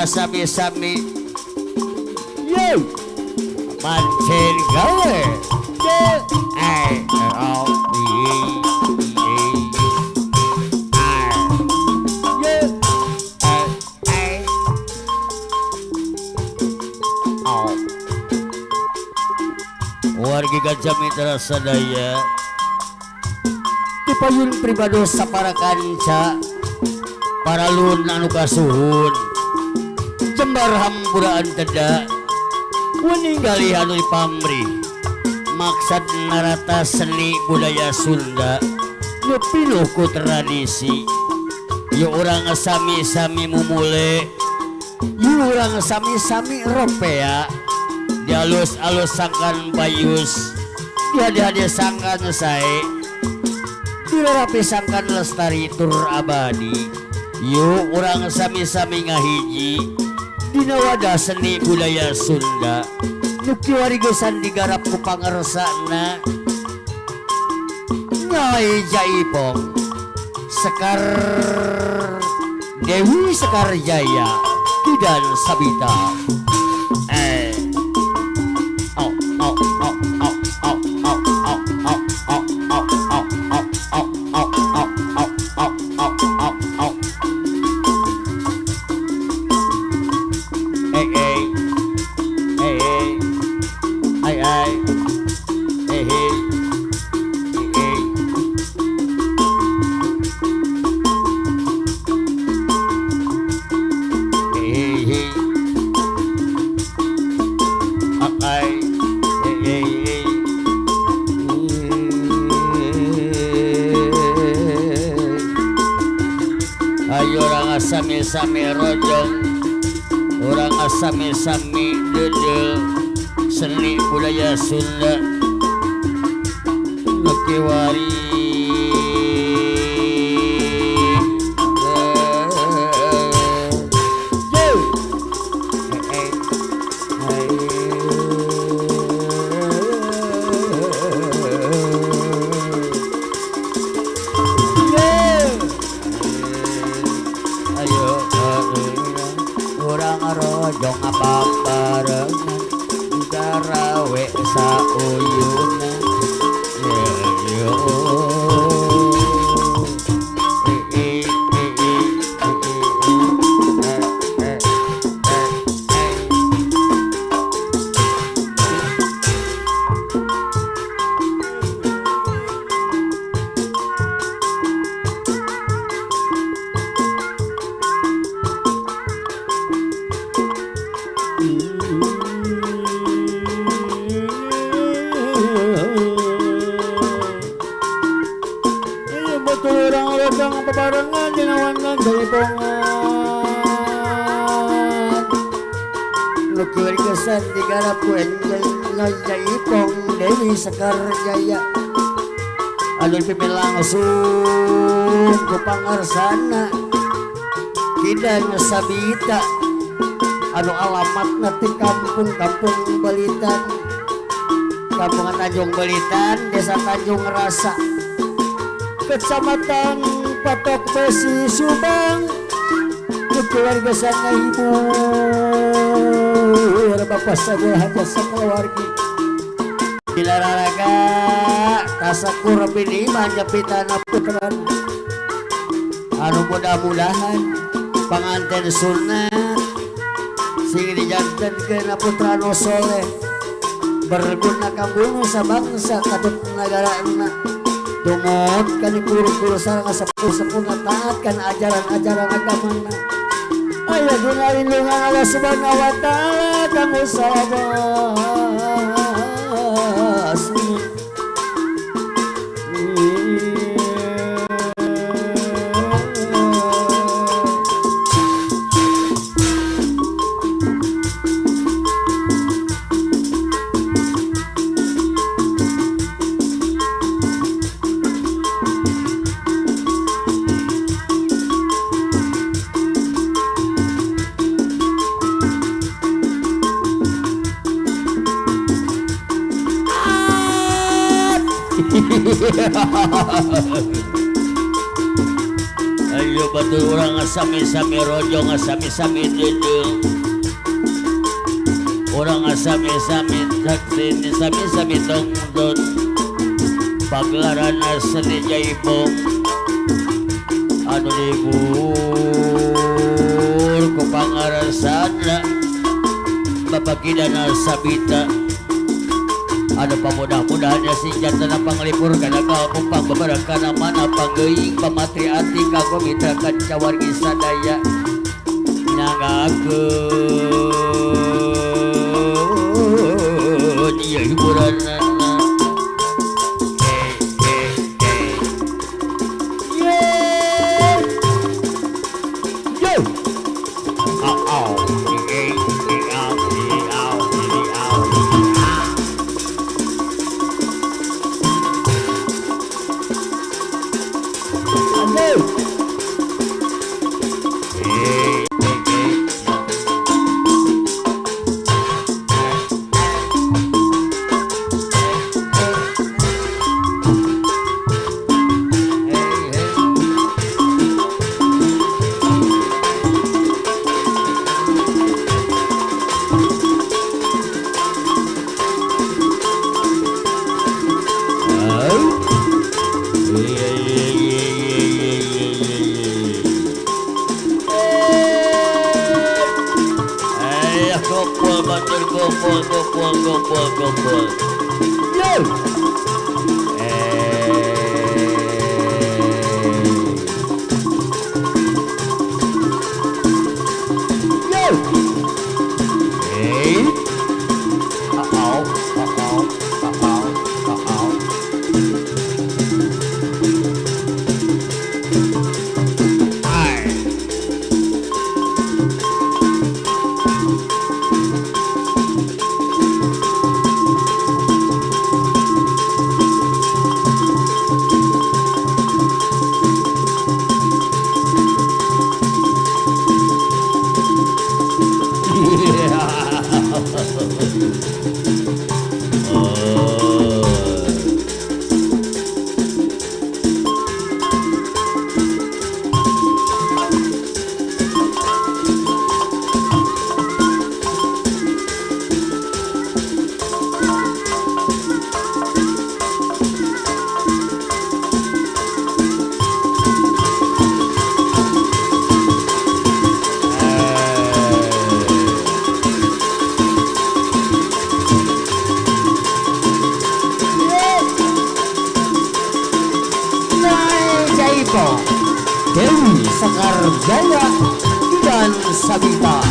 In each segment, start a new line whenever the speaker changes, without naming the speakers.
sami-sami yo pancen gawe oh wargi Gajah Mitra sadaya dipayun pribadosa para kanca para lun anu kasuhun jembar hampuraan teda meninggali anu dipamrih maksud narata seni budaya Sunda nu pinuh ku tradisi yu urang sami-sami mumule yu urang sami-sami ropea dialus-alus sangkan bayus dia sangkan sae dirarapi sangkan lestari tur abadi yuk orang sami-sami ngahiji dina wadah seni budaya Sunda nuki warigesan digarap ku pangersana Nyai Jaipong Sekar Dewi Sekar Jaya Kidan Sabita sami rojong orang sami-sami dedel seni budaya Sunda nuki wari rojong apa barengan garawe sauyuna yo barengan dinawangan Jaipongan nuki warigesan digarap ku Nyai Jaipong Dewi Sekar Jaya anu dipimpin langsung ku pangarsana Kidan Sabita anu alamatna ti Kampung Belitan Kampungan Tanjung Belitan Desa Tanjung Rasa Kecamatan Patok Besi Subang keluarga sana ibu bapak saja keluarga dilararaga tasakur bini manjapitana putran anu mudah-mudahan panganten sunat sing dijantankeun putra nu soleh berguna kanggo sabangsa kadut nagarana tumut kan guru-guru sareng sepuh-sepuh taat kan ajaran-ajaran agamana aya dina lindungan Allah Subhanahu wa taala kanggo salabas
Ayo batur urang ngasami-sami rojo ngasami-sami dedeng. Urang ngasami-sami saksi sami-sami tongdon. Pagelaran seni jaibong anu libur ku pangarasana Bapak Kidana Sabita. Ada pamudah-mudahannya sinjatana panglipur kana kapumpang beberakana mana panggeuing pamatri ati kanggo mitra kancawargi sadaya nyangakeun ieu hiburanna. Gompol. Yo. Yo. Hey. Uh-oh. Dewi Sekar Jaya dan Sabita.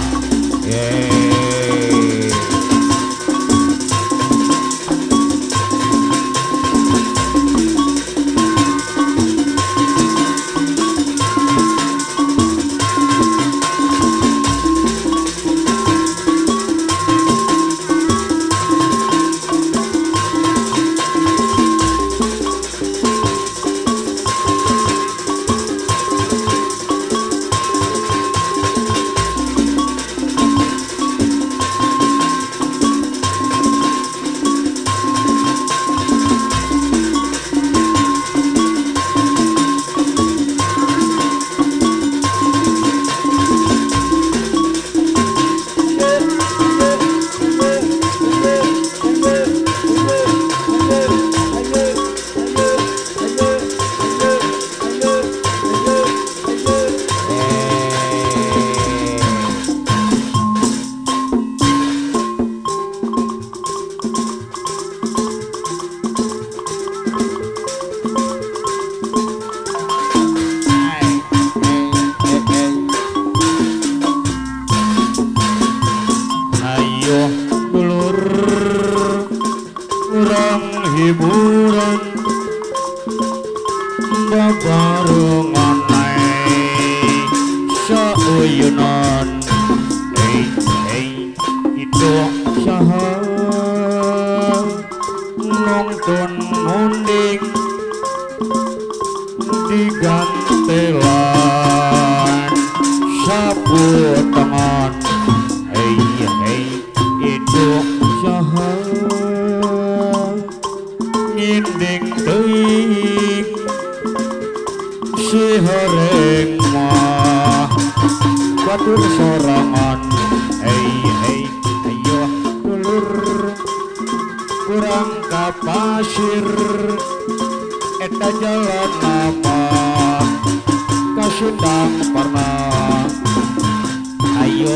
Nasir eta jalan nama kasundang pernah ayo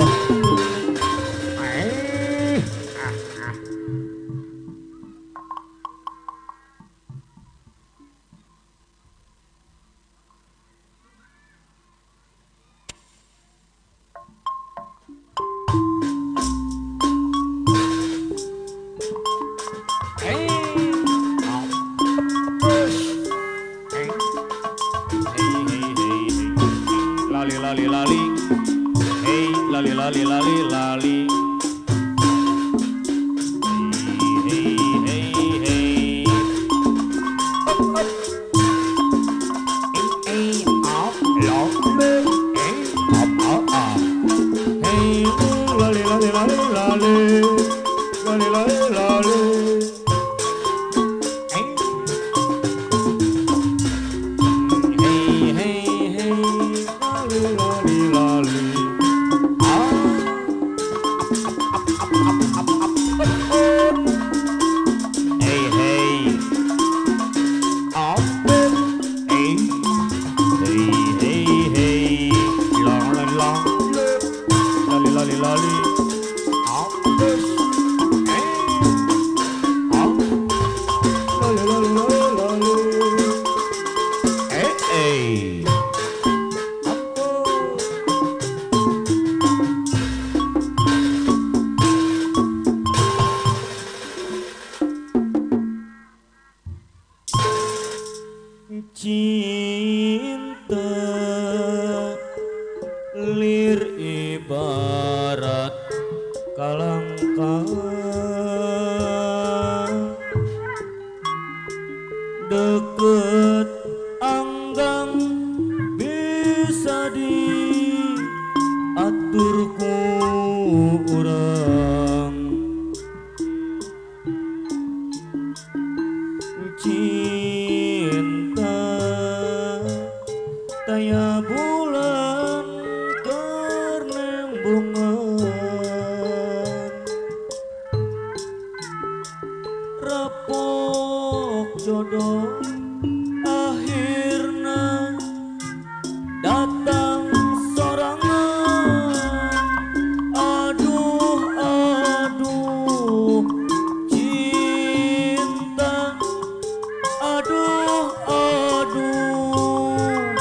lali lali hey lali lali lali lali hey hey hey hey up love hey up hey lali lali lali lali lali lali lali cinta lir ibarat kalangkah deket anggang bisa diatur ku urang cinta taya bulan karnembungan rapok jodoh akhirna datang sorangan aduh aduh cinta aduh aduh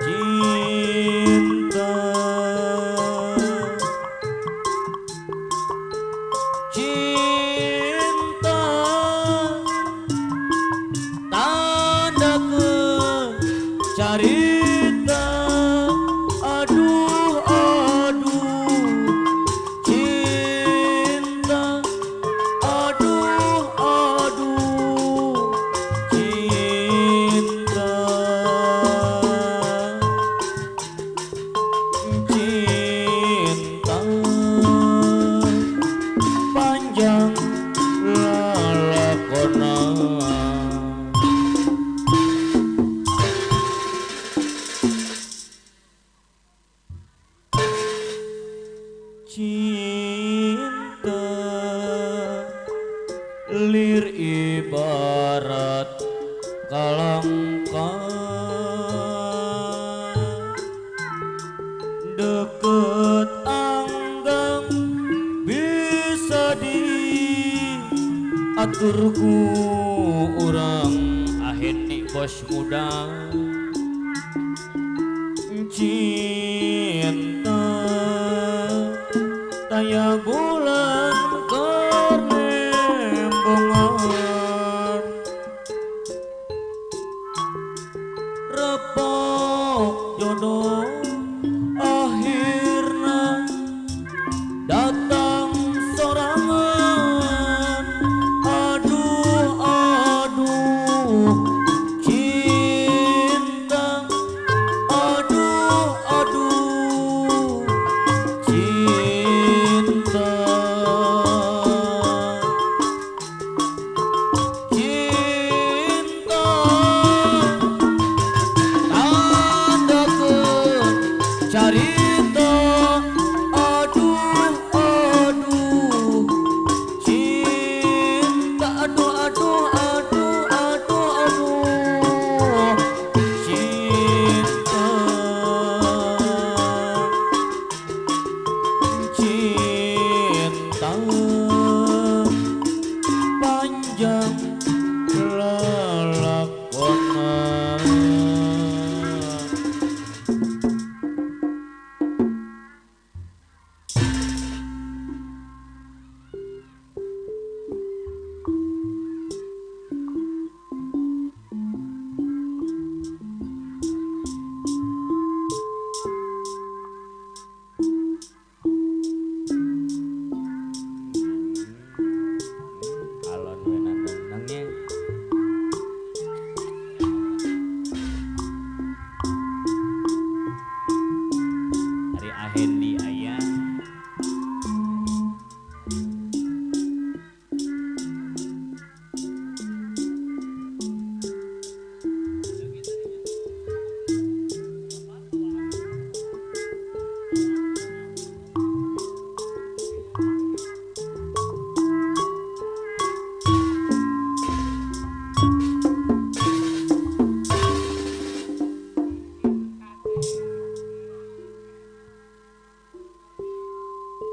cinta cinta tandakeun carita aduh aduh cinta aduh aduh cinta cinta panjang lalakona cinta lir ibarat kalangkah deket anggang bisa diatur ku urang akhirnya bos muda cinta taya bulan karnembungan repok jodoh akhirna datang sorangan aduh aduh cinta aduh aduh cinta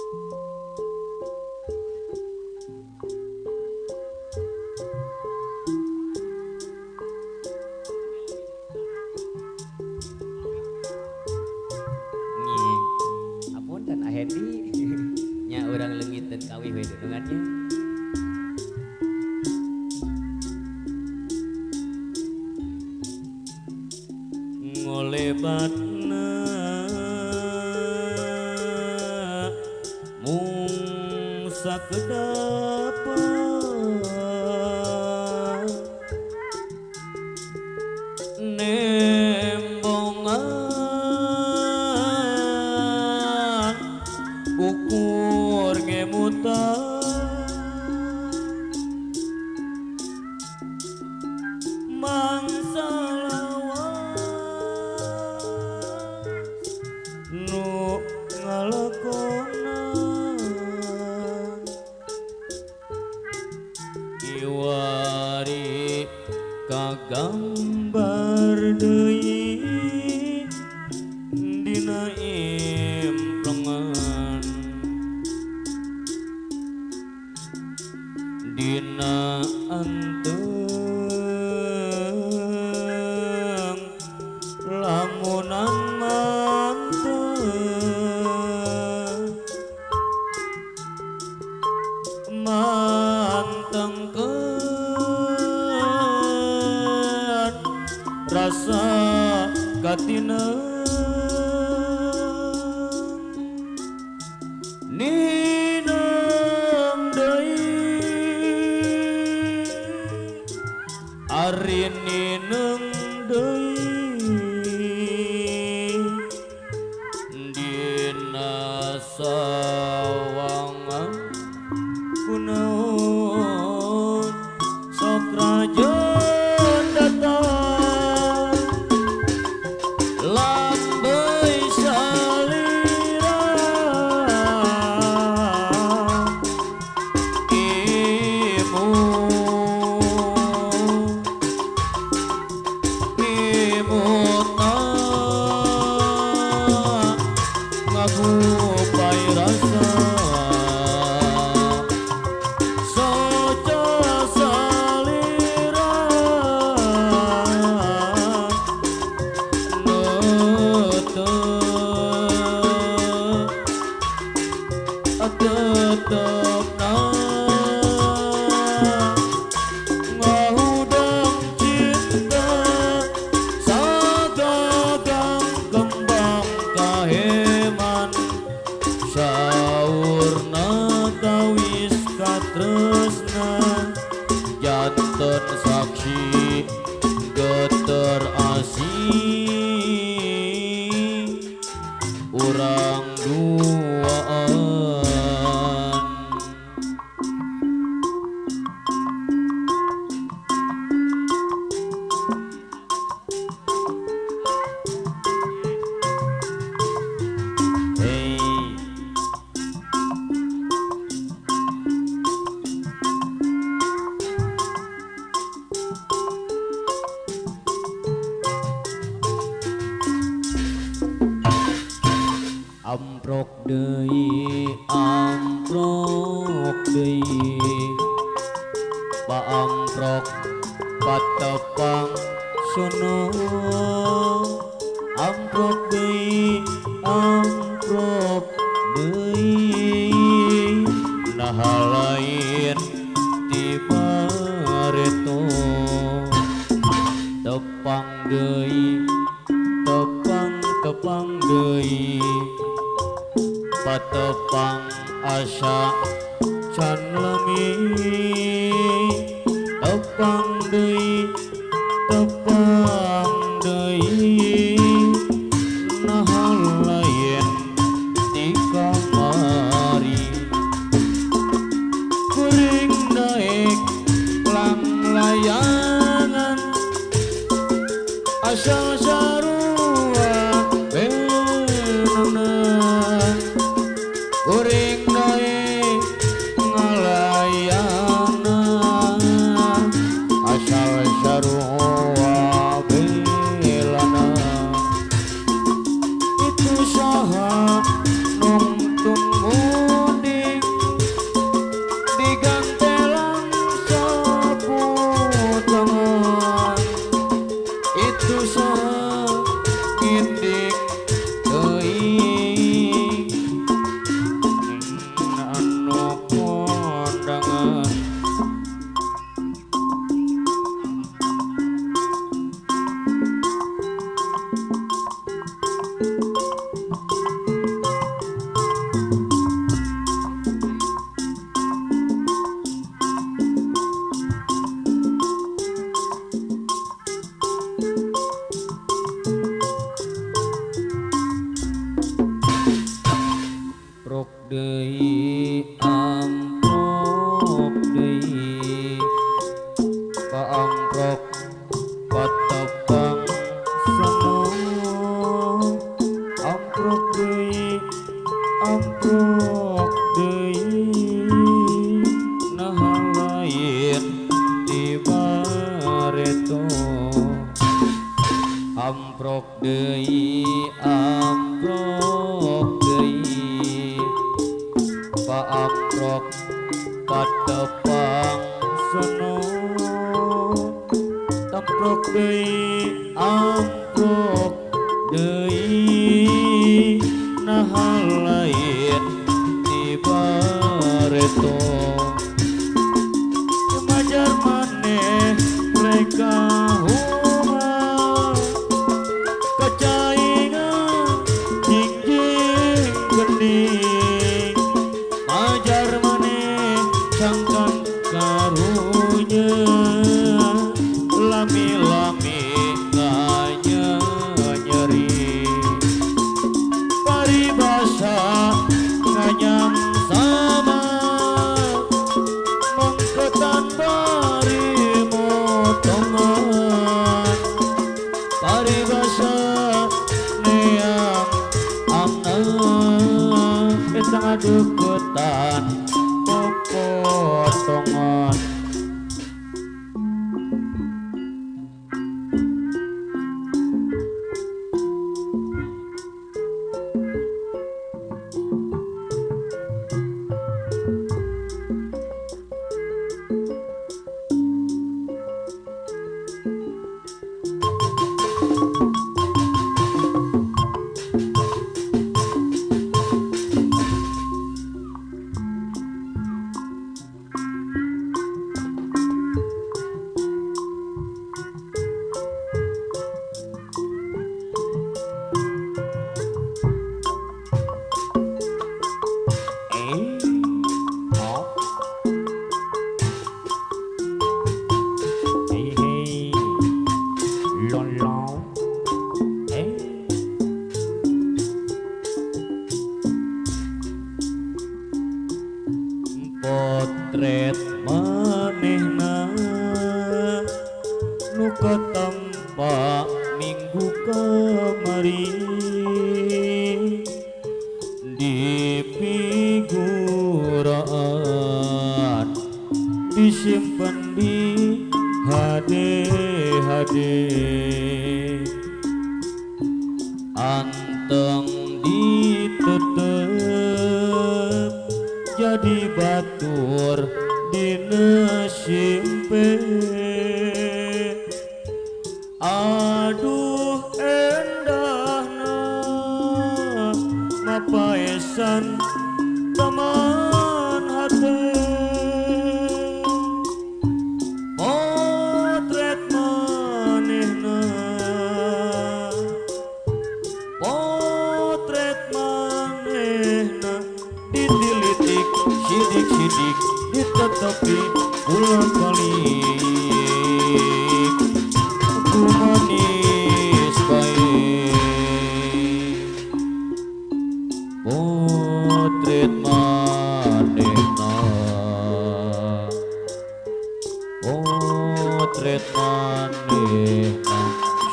Apun dan Ahendi nya orang leungit dan kawih we dengannya.
Ngolebatna mung sakedap nembongan ukur ngemutan mangsa lawas nu ngalakonan iwari kagambar deui dina implengan dina anteng lamunan mantengkeun rasa katina ninang deui ari ninang deui dina sawangan kunaon sok rajon datang lambei salira imutna ngabupai rasa soca salira tetepna ngahudang cinta sagagang kembang kaheman saurna tawis katresna janten saksi geter asih urang duaan. Hey. Amprok deui paamprok patepang sono amprok deui naha lain ti bareto tepang deui tepang deui patepang asa can lemi tepang deui naha lain ti kamari kuring daek lang layangan asal sarua benana uring daek ngalayana asal sarua belana itu saha nungtung deui amprok deui paamprok patepang seno amprok deui nah lain di bareto amprok deui paamprok patepang seno amprok deui nah lain di bareto majar maneh mereka huma kecaingan jingjing gening majar maneh cangkan karunya lami-lami nyeri paribasa nganyam sama mengketan bari motongan paribasa neang amna kita ngadeketan potongan potret manehna nu katampa minggu kamari di figuran disimpan di HD anteng ditetep jadi batur dina simpe aduh endahna mapaesan taman hate potret manehna ditilitik sidik-sidik ditetapi ulang balik ku manis baik potret manehna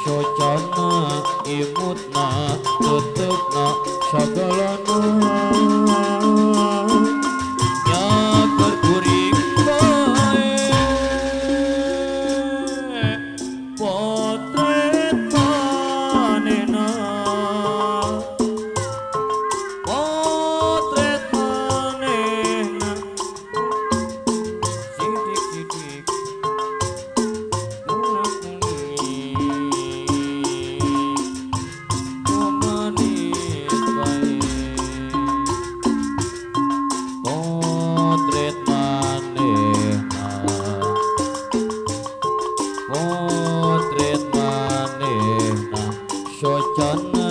socana imutna tetepna sagalana socana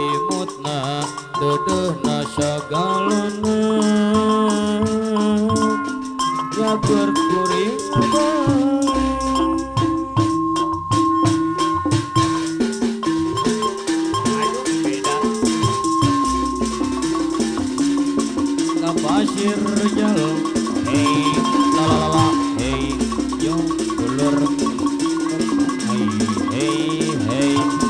imutna dedehna sagalana ya berkuring pasir jalo. Hei, la la la la, hei, yo dulur. Hei, hei, hei.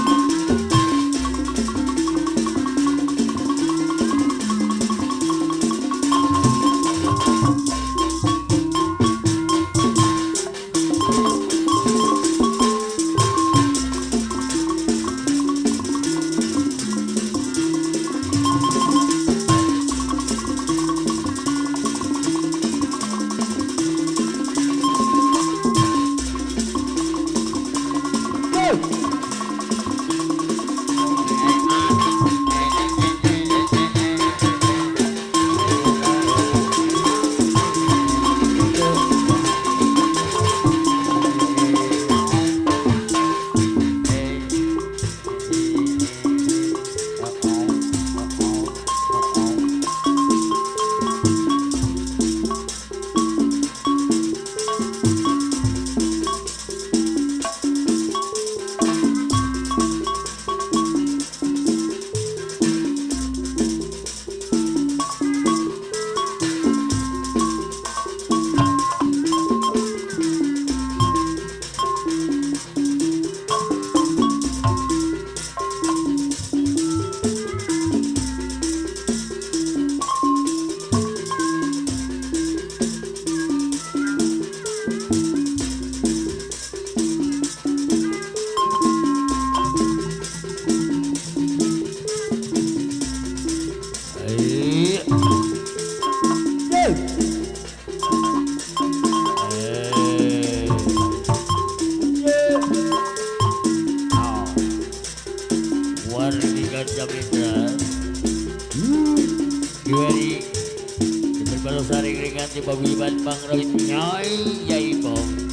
Pagwiban pangroit nyoy yay bong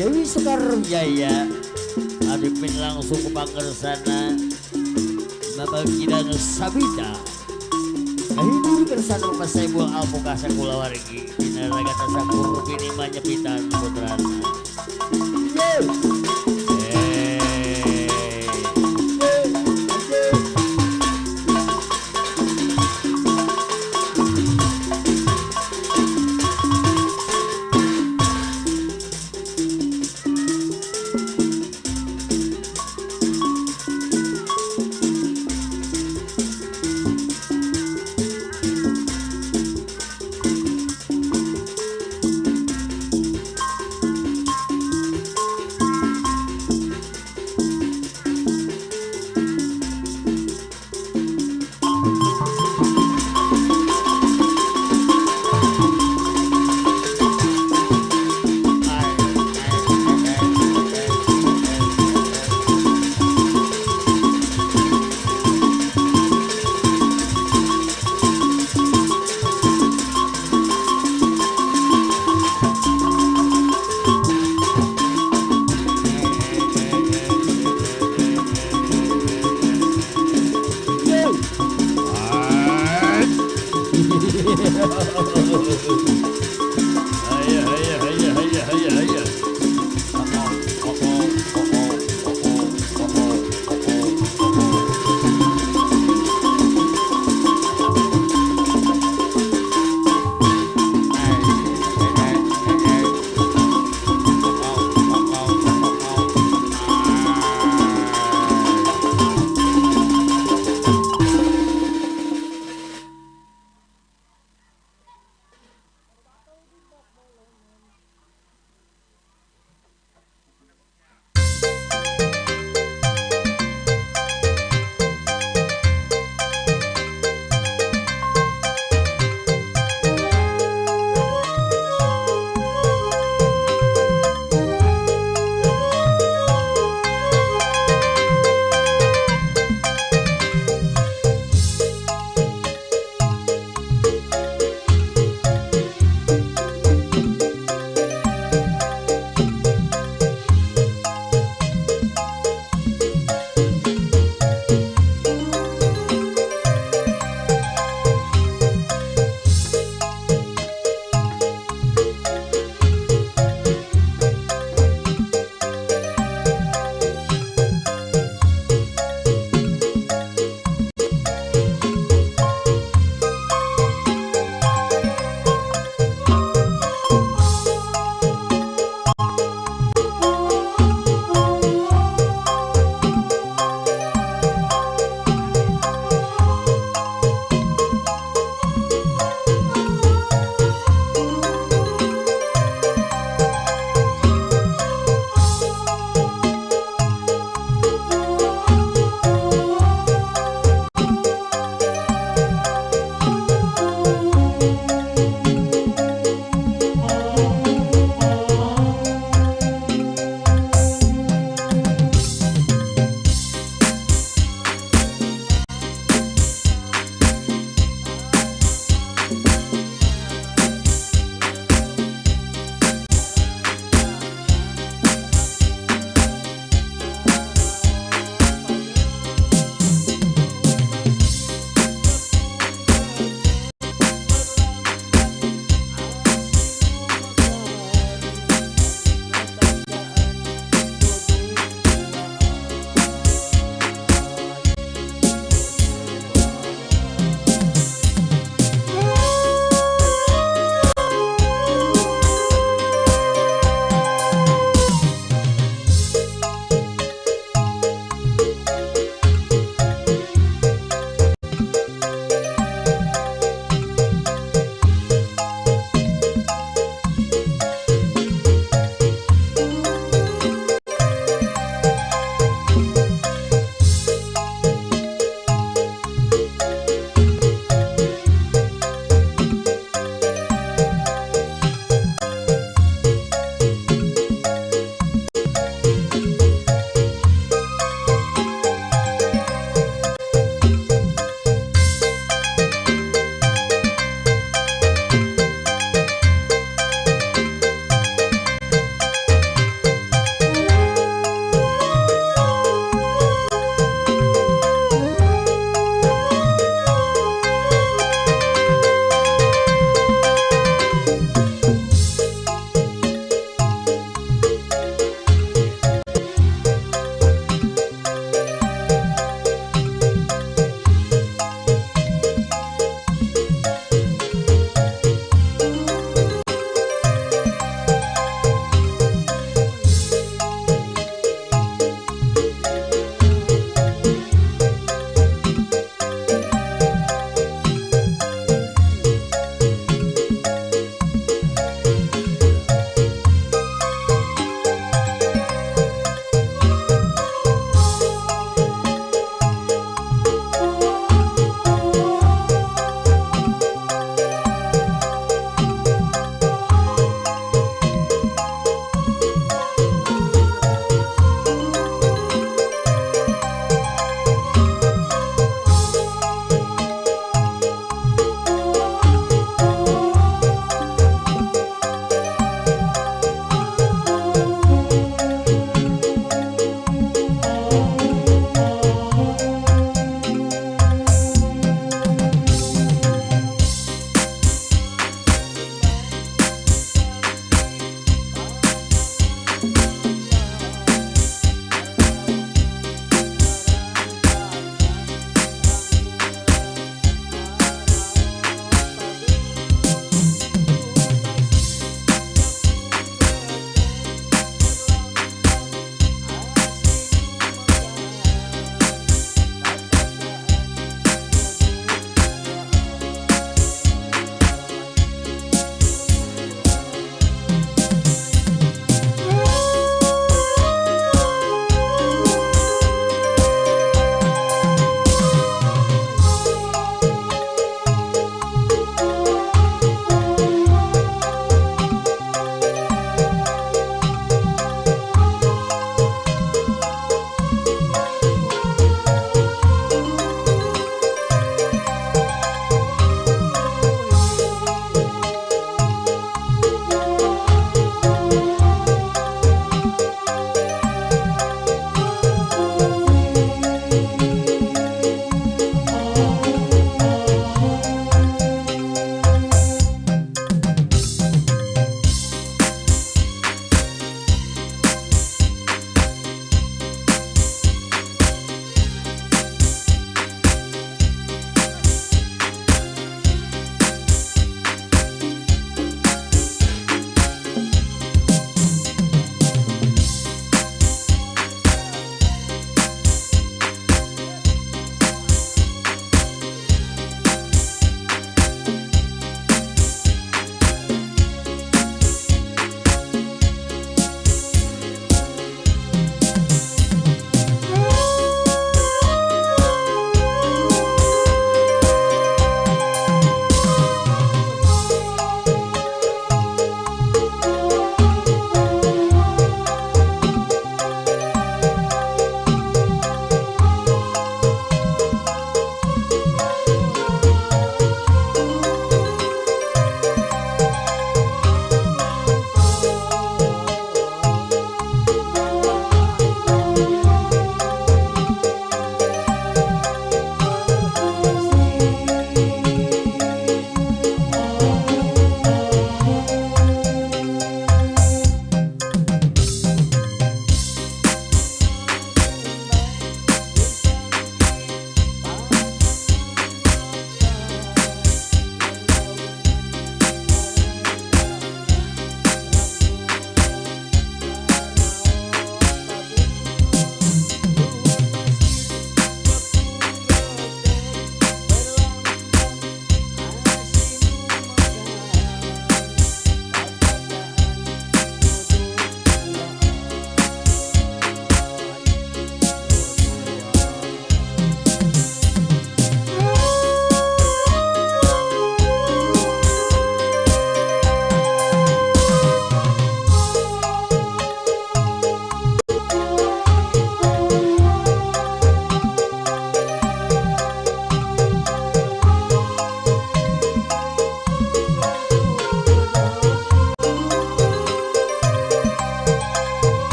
Dewi Sekar Jaya adipin langsung ke pangersana Mapagkidang Sabita kahibur kersana pasay buang alpukasa kulawargi dinaragata sakur pini manyepitan putrana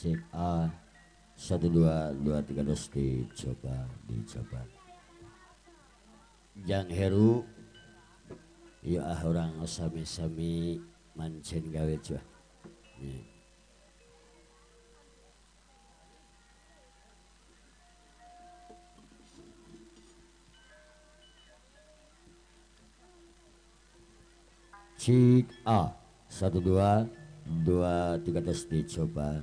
cek A 1 2 2 3 dos dicoba Jang Heru ya orang sami-sami mancen gawe cuah cik A 1 2 2 3 tes dicoba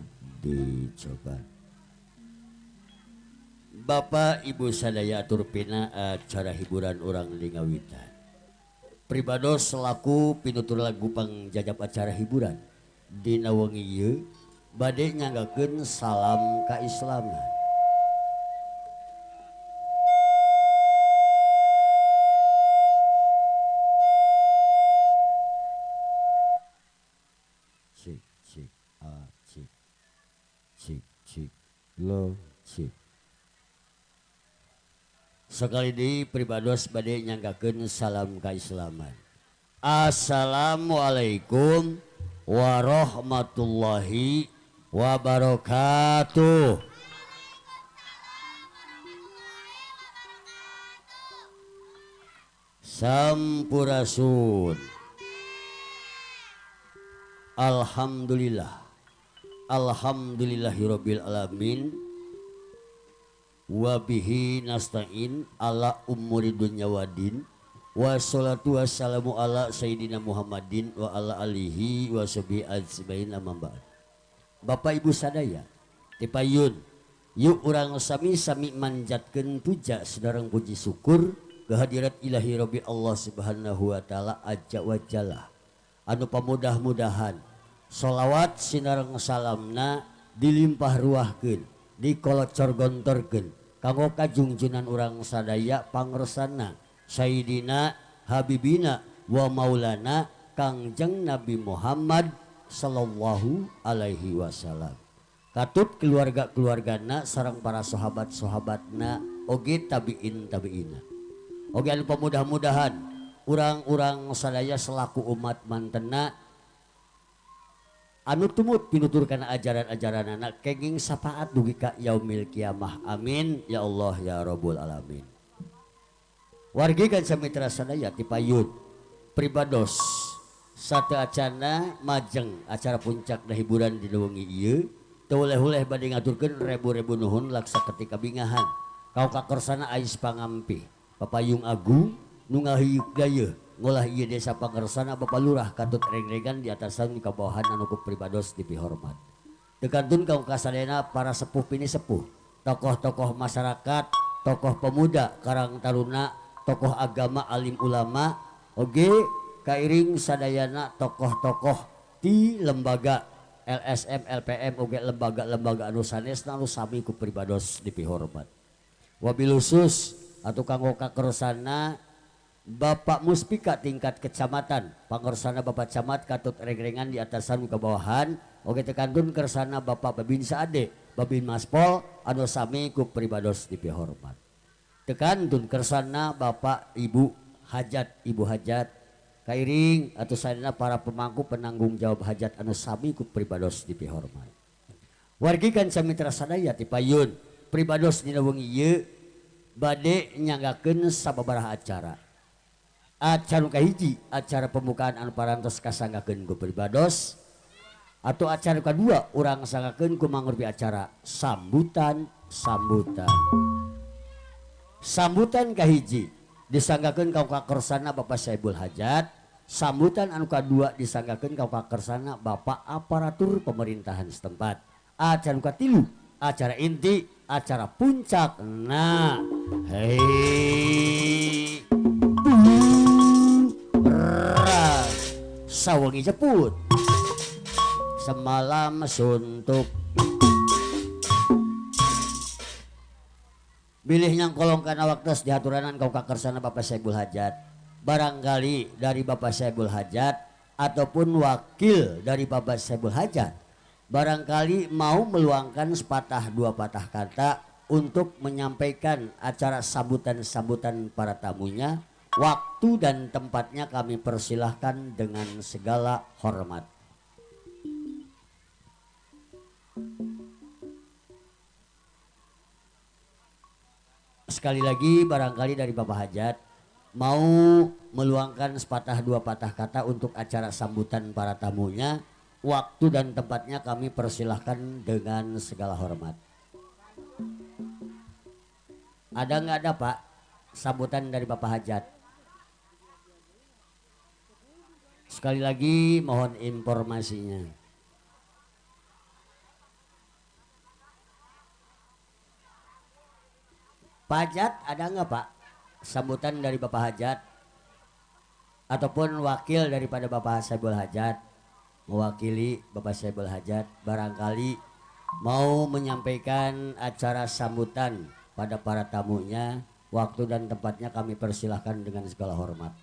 Bapak Ibu sadaya atur pina acara hiburan orang lingawitan pribados selaku pinutur lagu pangjajab acara hiburan dina wengi ieu bade nyanggakeun salam kaislaman. Cik lo cik sekali di pribados bade nyanggakeun salam kaislaman. Assalamualaikum warahmatullahi wabarakatuh. Sampurasun. Alhamdulillah Alhamdulillahirabbil alamin wa bihi nasta'in ala umuri dunya wadin wassalatu wassalamu ala sayyidina Muhammadin wa ala alihi wa sahbihi ajmain amma ba'd. Bapak Ibu sadaya tipayun yuk urang sami-sami manjatkeun puja sadareng puji syukur kehadirat ilahi rabbi Allah subhanahu wa ta'ala azza wa jalla anu pamudah-mudahan sholawat sinareng salamna dilimpah ruahkeun dikolocor gontorkeun kanggo kajungjunan urang sadaya pangresana Sayyidina Habibina wa Maulana Kangjeng Nabi Muhammad sallallahu alaihi wasallam katut keluarga-keluargana sareng para sahabat-sahabatna oge tabi'ina oge anu pamudah-mudahan urang-urang sadaya selaku umat mantena anu tumut pinuturkan ajaran-ajaran anak kenging sapaat dugi ka yaumil kiamah amin ya Allah ya rabbul alamin. Wargi kan samitra sadaya tipayun pribados sate acana majeng acara puncak da hiburan di wengi ieu teu oleh-oleh bade ngaturkeun rebu-rebu nuhun laksa ketika bingahan kau kakorsana ais pangampi papayung agung nu ngahiyuk dayeuh ngolah ieu desa pangersana Bapak Lurah katut reng-rengan di atasan di kabawahan anu ku pribados dipihormat. Tekantun kaum kasadena para sepuh pini sepuh, tokoh-tokoh masyarakat, tokoh pemuda, karang taruna, tokoh agama, alim ulama, oge kairing sadayana tokoh-tokoh di lembaga LSM, LPM, oge lembaga-lembaga anu sanesna anu sami ku pribados dipihormat. Wabil khusus atuh kanggo kakersana Bapak Muspika tingkat kecamatan pangersana Bapak Camat katut reng-rengan di atasan kebawahan oge tekantun kersana Bapak Babin Saade Babin Maspol anu sami ku pribados dipihormat tekantun kersana Bapak Ibu Hajat kairing atau sadana para pemangku penanggung jawab hajat anu sami ku pribados dipihormat. Wargi kan samitra sadaya tipayun pribados dina wengi ieu bade nyanggakeun sababaraha acara. Acara kahiji acara pembukaan anu parantos kasanggakeun ku pribados atau acara kedua urang sanggakeun ku mangrupi acara sambutan kahiji disanggakeun ka kakersana Bapak Saibul Hajat sambutan anu kadua disanggakeun ka kakersana Bapak aparatur pemerintahan setempat acara katilu acara inti acara puncak nah hei sawangi jeput semalam suntuk bilih yang kolong kana waktos dihaturanan kau kakersana Bapak Saibul Hajat barangkali dari Bapak Saibul Hajat ataupun wakil dari Bapak Saibul Hajat barangkali mau meluangkan sepatah dua patah kata untuk menyampaikan acara sambutan-sambutan para tamunya. Waktu dan tempatnya kami persilahkan dengan segala hormat. sekali lagi barangkali dari Bapak Hajat mau meluangkan sepatah dua patah kata untuk acara sambutan para tamunya. Waktu dan tempatnya kami persilahkan dengan segala hormat. Ada nggak ada Pak sambutan dari Bapak Hajat? Sekali lagi mohon informasinya. Pak Hajat ada nggak Pak sambutan dari Bapak Hajat ataupun wakil daripada Bapak Saibul Hajat mewakili Bapak Saibul Hajat barangkali mau menyampaikan acara sambutan pada para tamunya. Waktu dan tempatnya kami persilahkan dengan segala hormat.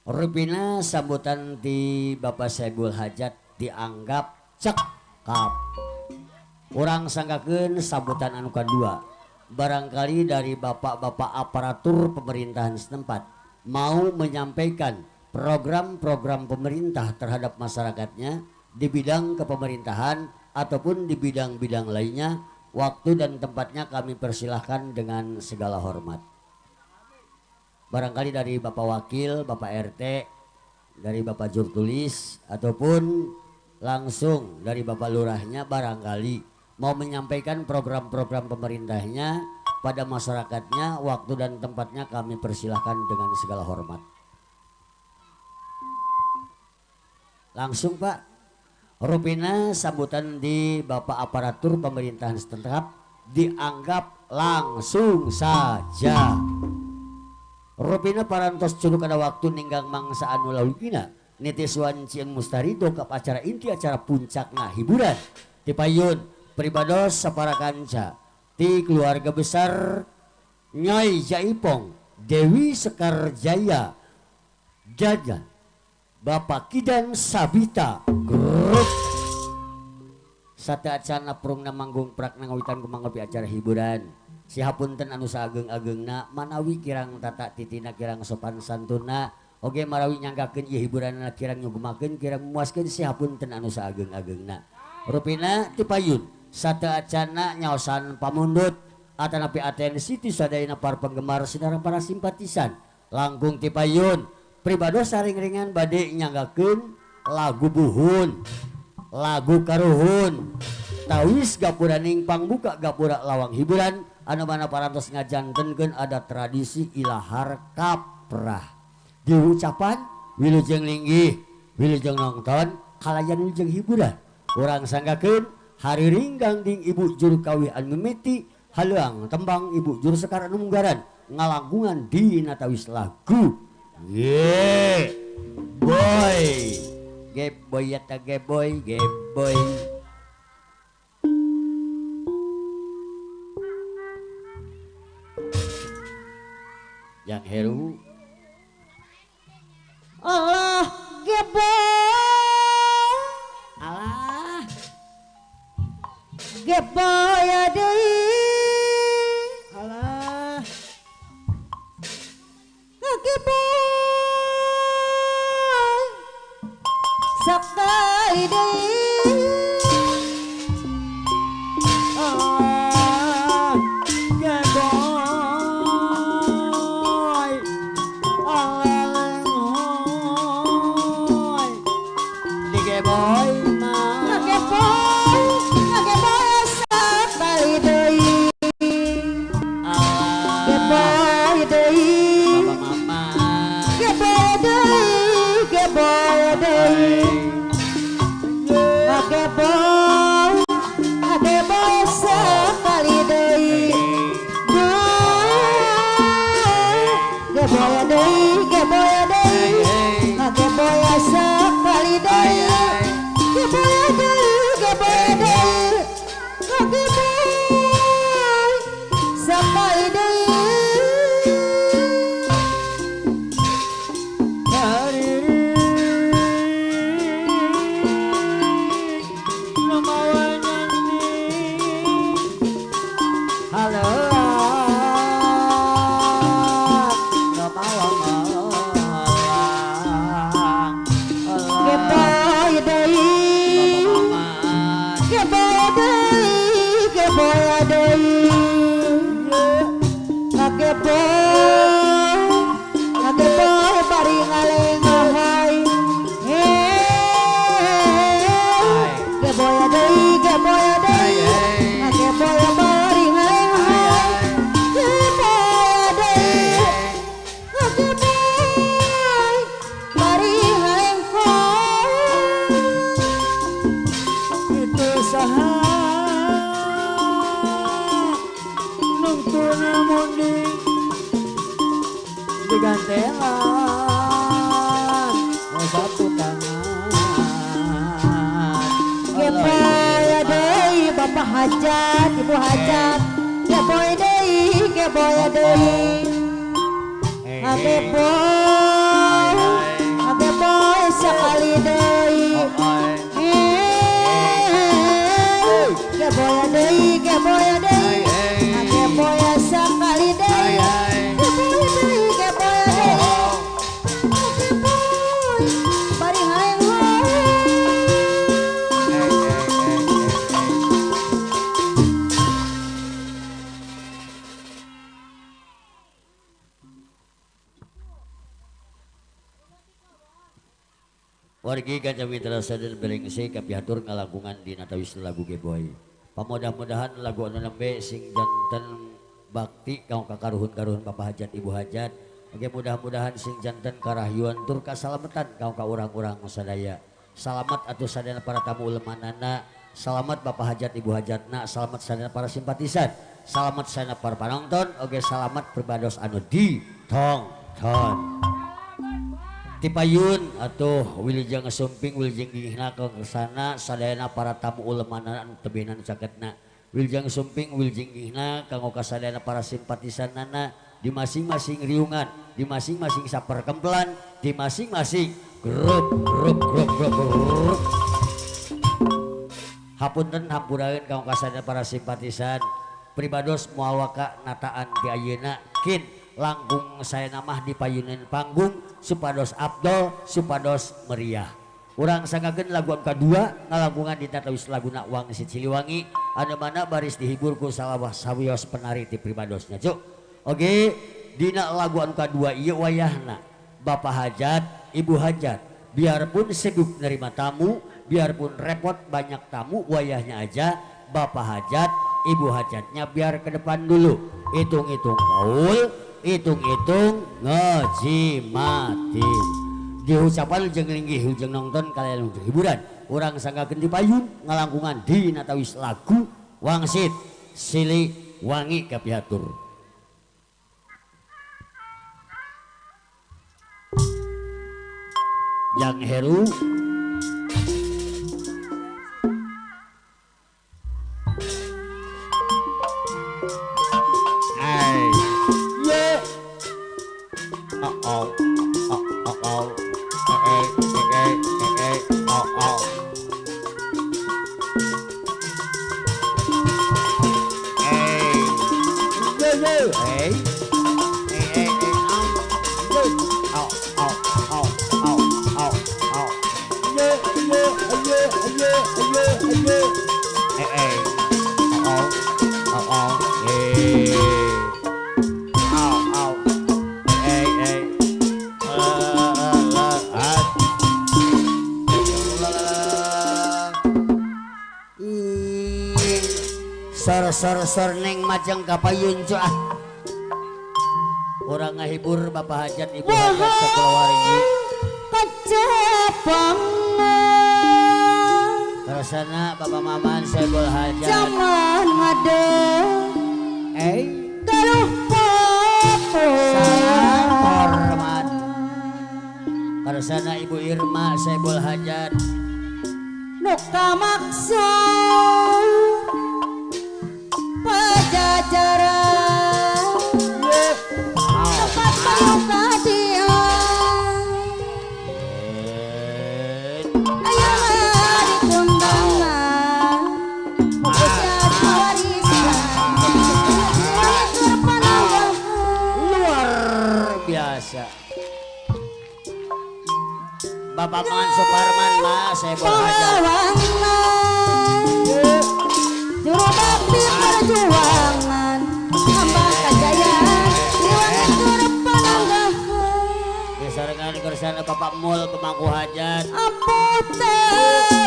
Rupina sambutan di Bapak Saibul Hajat dianggap cekap. Orang sangkakeun sambutan anu kadua barangkali dari bapak-bapak aparatur pemerintahan setempat mau menyampaikan program-program pemerintah terhadap masyarakatnya di bidang kepemerintahan ataupun di bidang-bidang lainnya. Waktu dan tempatnya kami persilahkan dengan segala hormat. Barangkali dari Bapak Wakil, Bapak RT, dari Bapak Jurtulis ataupun langsung dari Bapak Lurahnya barangkali mau menyampaikan program-program pemerintahnya pada masyarakatnya. Waktu dan tempatnya kami persilahkan dengan segala hormat. Langsung Pak. Rupina sambutan di Bapak aparatur pemerintahan setempat dianggap langsung saja. Rupina parantos culuk ada waktu ninggang mangsa anu laulpina nitiswan cieun mustarido ke acara inti acara puncakna hiburan ti payun pribados sapara kanca ti keluarga besar Nyai Jaipong Dewi Sekar Jaya Jajan Bapak Kidan Sabita Grup sate acana prungna manggung prak nangawitan kumanggopi acara hiburan. Sihapunten anu saageng-agengna manawi kirang tata titina kirang sopan santuna oge marawi nyanggakeun ieu hiburanna kirang nyugemakeun kirang memuaskeun sihapunten anu saageng-agengna. Rupina ti payun sate acana nyaosan pamundut atanapi atensi ti sadayana para penggemar sinareng para simpatisan langkung ti payun pribados saring-ringan bade nyanggakeun lagu buhun, lagu karuhun, tawis gapuraning pangbuka gapura lawang hiburan anu mana parantos ngajantenkeun ada tradisi ilahar kaprah. Diucapan wilujeng linggih, wilujeng nongton, kalayan wilujeng hiburan. Urang sanggakeun hari ringgang ding Ibu Juru Kawih anu mimiti haleuang tembang Ibu Juru Sekar anu munggaran ngalangkungan dina tawis lagu. Ye boy, geboy ya ta geboy, geboy. Yang heru
Allah geboy,
alah
geboy deui,
alah
geboy, sakali deui,
ah geboy alaloy di geboy mah
geboy sakali deui,
alah
geboy deui.
Bapak Mama
Geboy deui, geboy sakali deui, geboy deui, geboy sakali deui, geboy sakali deui.
halo sapu tangan.
Geboya deui bapak hajat ibu hajat geboy deui geboya deui geboy sekali deui geboya deui geboya deui geboya sekali deui geboya deui geboya deui geboy bari hayang
Wargi Ganja Mitra Sadel Belengse kapihatur ngalagungan di natawis lagu Geboy. Pamudah-mudahan lagu anu nembe sing janten bakti kau kakaruhun-karuhun Bapak Hajat Ibu Hajat. Oke mudah-mudahan sing janten karahyuan tur kasalamatan kau ka urang-urang sadaya. Salamat atuh sadayana para tamu ulemanana, salamat Bapak Hajat Ibu Hajatna, salamat sadayana para simpatisan, salamat sadayana para panonton, oke salamat perbados anu di tong-tong. Tipayun atuh wilujeng sumping wilujeng gingihna ke sana sadayana para tamu ulemana anu tebenan caketna wilujeng sumping wilujeng gingihna kanggo kasadayana para simpatisanana di masing-masing riungan di masing-masing saperkempelan di masing-masing grup hapunten hampuraeun kanggo kasadayana para simpatisan pribados moal waka nataan di ayeuna kin langkung saya namah di payunan panggung supados Abdol supados meriah urang sangagen lagu kedua ngalangkungan di tatawis laguna Wangsit Siliwangi anu mana baris dihibur ku salawah sawios penari ti pribadosnya cuk oke dina lagu kedua ieu wayahna Bapak Hajat Ibu Hajat biarpun seguk nerima tamu biarpun repot banyak tamu wayahnya aja Bapak Hajat Ibu Hajatnya biar ke depan dulu hitung-hitung kaul hitung-hitung ngejimatin diucapan jeung linggih jeung nonton kalian hiburan urang sanggakeun di payun ngalangkungan di natawis lagu Wangsit Siliwangi kapihatur Yang Heru sor neng majeng kapayun cu ah urang ngahibur Bapak Hajat Ibu Hajat sakeluargi
kacepangan
rasana Bapak Maman Saibul Hajat
zaman ada galuh popo
salam hormat rasana Ibu Irma Saibul Hajat
nuka maksud pajajaran tempat peluka dia ayo di kundangan mukjizat warisan
luar biasa Bapak Man Suparman Mas Saibul Hajat
juru bakti perjuangan hamba kejayaan diwangan turut penanggahan
disarengan kersana Bapak Mul Pemangku Hajat
ampute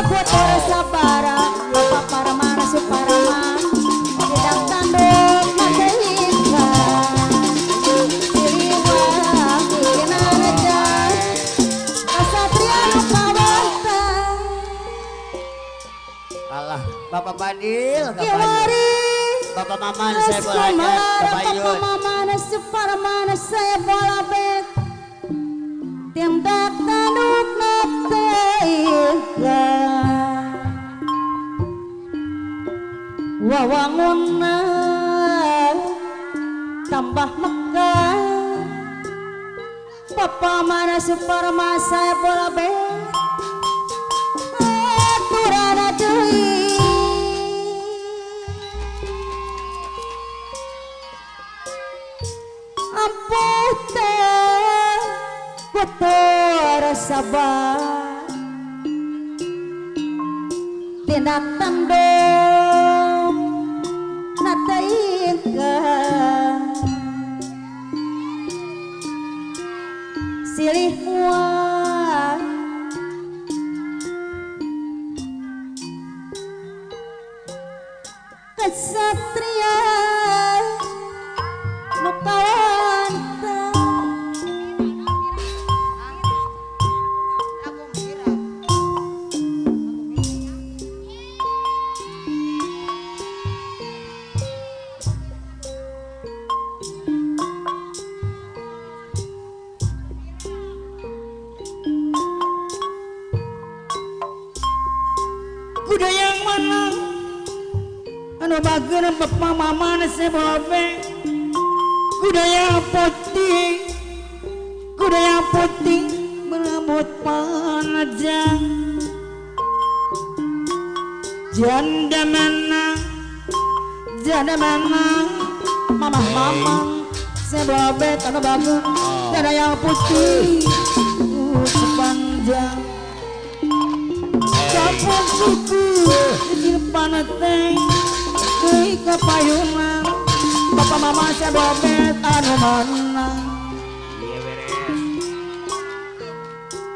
buat para sabara Bapak Parmana Suparman tidak tanduk mandaikan Siliwangi kinanajat kasatria nukawanta
Allah Bapak Badil
kiwari
Bapak Maman Saibul Hajat Kebayun
Bapak Maman Suparman Saibul Abed tindak tanduk Abah Mekah Papa mana super masa bola be aturana deui ampuh teh kotor sabar tindak tandem nataingkeun silih muat kesatria nu kawantah kuda yang mana anu bageun bapak mama na sebobe kuda yang putih berambut panjang janda mana mama sebobe anu bageun janda yang putih sepanjang kapok suku kecil paneteng kuy kapayunan bapak mama saya bobet anu mana
Iya beres.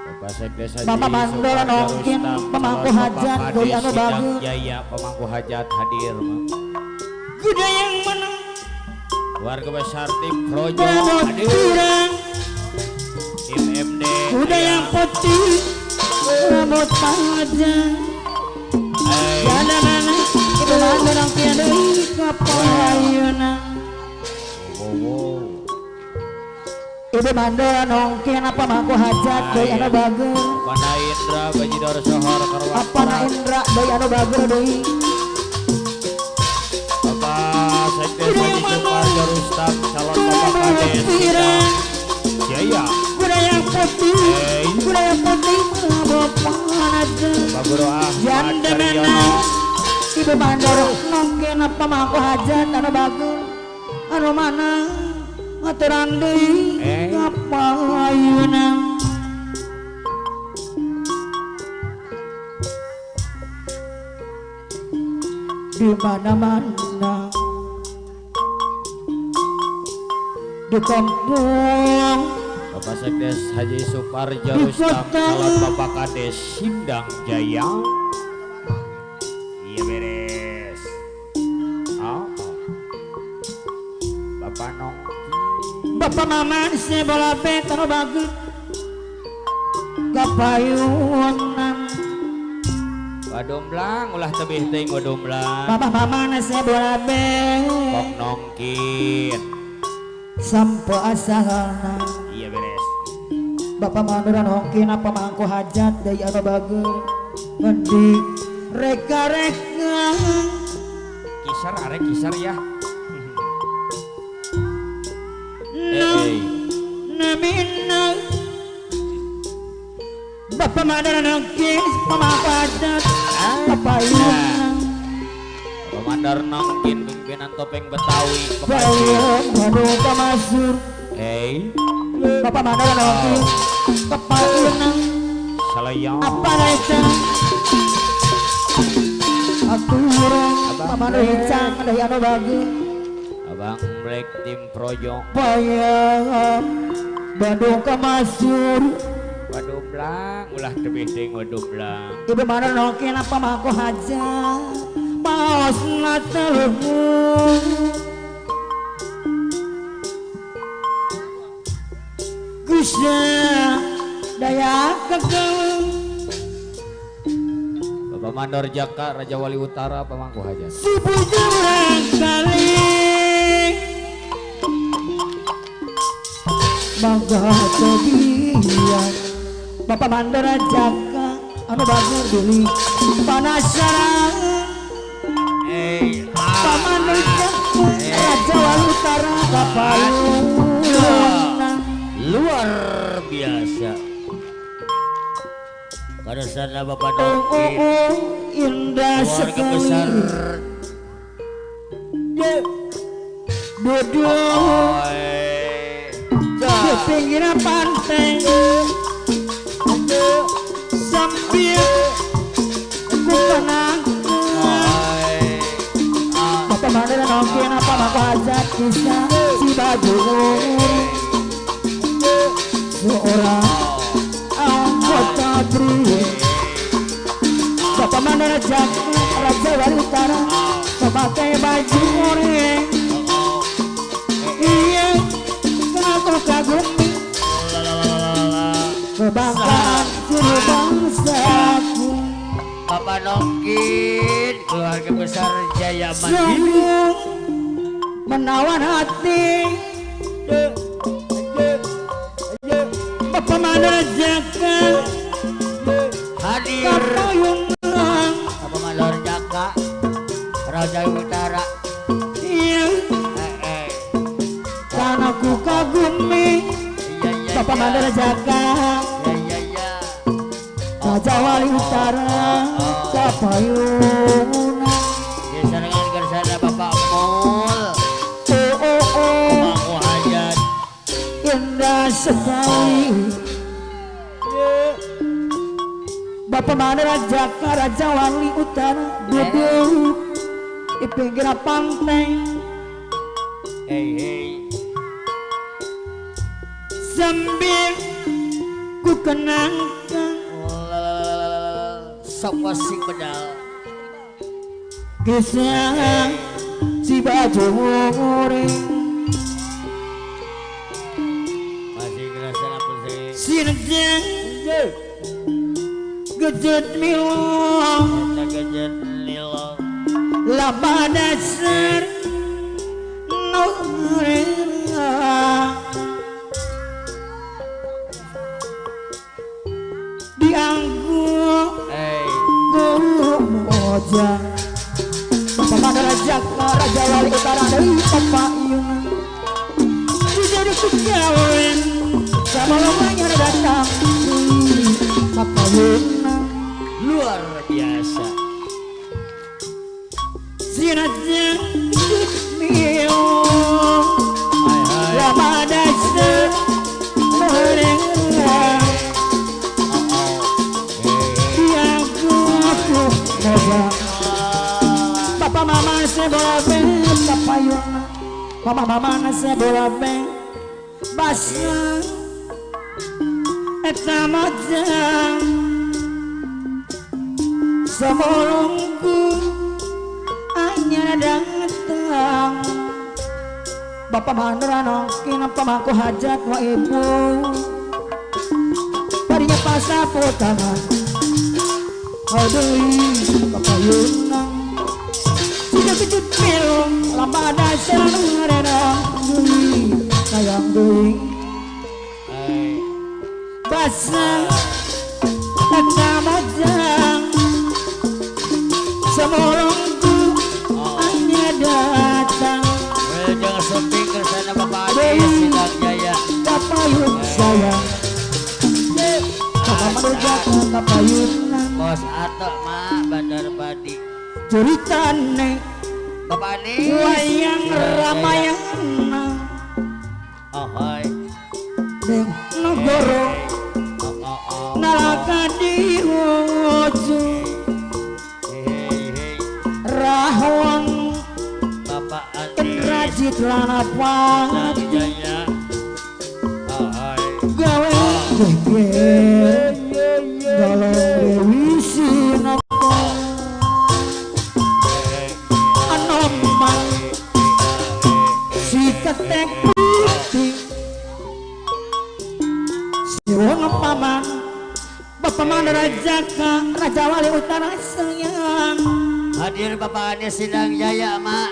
Bapak Sekdes Haji
Bapak Mandor
Suparjo
nongkin
Rustam,
pemangku
calon
hajat
Bapak
doi
Kades
anu
Sidang
bagus
Jaya pemangku hajat hadir Mak.
kuda yang mana
Keluarga besar tim Projo
rambut
hadir.
pirang
Tim MD
kuda yang putih rambut panjang janda mana itu mandor nongkin doi kapayunan ibu mandor nongkin apa mangku hajat doi anu bagus
Pana Indra Bajidor Sohor
apa na Indra doi anu bagus doi
Bapak Sekdes Haji Suparjo Rustam calon Bapak Kades Sidang Jaya
kuda yang putih bapak
Pak Guru Ahmad
janda
Karyono
mana ibu mandor nongkin apa mangku hajat anu bagus anu mana aturan deui kapayunan di mana-mana di kampung
Bapak Sekdes Haji Suparjo Rustam calon Bapak Kades Sidang Jaya. Iya beres. Oh. Bapak Nongki.
bapak mama si bola bet anu bagus kapayunan
Wadomblang ulah tebih teuing wadomblang.
bapak mama si bola bet
Kok nongkin.
sampo asalna
Iya beres.
bapak manduran nongkin apa mangku hajat dari anu bagus ngendi reka-reka
Kisar arek kisar ya.
namina bapak manduran nongkin pamangku hajat kapayunan
Komandar nongkin pimpinan topeng Betawi.
bayang baru kamasur
Hey,
bapak manduran nongkin kapayunan
salayang.
apa reka aturan pamandu hicang dari anu bagus
Abang Black tim Projo.
bayang Bandung kamasur
Wadomblang ulah tebih teuing wadomblang.
ibu mana nongkin apa mangku hajat paos na telepon Gusya daya kegel
Bapak Mandor Jaka Raja Wali Utara pemangku hajat.
subuh jurang kali bangga tebian bapak mandara jaka anu bagus dulu panasaran
Hey,
paman Raja Wali Utara Kapayunan
luar biasa. Pada sana Bapak Doki
indah
keluarga
sekali
besar
duduk di pinggir pantai sambil ku tenang. Bapak Mandara nongkin apa maka hajat kisah si baju seorang anggota BRI. Bapak Mandara Jaka Raja Wali Utara memakai baju oranye. Iya aku kagumi kebanggaan seluruh bangsaku.
Bapak Nongkin keluarga besar Jaya Mandiri
Sungguh menawan hati Bapak Mandara Jaka
hadir.
Kapayunan.
Bapak Mandor Jaka Raja Utara.
Iya karena ku kagumi
Iya
Bapak Mandara Jaka
iya.
Raja Wali Utara Kapayunan.
Disarangan kersana Bapak Mul
Oh
Bangku Hajat.
indah sekali Bapak Mandara Jaka Raja Wali Utara duduk di pinggir pantai
Hei
sambil ku kenangkan
sok posing pedal.
kisah si baju muring
Masih kerasa apa sih?
sinjang gejut milong
Kita kejar nilo.
laba dasar nurira dianggu
Hei
guru moja Bapak Mandara Jaka Raja Wali Utara dari Kapayunan jadi kekawin sama lamanya datang Kapayunan
luar biasa.
sinatnya miung lama dasar mereka dianggu moja Bapak mama saya bola beng Kapayunan. Mama mama saya bola beng basah eta majang semolongku hanya datang Bapak Mandara nongkin pemangku hajat wa ibu tadinya pasapu tangan aduh Kapayunan sudah kejut film lama dasar ngerenang sayang duing basah eta majang semolongku hanya datang
Jangan shopping kersana Bapak Adi Sidang Jaya.
Kapayun sayang Bapak Mandara Jaka Kapayunan
Bos Atok Mak Bandar Badi.
ceritane
Bapak Adi
wayang Ramayana
Ahoy.
ning negara nalaka diwojo
Hei
rahwan
Bapak Adi
rajit lanapa
Sidang Jaya. Ahoy.
gawe geger dalam Dewi Sinata anoman si ketek putih si wong paman Bapak Mandara Jaka Raja Wali Utara sayang
Hadir Bapak Adi Sidang Jaya Mak.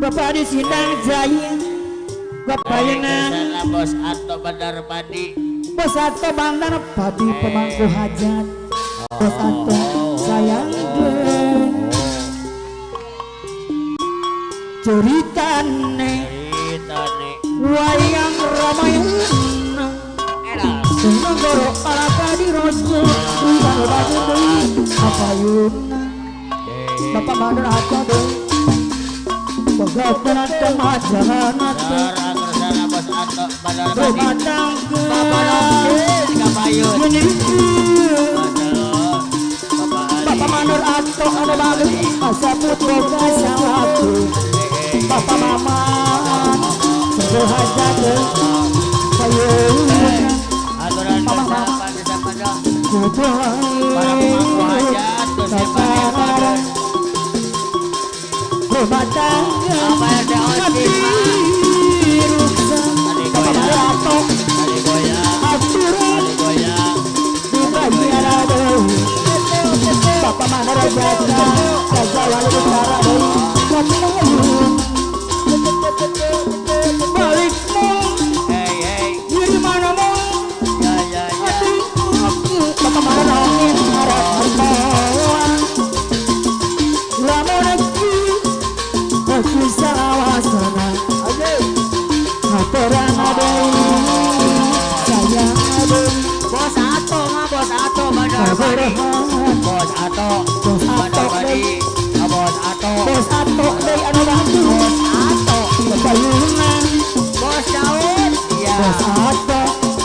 Bapak di Sindang Jaya Kapayunan
Kersana Bos Atok Bandar Badi.
Bos Ato Bandar Pati pemangku hajat Bos Ato sayang ceritane
Ceritane
wayang Ramayana
enak
Senegoro alaka di rojo Ribang bagus deui apayuna Bapak Mandor aja deh Pegatan kemajahan
Sarang kersana bos Ato Badar Badi
Berbatang
Bapak Nongkin Kapayun
Ini
Bapak
Bapak Mandor Ato anu bagus Asa putro asa laku Bapak Mama Sederhana deh Sayuna
Aturan kesapan di Sampada
Kuduhai
Para pemangku hajat Kesempahan Badar
Berbatang
Apa yang ada
Hati
Osin
rusak
Adik
Bapak Mandor
goyang
Ato
Adik goyang
Aturan
Adik goyang
Bagian ada Bapak mana raja Raja lalu besar ada Balik
Hei hei
Diri mana mau
Ya ya ya
Bapak mana nangin harap berbawa Lama lagi Aku salah sana Terang ada Saya ada
Bos Ato mah Bos Ato Badar Badi Bos Ato Badar Badi Bos Ato
Bos Ato dari anu bantu
Bos Ato
Kebayungan
Bos Daud Iya
Bos Ato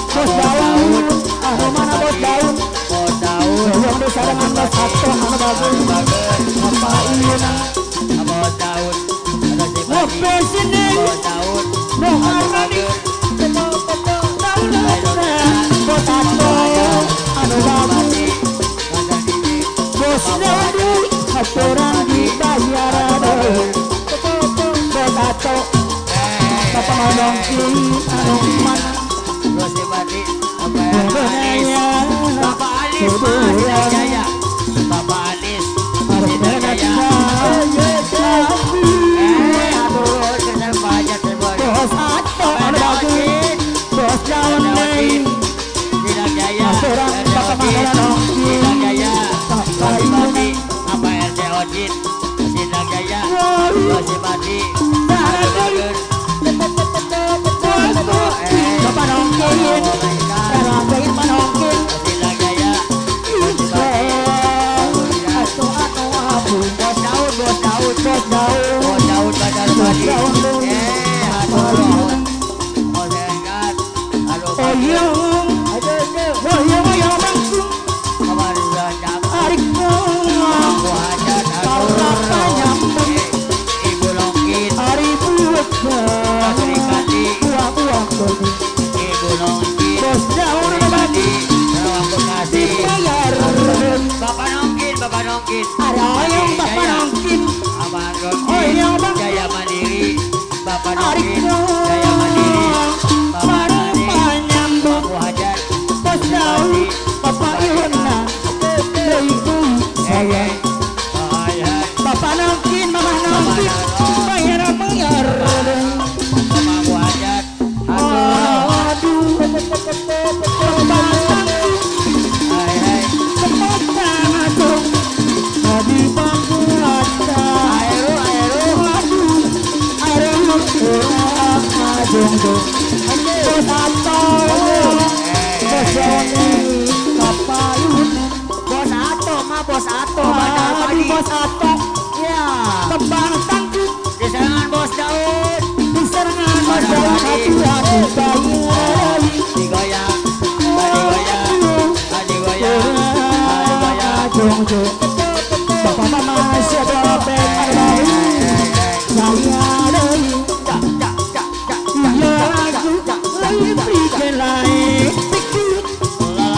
Bos Daun Anu mana Bos Daun
Bos Daud
Yang disarangan Bos Ato anu bagus
Bager
Apa iya
Bos Daud Ada si Badi
Ngopi sini
Bos Daud
Bos
Ada
Arani
Bager
Bos Ato anu bagus
Ada Didi
Bos Daun Aturan dibayar ada Bos Ato Bapak Manongki anu mana
Bos si Badi Apa yang Anis Bapak Anis mah Sida Jaya Bapak Anis Sida Jaya Aduh Sida Pajat Sida
Bos Ato anu bagus Bos Daun Neng
Sida Jaya
Aturan Bapak Manongki
Sida Jaya Bos si Badi Apa RT Ojin Sida Jaya Bos si Badi Ada Bager
Bapak Nongkin Rangkain Manongkin
Sida Jaya Bos si Badi
Ato abu
Bos Daud Bos Daud
Bos Daun
Bos Daud Badar Badi Aduh Bos Enggat Aduh
Oyong Oyong oyong langsung
Kamar Ranjang
Arik
Aku hajat
Parata nyambung
Ibu Longkin
Ari buat
Sri Kandi
Buang-buang bagi
Ibu Longkin
Bos Daun
Sri Kandi Rawang Bekasi
Bayar
Bapak Nongkin Bapak Nongkin
Ada oyong Bapak Nongkin
Abang
Oyong
Nongkin
bang
Jaya Mandiri Bapak
Arik
Nongkin Jaya Mandiri Bapak Nani
Parata nyambung
Aku hajat
Bos Daun Bapak Iwana Ibu saya
Hai hai
Bapak Nongkin Mama Nongkin Bayar
Bapak aku hajat Aduh
Aduh Kebatang
Hai hai
Kebatang aduh Tadi bangku rata
Airu
Aduh Aduh Aduh Bos Ato Bos Yoni Kapayun
Bos Ato mah Bos Ato Badar
Aduh
Badi
Bos Ato
Ya
Kebatang
di serangan Bos Daud
Diserangan Bos Daun hati-hati bayar
digoyang tadi goyang tadi goyang tadi goyang
Bapak mama sedobek arba'in saya dari
cak cak cak cak
iya lagu lagi bikin lain pikir
la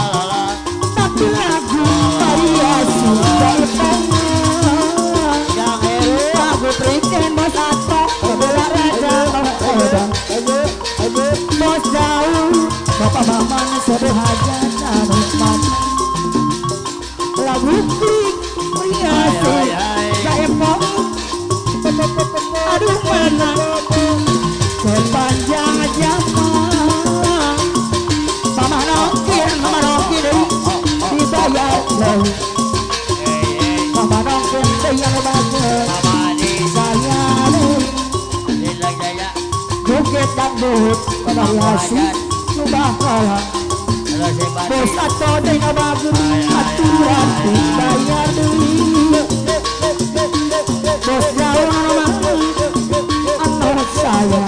tapi lagu variasi dari tangan
yang heru
lagu bikin Bos Ato berbela raja Bos Daun Bapak mama sederhana nikmat lagu variasi saya mau aduh mana sepanjang zaman mama nongkin dibayar mama nongkin yang bagus
Mama di
saya duit dari hasil nu bakalan
Halo Sebati.
bos atau deh bagus aturan dibayar deui bos jauh anu saya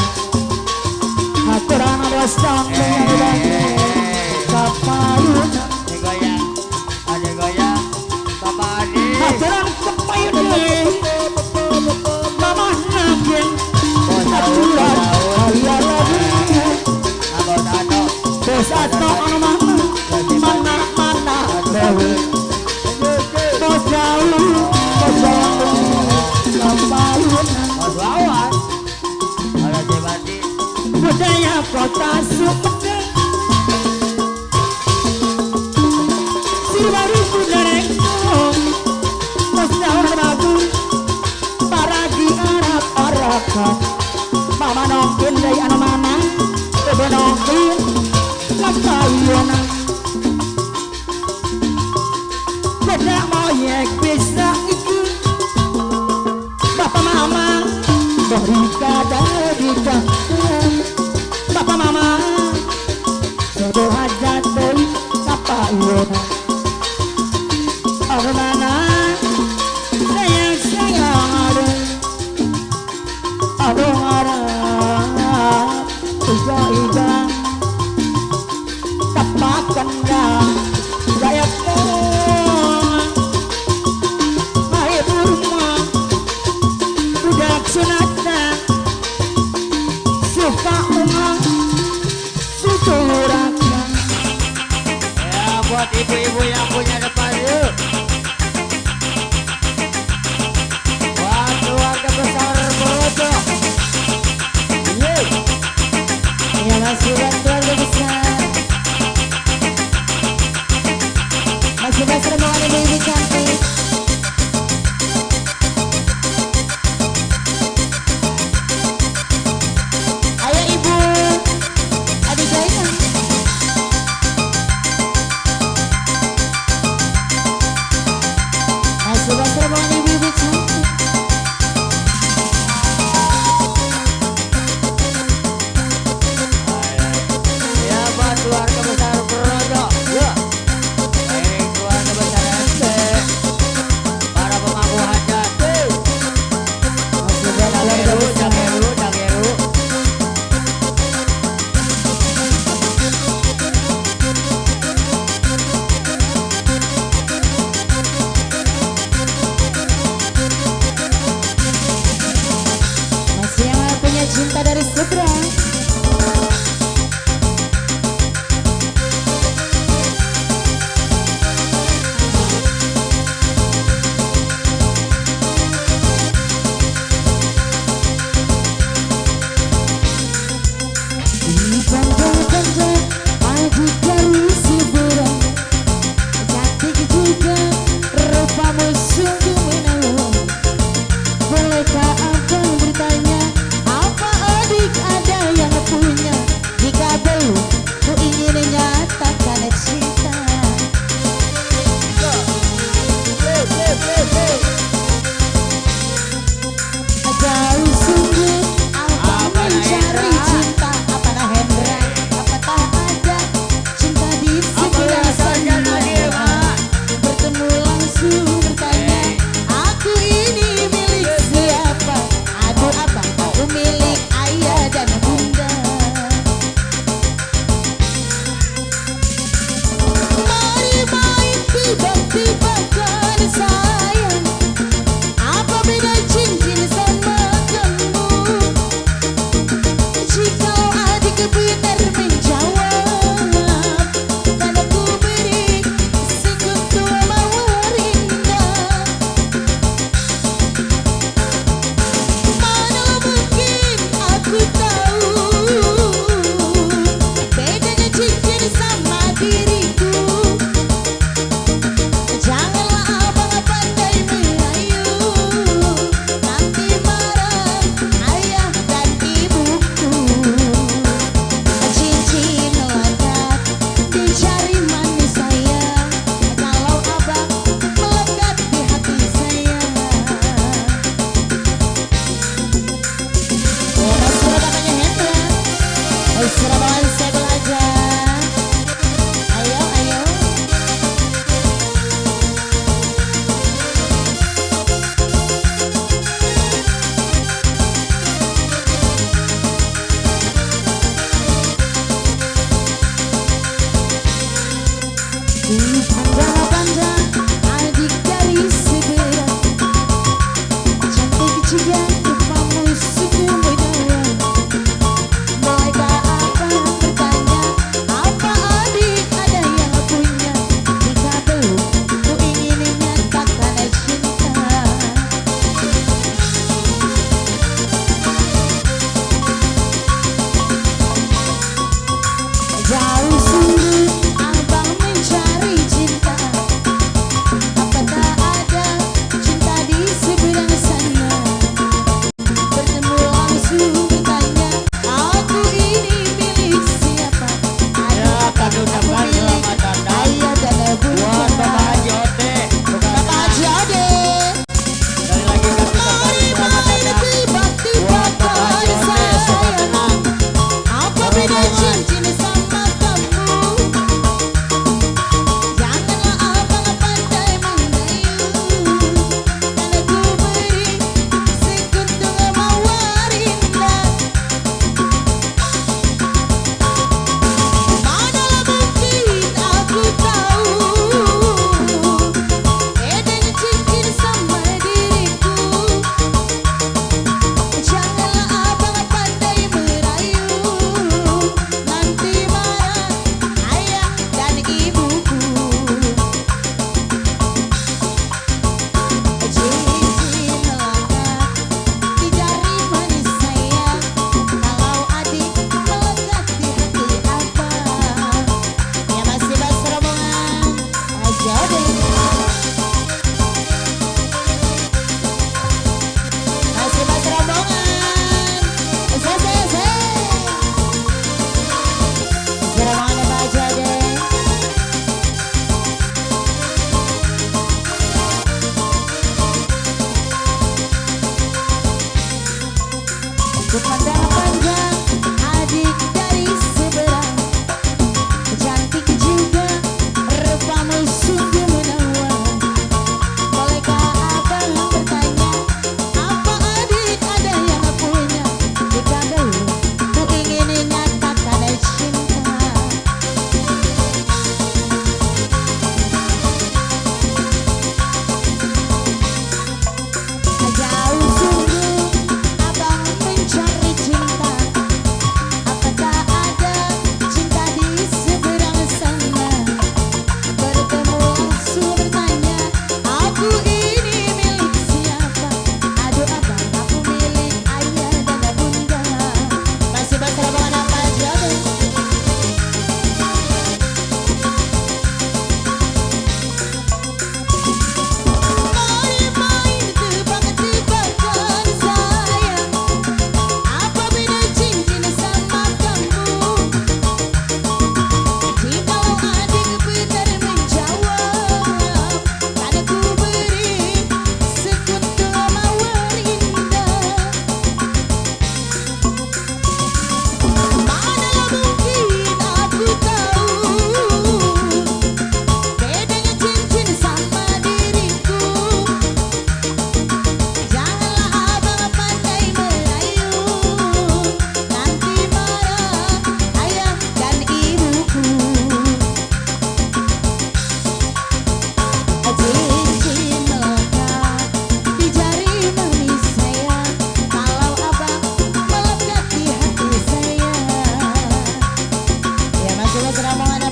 aturan bos tanggung kapayun
Digoyang. Ada goyang. Bapak Adi.
aturan kapayun mama nangin
Bos Daud.
aturan ayah lagi
Abang Dado.
bos atau anu mana dewe bos jauh kapayun
Bos Wawan. Halo Sebati.
budaya kota Sumedang Sirwaru Kudarengkong Musnahun bagus para di arak-arakan mama nongkin dari anu mana bebe nongkin kapayana beda moyek bisa ikut bapak mama dari kada di kampung bapak mama jodoh hajat dari kapayana anu mana sayang ada aduh harap iga tapakan dah gaya kong hai rumah budak sunatna suka umang suturakna
Ya buat ibu-ibu yang punya depan yuk. Buat keluarga besar Borojo.
ya masih keluarga besar masih besar mau ada ibu cantik ayo ibu adik saya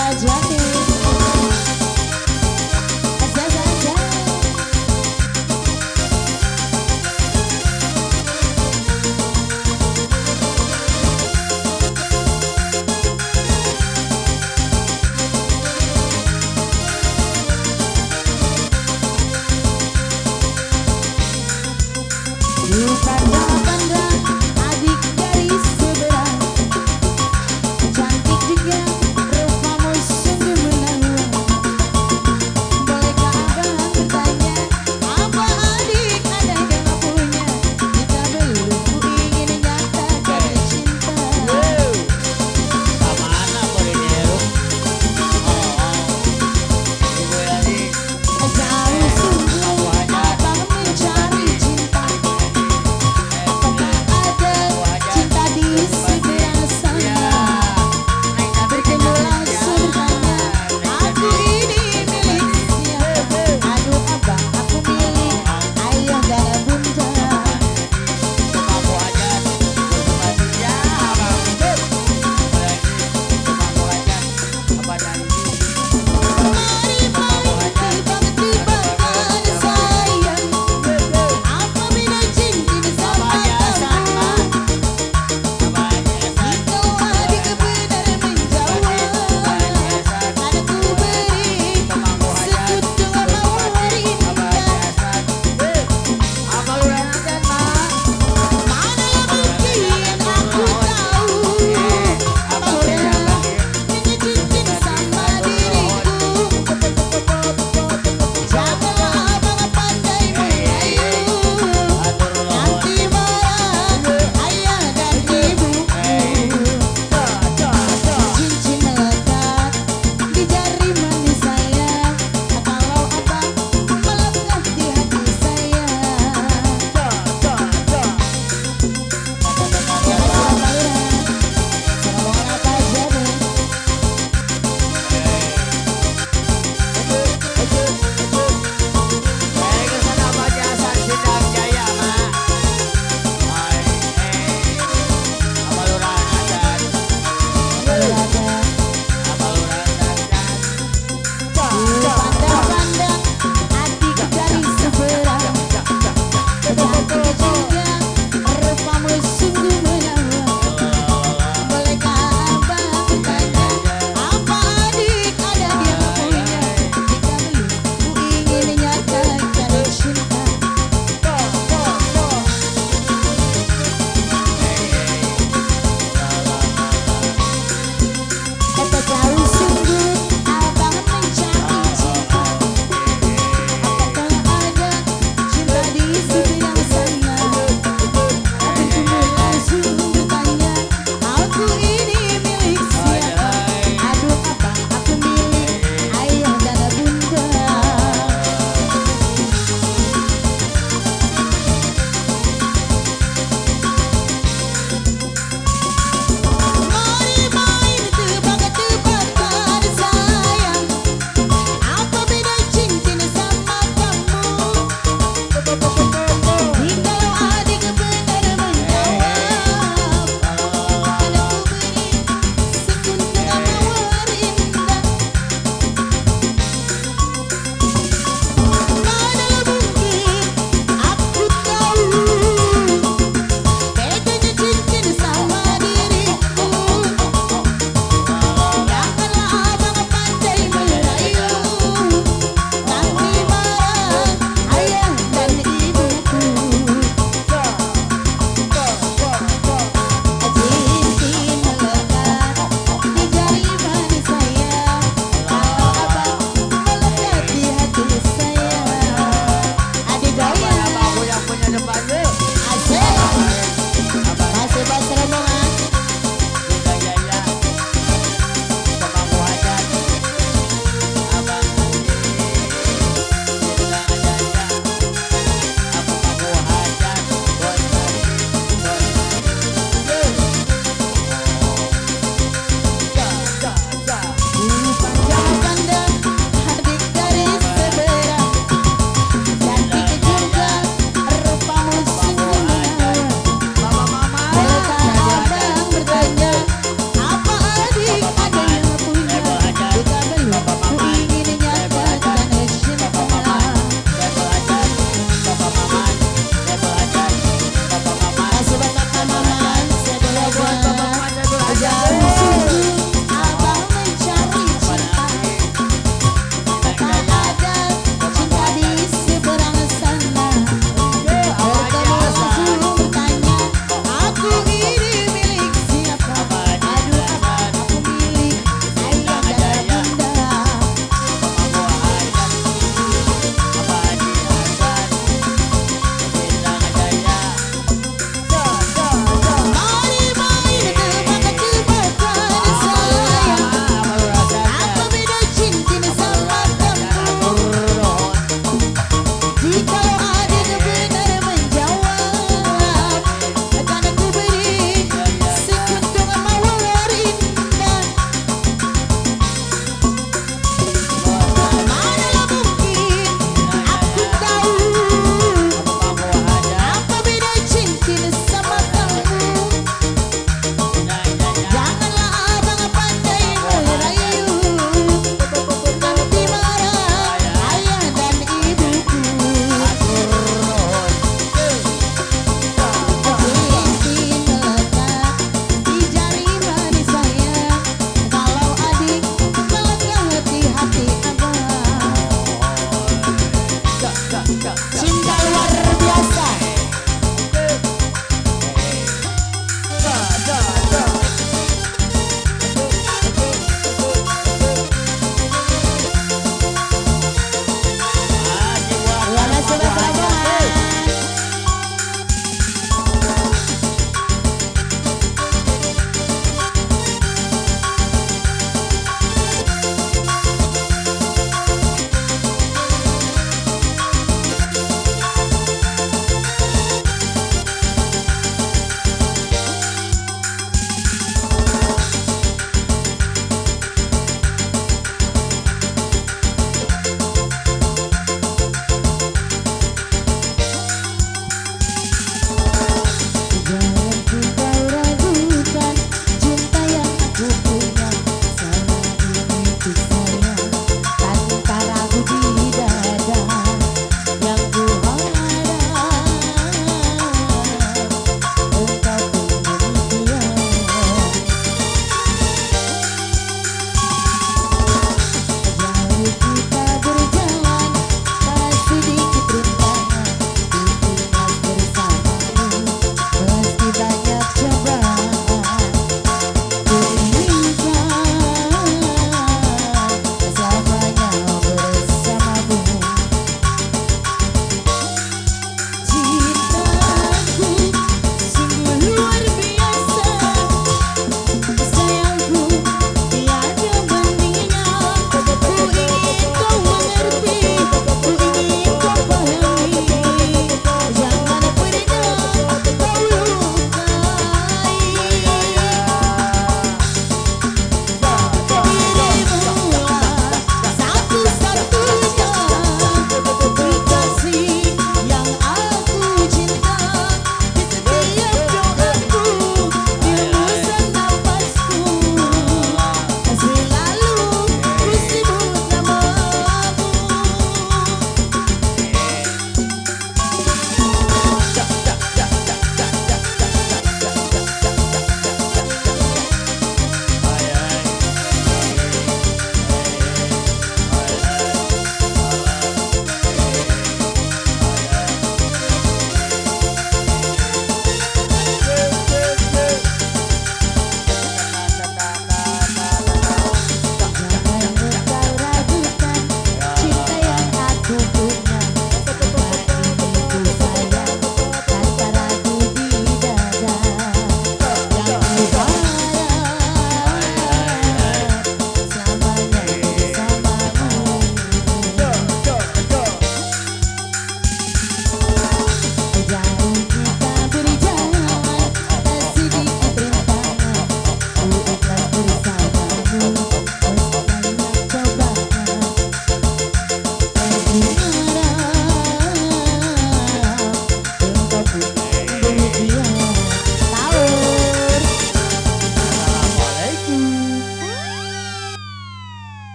Jati Aja-aja Di pandang-pandang adik dari seberang Cantik juga rupamu sungguh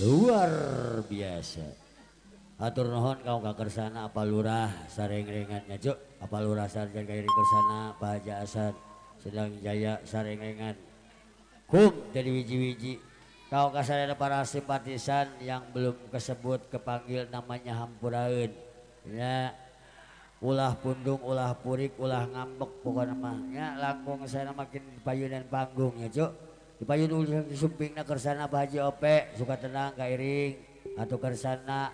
luar biasa. Atur nuhun kau ka kersana apa lurah sareng-rengannya cuk, apa lurah sareng kairing kersana Pak Haji Hasan sedang jaya sareng-rengan. Kum dari wiji-wiji kau kasarana para simpatisan yang belum kesebut kepanggil namanya hampuraeun. Ya ulah pundung, ulah purik, ulah ngambek pokoknya mah. Ya langkung saya makin payunan panggungnya cuk. Dipayun ulah disumpingna kersana Pak Haji Ope suka tenang kairing atau kersana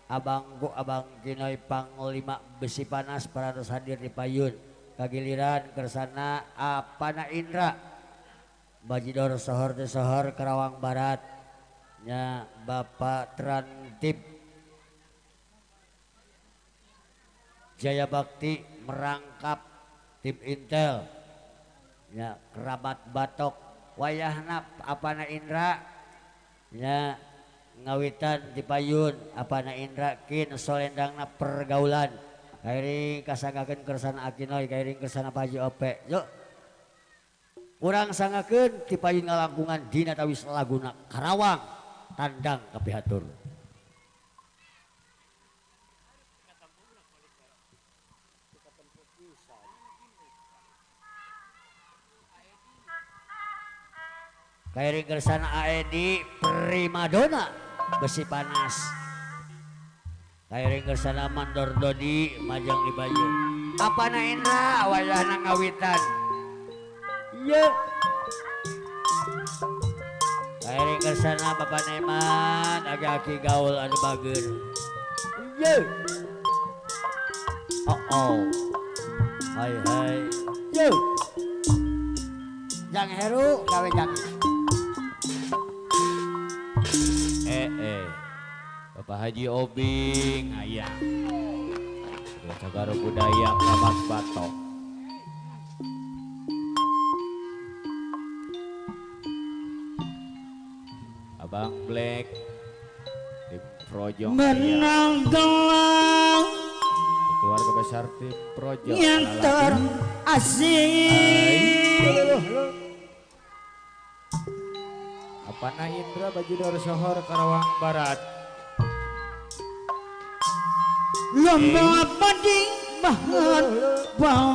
Abangku Abang Kinoy Panglima Besi Panas parados hadir di payun kagiliran kersana Apana Indra Bajidor Sohor de Sohor Karawang Barat nya Bapak Trantip Jaya Bakti merangkap tim Intel nya kerabat Batok wayahna Apana Indra nya ngawitan di payun Apana Indra kin solendangna pergaulan kairing kasanggakeun kersana Akinoy kairing kersana Pak Haji Ope yuk urang sangakeun ti payun ngalangkungan dina tawis laguna Karawang tandang kapihatur. Kairing kersana Aedi Primadona Besi Panas kairing kersana Mandor Dodi Majang di Bayu Apana Indra wayahna ngawitan iya kairing kersana Bapak Neman Aki-aki gaul anu bageun iya oh hai hai yo jang heru gawe jang Bapak Haji Obing ayang Sagara Budaya Kramas Batok Abang Black tim Projong
menang gelang
keluarga besar tim Projong
yang terasing
Apana Indra Bajidor Sohor Karawang Barat
lomba padi bahan bang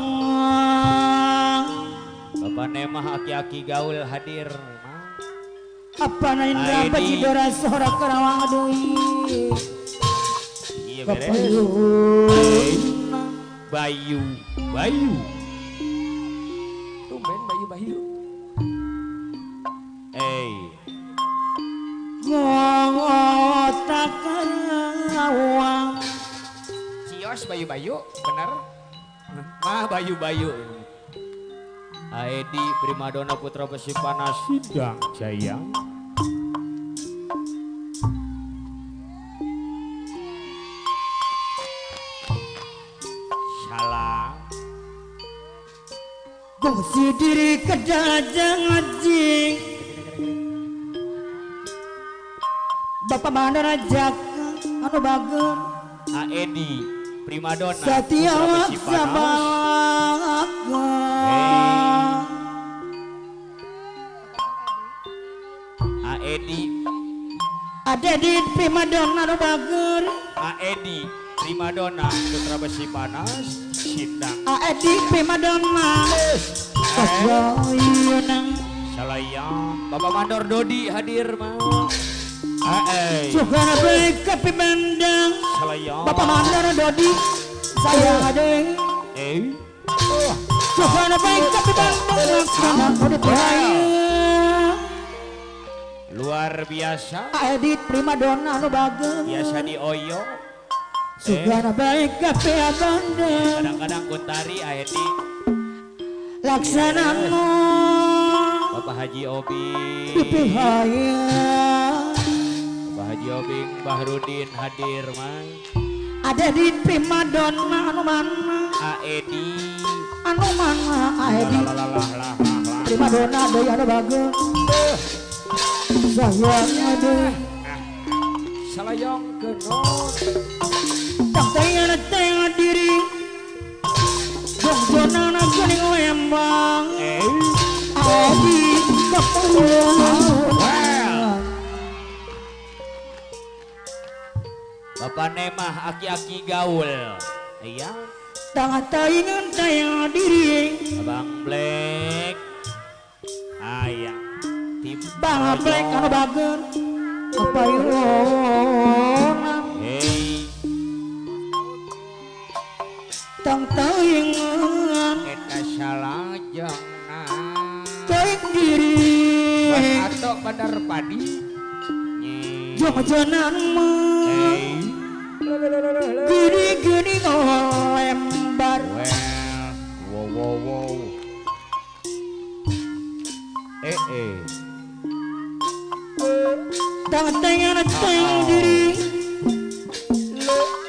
Bapak Nemah aki-aki gaul hadir
Apana Indra Bajidor Sohor Karawang Dui
iya beres Bayu tumben Bayu
ngotak Karawang
Cios Bayu bener mah Bayu Aedi Primadona Putra Besi Panas Sidang Jaya salah
gongsi diri kedajang ngajing Bapak Mandara Jaka anu bageun
Aedi Primadona
Satya
Putra Besi Panas Aedi
ada di Primadona anu bageun
Aedi Primadona Putra Besi Panas Sidang
Aedi Primadona Sayoyunang
salayang Bapak Mandor Dodi hadir mah
Sugana baik kapi bandang
salayang
Bapak Mandara Dodi saya adeng Sugana baik kapi bandang Laksana Dodi Praya
luar biasa
Aedi Primadona anu bageun
biasa di Oyo
Sugana baik kapi bandang
kadang-kadang Kuntari Aedi
Laksana
Bapak Haji Obi
Dipihaya
Bapak Haji Obing Bahrudin hadir mah
ada di Primadona anu mana
Aedi
Aedi Primadona deui anu bageun sayang aduh
salayang kenon
tak tayang tayang diri Jona geuning lembang Aedi kapulungan
Bapak Nemah aki-aki gaul. Iya.
tangan taingan tayang diri
Abang Black. Ayah. Tim
Bang Blek anu bager apa yona
Hey.
tang taingan
Eta salajengna.
taing diri
Atau Bandar Padi.
jangan mah
Hey.
gini lembar
Well, wow. Eh.
tang taingan taing diri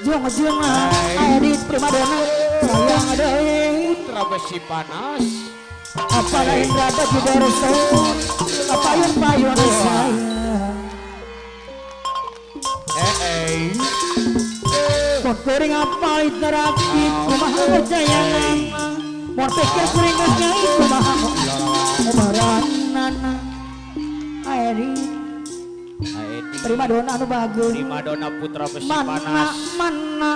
jangan Edit primadona sayang ada
Putra besi panas.
apa lain rada di resto apa yang payung sayang
Eh.
Kuring apa interaksi kumaha jayangan mau pikir keringetnya kumaha obaranana airi primadona anu bagus
Primadona putra besi
mana
panas.
mana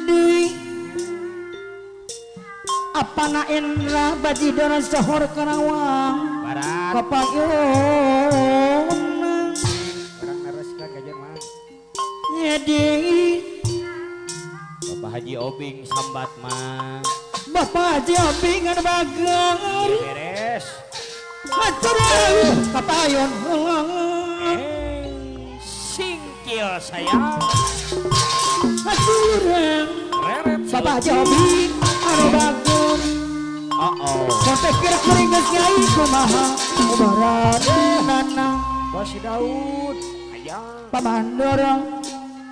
deui apana Indra Bajidona Sohor Karawang
Barat.
kapayun
Orang nareskan gajar mah.
jadi
Bapak Haji Obing sambat mah.
Bapak Haji Obing anu bagus
Beres.
hancur kapayun
Singkil sayang.
hancur
Reret.
Bapak Haji Obing anu bagus
Oh.
sampai kira keringet nyai kumaha obaranana
Bos Daud. Ayah.
pamandor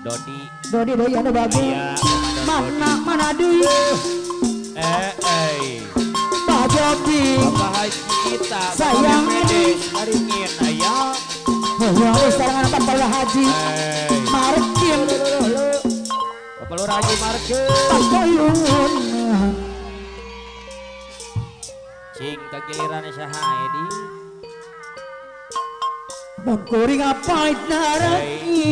Dodi.
Dodi deui anu bagus
Ayah.
mana deui Pak Jobi
Bapak Haji kita.
Sayang.
Pedes. Haringin ayah.
wah sekarang apa Pak Haji Markin
Bapak Lur Haji Marke.
Pakoyun
Cing kagiliran saha Edi.
mun kuring apa naraki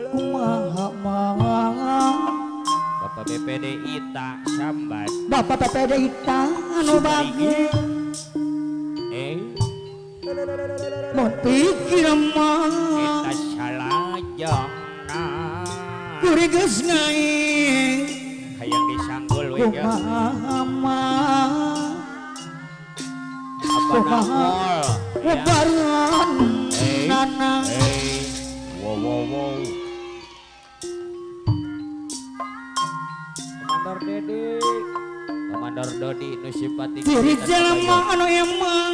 kumaha manga
Bapak BPD Ita sambat.
Bapak PPD Ita anu bagus mun pikir mah
Kita salajengna.
kuring geus ngai
Hayang disanggul we ya.
kumaha mah
Apa nangol?
Lebaran nana
Wow. Komandor Dede. Komandor Dodi nu simpati.
diri jelema anu emang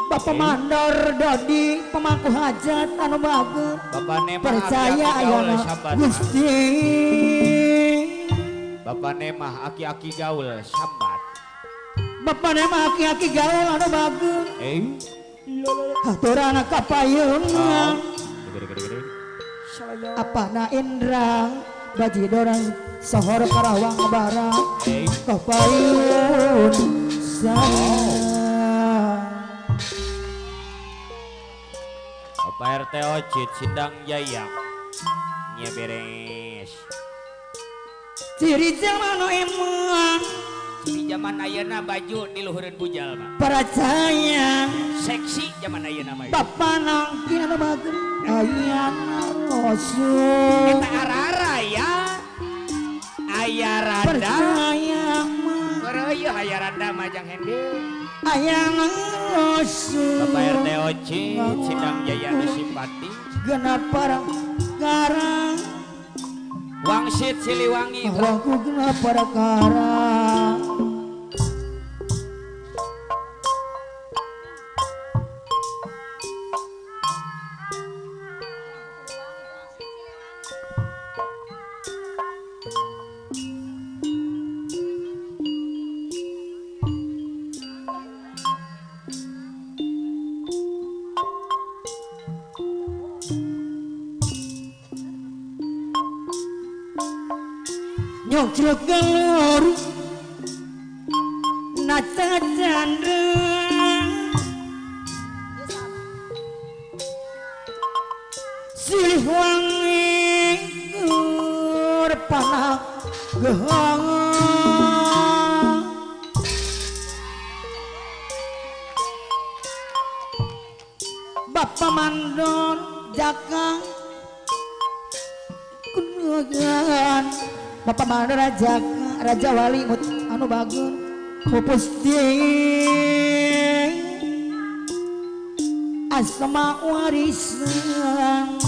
Bapak Mandor Dodi pemangku hajat anu bagus
Bapak Nema
percaya
aki-aki gaul
ayeuna
sambat.
Gusti
Bapak Nemah aki-aki gaul sambat.
Bapak nema aki-aki gaul anu bagus haturana kapayungan
Gede.
apana Indra Bajidona Sohor Karawang Barat kapayun sayang
Bapak RT Ocit Sindang Jaya. Nya beres.
ciri zaman anu emang
Di zaman ayeuna baju di luhureun bujal mah.
percaya
Seksi zaman ayeuna mah.
Bapak nangkin anu bagus ayana Rasul
Kita arara ya. Aya randa.
percaya mah
Bereueuh aya randa majang hende.
ayana Rasul
Bapak RT Ocit Sindang Jaya nu simpati.
genap parang karang
Wangsit Siliwangi.
Aku genap para karang nyok cilok galur nata candra silih wangi berpanah gehang Bapak Mandor Jaka Kunugan Bapak Mandor Raja Wali anu bagun Mupusti Asma warisan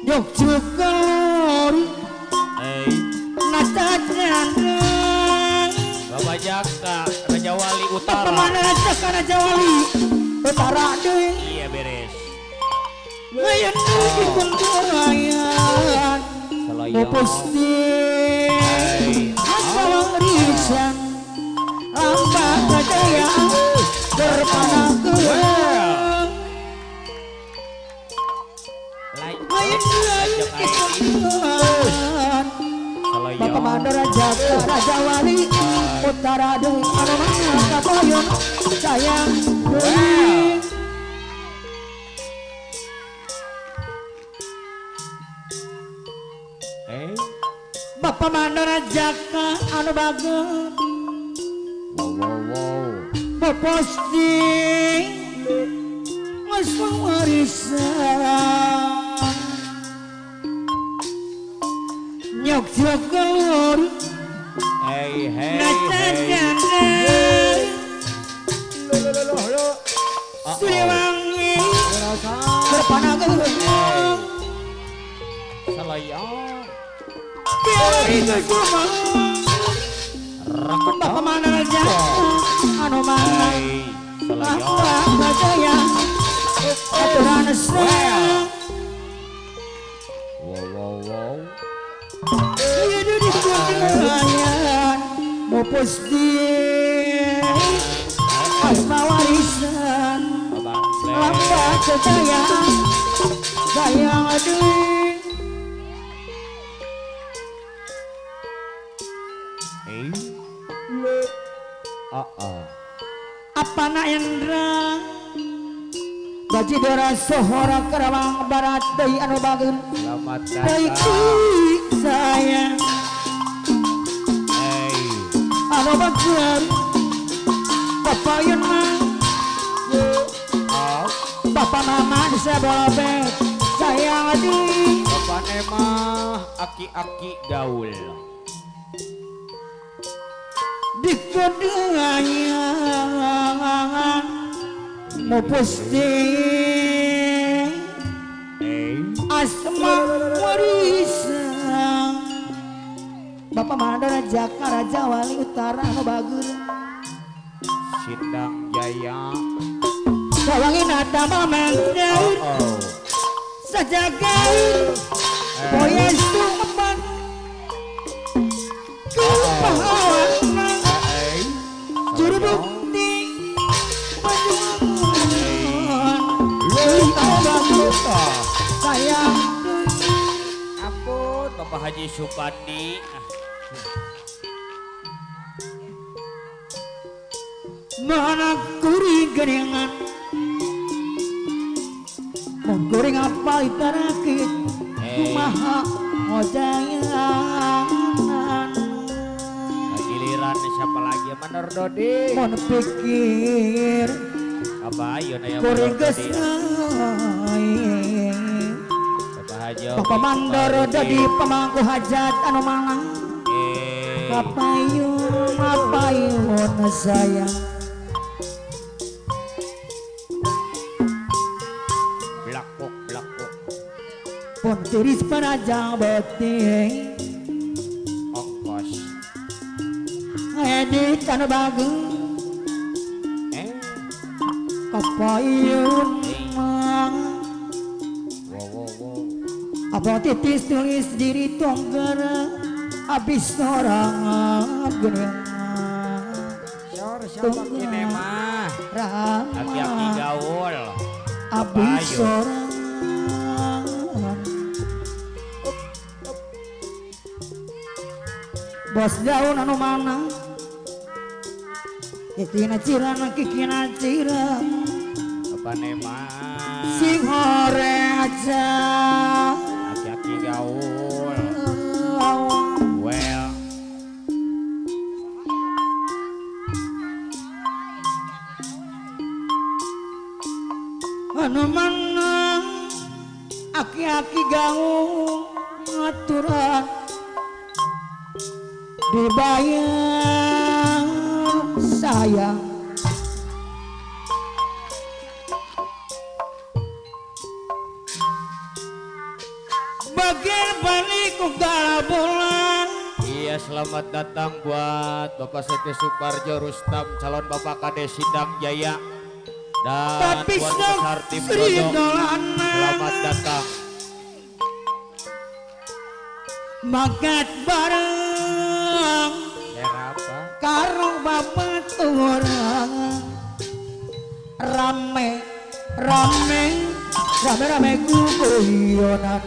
Yok cukur Nata janda
Bapak Jaka Raja Wali Utara.
Bapak mana Jaka Raja Wali Utara deh
Iya beres.
Ngayan di kundayan Mupusti Asma warisan Lamba Jaya berpanah gehang Bapak Mandor Raja Wali Utara deh anu mah katoyon sayang deui Bapak Mandor Jaka anu bageun posting Asma warisan Nyok jogelur Nata janda Siliwangi berpanah gehang
Salayang
Kiai Gusuma Bapak mana aja anu mana Lamba Jaya aturan sayang Hidup di kundayan Mupusti Asma warisan Lamba Jaya sayang aduh Apa na Indra Baji dora sohora kerawang barat dari anu bageun
Selamat
dari
datang.
sayang anu bageun papayun mah Bapak mama di sabolobe sayang adi
Bapak Nemah aki-aki gaul.
di kedengayan Mupusti Asma warisan Bapak Mandor Jaka Raja Wali Utara anu bageun
Sindang Jaya.
Sawangi nata mamandar sajagain poya sumepan kupahawana juru bukti perjuangan sayang
Ampun Bapak Haji Supandi.
mana kuring geningan kuring apa itarakit kumaha ngojayan
Giliran siapa lagi Manor Dodi?
mon pikir
Apa ayo na ya
kuring
Manor Dodi?
gesai
Bapak Haji
Bapak Mandor jadi pemangku hajat anu mangang kapayun sayang
Blakok
pun tiris panajang beting
ongkos.
edit anu bageun kapayun abang titis tulis diri tonggara abis norangan geningan
Siapa kini mah? Aki-aki gaul.
abis
Ayo.
sorangan bos daun anu mana kikina cirang
Bapak Nemah.
sing hore aja
gaul. Well.
Anu menang aki-aki gaul ngaturan dibayar sayang bagian balik galabulan.
Iya, selamat datang buat Bapak Seti Suparjo Rustam, calon Bapak Kades Sidang Jaya. Dan
Tapi
buat besar tim
Sri
Brojo,
Dolana
selamat datang.
makat bareng
Siapa?
karo babaturang rame rame rame rame guguyonan.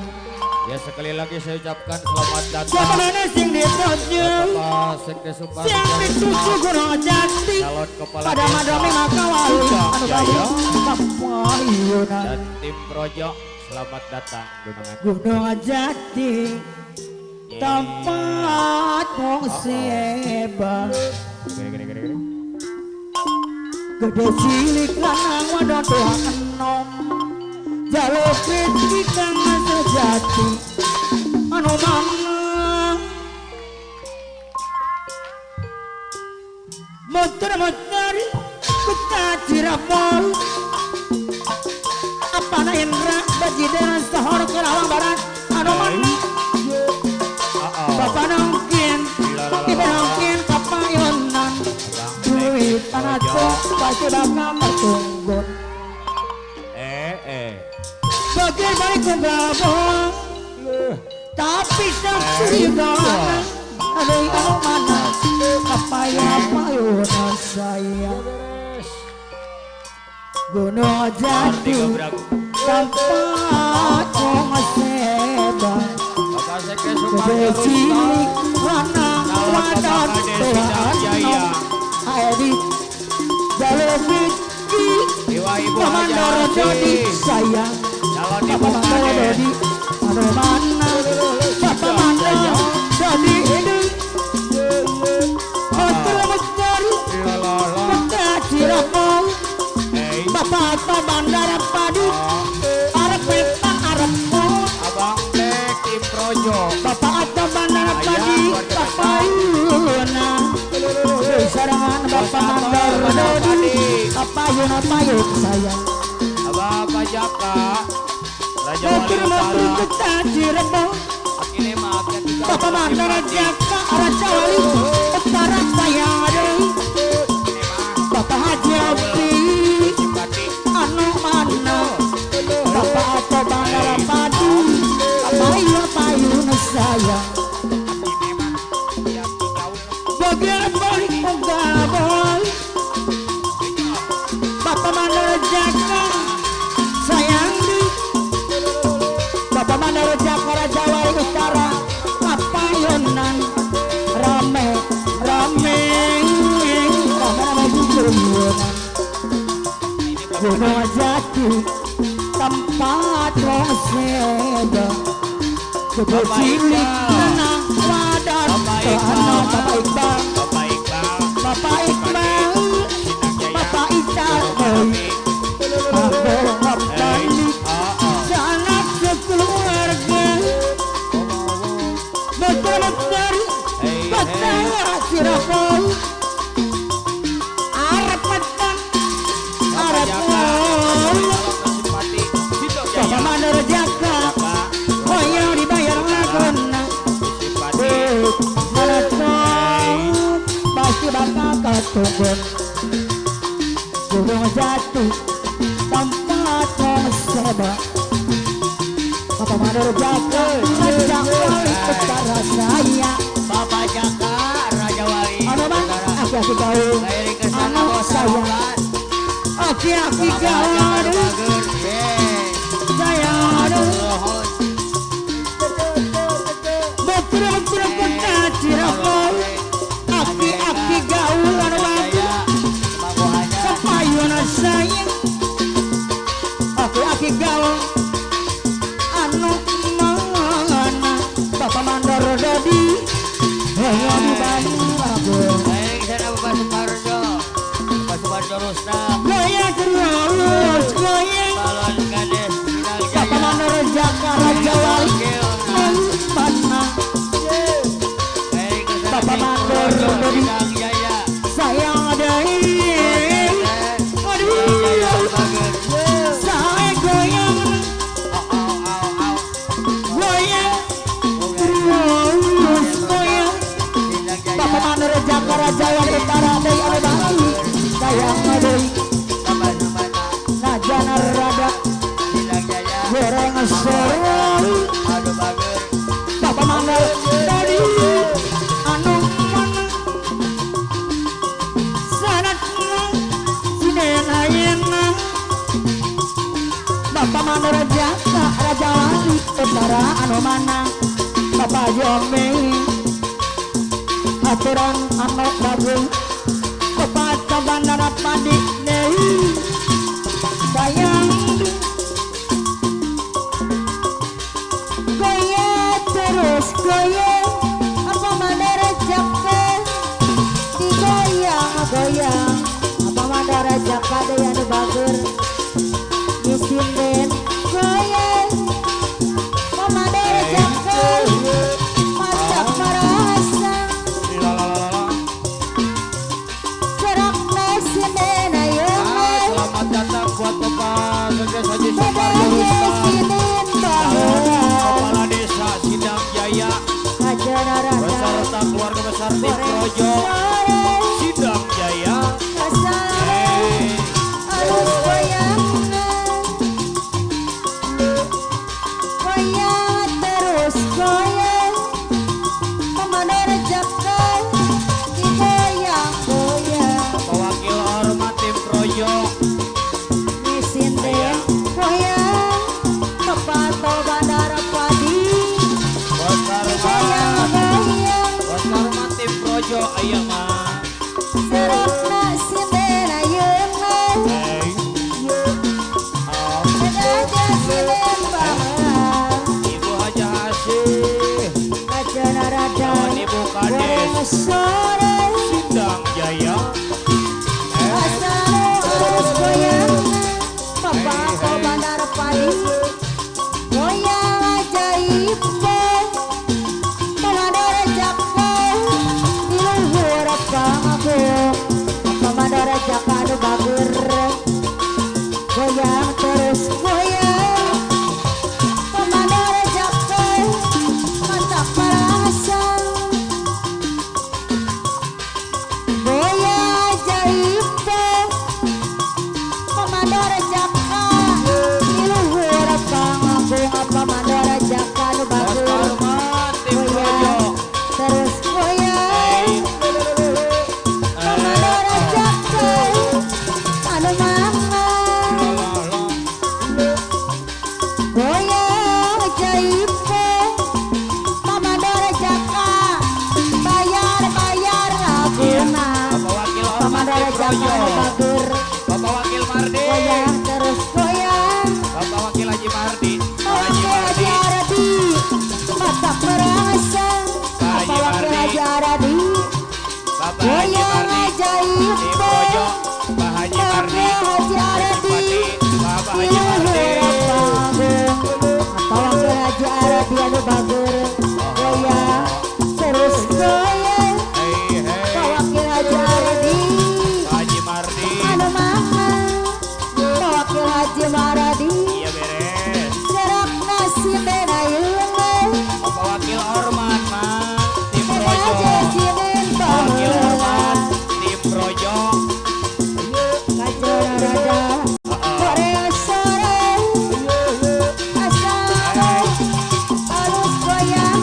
Ya, sekali lagi saya ucapkan selamat
Siapa
datang
mana sing diprojo
Bapak Sekde Suparjo
siang dituju
Rustam,
gunung jati
calon kepala
pada
desa
madami maka wali
Sidang
anu
Jaya.
kapayonan
Dan tim Projo, selamat datang Gunungan.
gunung jati tempat wong seba
Gede.
gede cilik lanang wadon tua enom jaluk kritik kang sejati anu manang muter-muter kita cirapol apa na Indra bajidan sahor kerawang barat anu manang bapak nongkin ibu nongkin kapayonan duit panaco pasti bakal tertunggun bagian balik ke gabung tapi saksi doang ada yang anu mana kapayapayunan saya gunung jati tempat wong seba
Bapak Sekde
gede
Suparjo
cilik
Rustam,
lanang
calon
wadon
Bapak Kades Sidang Jaya.
Edi jalur miki
Iwa Ibu
Komandor
Haji
Dodi sayang
calon Ibu
Bapak Mandor
Kades.
Dodi anu mana Bapak Mandor Dodi ini Hotel Mestari Kota Cirapol Bapak Atta Bandara Padu Arep Petang Arep Pol
Abang Tek tim Projo.
Bapak Atta Bandara Padi Bapak Yuna Sarangan Bapak Mandor Dodi Bapak Yuna Payut sayang
Abang Jaka Raja Wali
Motor motor
Utara.
kita Cirebon
Akhirnya maafkan kita.
Bapak Mandara Jaka Raja Wali Utara sayang ada Bapak Haji Opi anu mana Bapak Atta Bandara Padu Bapak Yuna Payut sayang bagian balik penggabung Bapak Mandara Jaka sayang di Bapak Mandara Jaka Raja Wali Utara Kapayonan rame rame rame guguyonan gunung jati tempat wong seba gede cilik lanang wadon anak Bapak Iqbal
Bapak Iqbal.
Bapak Iqbal
Sidang Jaya.
Bapak Iqbal Aku ngabdi sanak sekeluarga betul-betul kota Cirapol arep petang arep ngol Bapak Mandor Jaka koyo dibayar lagona mana cok pasti bakal ketugun gunung jatuh tempat wong seba Bapak Mandor Jaka Raja Wali Utara saya
Bapak Jaka Raja Wali
anu bang aki-aki gaul
Kairing ke sana
anu
bos
saya
Ramlan.
aki-aki
Bapak Jaka
gaul
Bager.
saya aduh
Rohon.
betul-betul kota Cirapol aki-aki gaul anu bang
Jaya. Semangohanya.
kapayuna sayang aki-aki gaul anu mana Sara anu mana Bapak Jome aturan anu bagus kepada bandara padi nei sayang goya terus goya apa bandara jaka digoyang goyang apa bandara jaka deh anu bagus disinden goyang apa bandara jaka masak merasa serak nasinden ayo
Selamat datang buat Bapak Geges Haji Suparno
bedanya
Ustaz
sinin bahwa
Kepala Desa Sidang Jaya
acara rasa
beserta keluarga besar Tim Projo Sidang Jaya.
alus goyang goyang terus goyang pemanor jakan digoyang goyang
Pewakil hormat Tim Projo
disinden goyang kepato bandara padi
Bos
digoyang
Karman
goyang
Bos Karman Tim Projo ayo mah
serak nasinden ayeuna
Hey Oh
bedanya sinin bahwa
Ibu Haja Hasih
Ajana rada
Lawan Ibu Kades
goreng sore
Sidang Jaya
asal terus goyang bapak ke bandara padi goyang ajaib bandara jaka di luhur pangagung bandara jaka anu bager goyang terus goyang bandara jaka masak merasa goyang ajaib bandara jaka di luhur pangagung apa bandara jaka anu
Bos
bager
Karman Tim Projo
terus goyang bandara jaka anu mama goyang ajaib bandara jaka bayar laguna
Bapak Wakil hormat
bandara
Tim
jaka
Projo
anu bager
Bapak Wakil Mardi
goyang terus goyang
Bapak Wakil Haji Mardi Pak
Haji
Haji Mardi
Aradi matak merasa
Pak
apa
Haji
wakil
Mardi.
Haji Aradi
Bapak Haji
goyang
Mardi
ajaib
Tim Projo Pak Haji Mardi
Haji Aradi
Bapak Haji Mardi
apa wakil Haji Aradi anu bager goyang terus goyang
Hei
apa
hei
wakil Haji Aradi
Pak Haji Mardi
anu mama apa wakil Haji Maradi
Iya beres
serak nasi benayeuna
Bapak Wakil Orman mah Tim Projo
Presiden
Wakil Orman
bahwa
Tim Projo
ngajana rada Korea sore asal alus goyang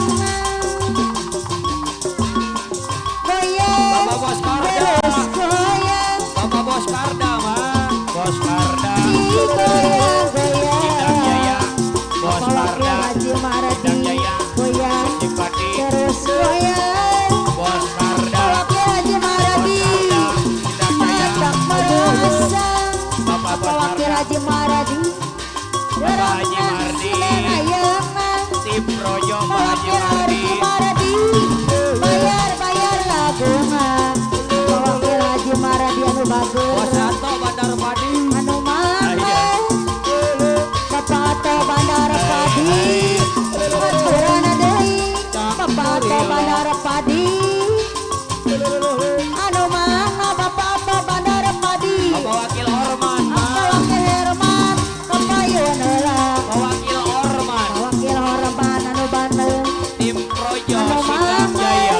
goyang
Bapak Bos Karda
terus goyang
Bapak Bos Karda mah Bos Karda
goyang
Sidang Jaya
goyang
Bos
Bapak Wakil
Karda
Haji Maradi
Sidang Jaya
goyang
Dipati
terus goyang
Bos Karda
Bapak Wakil Haji
Bos
Maradi
Karda Sidang Jaya
matak merasa
Bapak Bos
Wakil
Karda
Haji Maradi
Bapak Haji Mardi Tim Projo Pak Haji Mardi
bayar laguna Wakil Haji Maradi anu bagus
Bos Santo Bandar Padi
anu mama Bapak Ato Bandara Padi aturan deui Bapak Ato Bandara Padi anu mana Bapak Ato Bandara Padi
Bapak Wakil Orman
Apa
mah
wakil Herman kepayeun heula
Bapak Wakil Orman
wakil Herman anu bandel
Tim Projo
anu
Sidang Jaya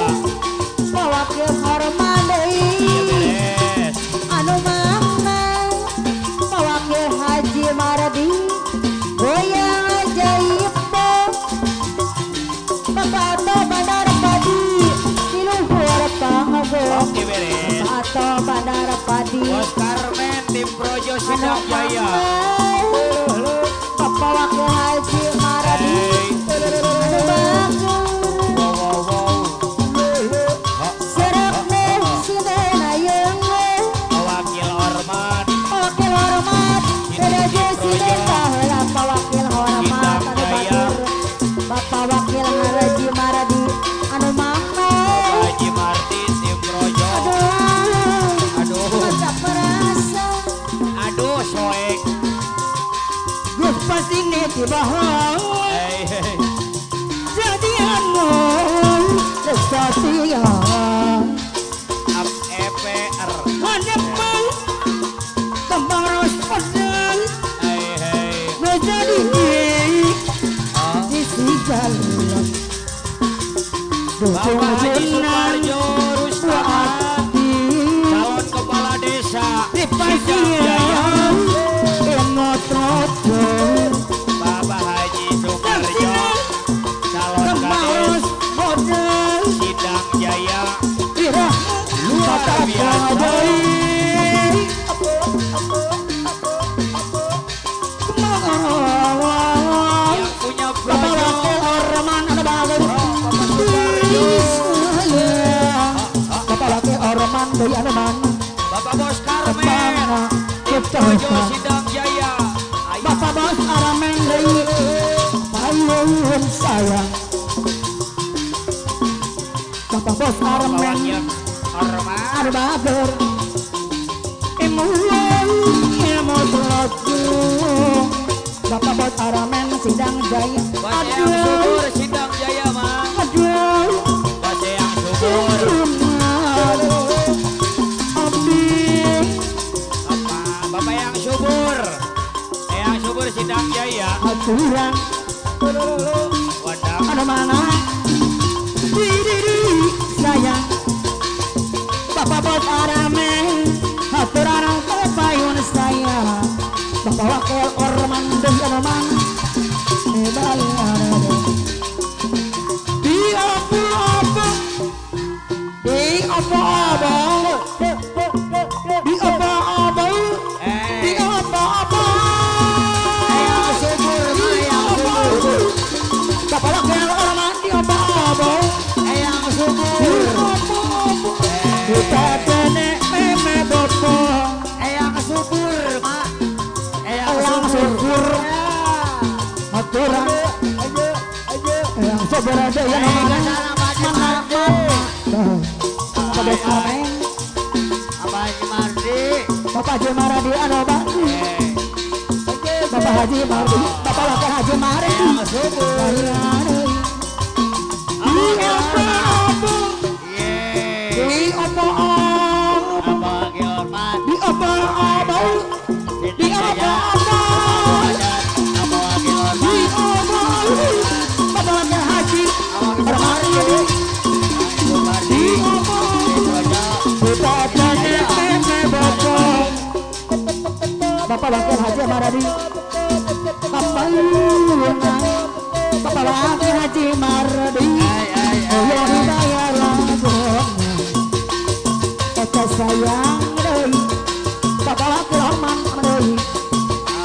mama wakil Herman deui
Iya beres
anu mama wakil Haji Maradi goyang ajaib Bapak Ato Bandara Padi di luhur pangagung
Oke beres
Bapak Ato Bandara Padi
Bos Karmen Tim Projo Sidang Jaya
Bapak Wakil Haji Maradi
Hei
pasti ini dibahas
Hei hei.
jadianmu setia
Up EPR.
hanya mau kembang ros pedang
Hei hei.
menjadi isi jalan
Bapak Haji Suparjo Rustaman, calon kepala desa Sidang Jaya. Bapak Haji Suparjo, calon kades Sidang Jaya. Luar biasa. Yang punya projo Bapak Bos Karmen, projo Sidang Jaya. Ayo.
Bapak Bos Aramen dari payung sayang Bapak Bos Aramen
Bawahnya hormat.
ada bager emulai emotelaku Bapak Bos Aramen Sidang Jaya
Bos yang subur Sidang Jaya Mang.
aduh
Bos yang subur. Bapak yang subur. Yang subur Sidang Jaya.
aturan
Wadah.
ada mana diri sayang Bapak Bos Aramen aturan payun saya Bapak Wakil Orman dan ada mana di apa-apa di apa-apa di apa-apa di apa-apa
Yang subur mah yang subur.
Bapak Wakil Orman di apa-apa
Yang subur.
di apa-apa kita tenek meme bopo
Yang subur mak. Yang
yang subur aturan yang subur aja ya namanya mana Bapak Bos Aramen
Apa Haji Mardi?
Bapak Haji Maradi ada Pak Bapak Haji Mardi Bapak Wakil Haji Mardi
Yang subur.
di apa-apa
Yeay.
di apa-apa
Apa lagi hormat?
di apa-apa di apa-apa
Apa lagi
di
hormat?
apa-apa Bapak Wakil Haji Mardi
Supardi.
kita tenek meme bopo Bapak Wakil Haji Maradi Bapak Yuna Bapak Wakil Haji Maradi yang dibayar lagunya Eka sayang doi Bapak Wakil Orman doi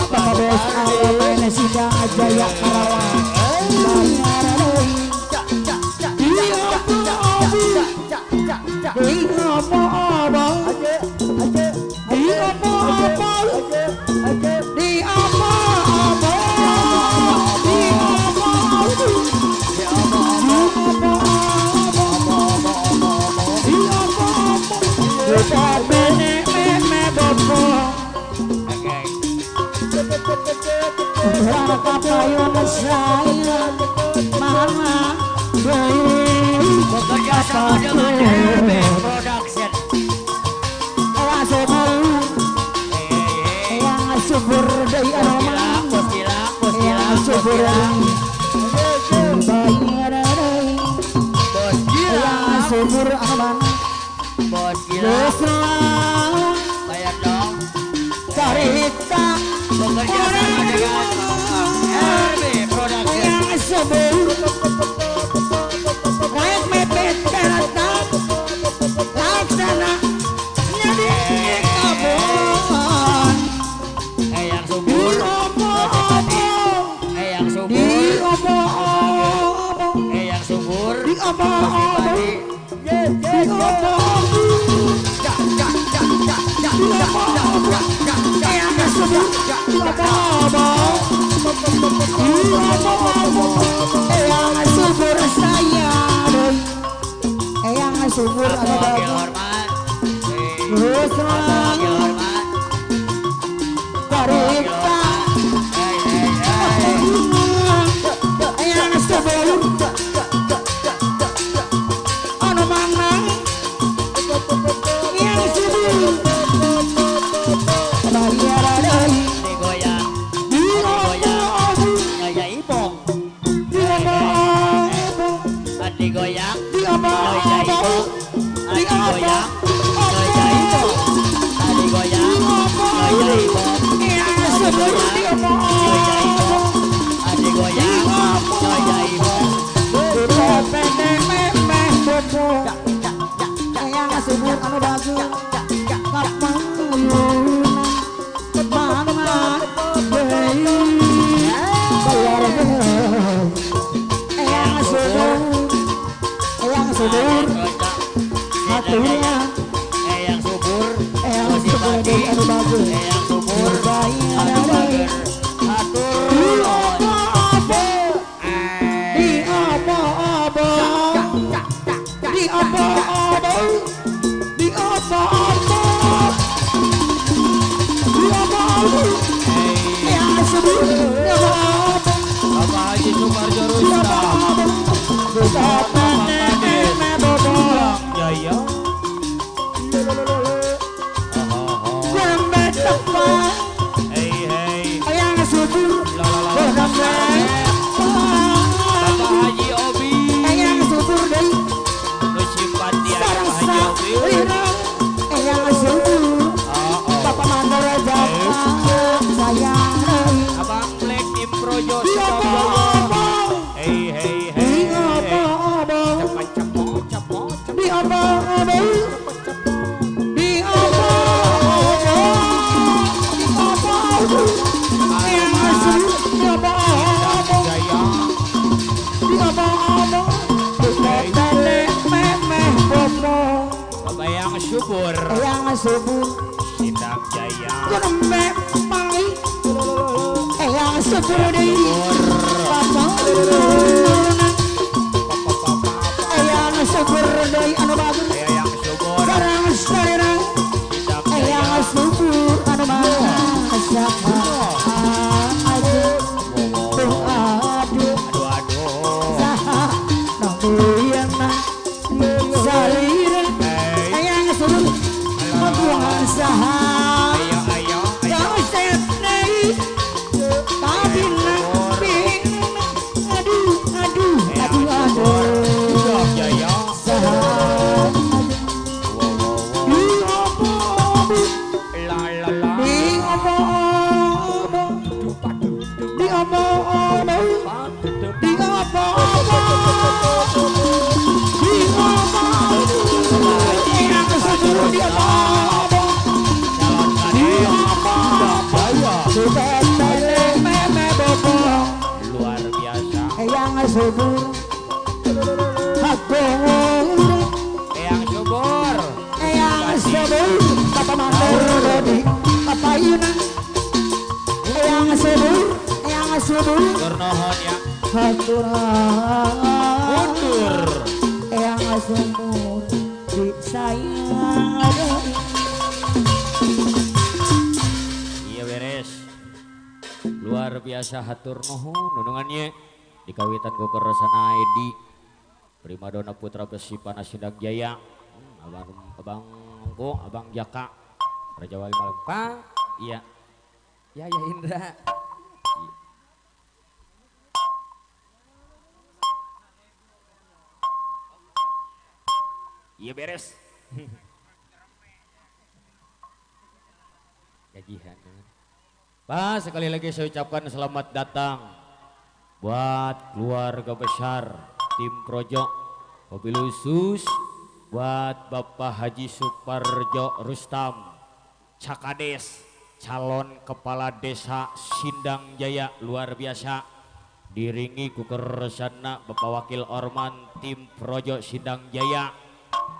Bapak Bos Aramen Sidang Jaya Karawang bayar doi di apa-apa di apa-apa di apa-apa di
Bekerja sama dengan RB Production.
Subur dari aroma
Bos Gilang, Bos Gilang, Bos
subur
Gilang,
Bos
Bos Gilang,
subur aman
Bos Gilang.
Beslang
Bayar dong.
cerita
Bekerja sama dengan RB Production.
yang subur kayak mepet kereta laksana nyadi kabon
Yang subur. Yang subur. Yang subur.
Subur
Apa
ada
lagi
bagus
hormat?
terus
Apa lagi
terang
hormat?
cerita saya deui
digoyang
di
digoyang
obo
gaya ibong
di obo
digoyang
di obo
gaya ibong
di obo
digoyang gaya ibong digoyang gaya ibong
yang subur di obo
gaya ibong digoyang gaya ibong
pendek memeh bobo yang subur anu bagus subur hatinya
yang subur
yang subur dari anu bagus
yang subur
anu bagus
atur
di obo-obo di obo-obo di obo-obo di obo-obo yang subur di obo-obo
Bapak Haji Suparjo
di
Rustam
obo-obo Bupatene bobo
Jaya
Gembet tepat
Hei hei
yang subur gembet
Bapak Haji Obi
yang subur dari
lu simpati ya Bapak Haji
sarasa
Obi
lira yang subur Bapak Mandor Jaka sayang dari
Abang Black Tim Projo
di obo-obo
Hei hei
di
hei
obo-obo
Cepat
di obo-obo di obo-obo di obo-obo yang subur di obo-obo
Jaya
di obo-obo Bupatene memeh bobo
Bapak yang subur
yang subur
Sindang Jaya
gembet pai yang subur dari Bapak yang subur dari anu bagus
Saya yang subur
sarang sarang
Sindang
yang
Jaya
subur anu bagus siapa aja tuh aduh
Aduh aduh
saha nanguyana salira
Hei
yang subur mabuhan saha
Ayo ayo ayo
kau set nei tapi nabi aduh aduh aduh aduh
Sindang Jaya
saha di obo-obo
La la la
di obo-obo di obo-obo di obo-obo di obo-obo yang subur di obo-obo
Calon Kadek Sindang Jaya
Bupatene memeh bobo
Luar biasa
yang subur agung
Yang subur
yang subur Bapak Mandor dari Bapak Yuna yang subur
Bernohon ya
haturan
mundur
yang subur di saya dari
Iya beres luar biasa hatur nuhun nunungannya dikawitan ku keresana Edi primadona putra besi panas Sindang Jaya abang Jaka Raja Wali Malempang iya
Ya ya Indra.
iya beres
Gajihan.
Pak sekali lagi saya ucapkan selamat datang buat keluarga besar tim Projo mobil khusus buat Bapak Haji Suparjo Rustam Cakades calon kepala desa Sindang Jaya luar biasa diringi ku keresana Bapak Wakil Orman tim Projo Sindang Jaya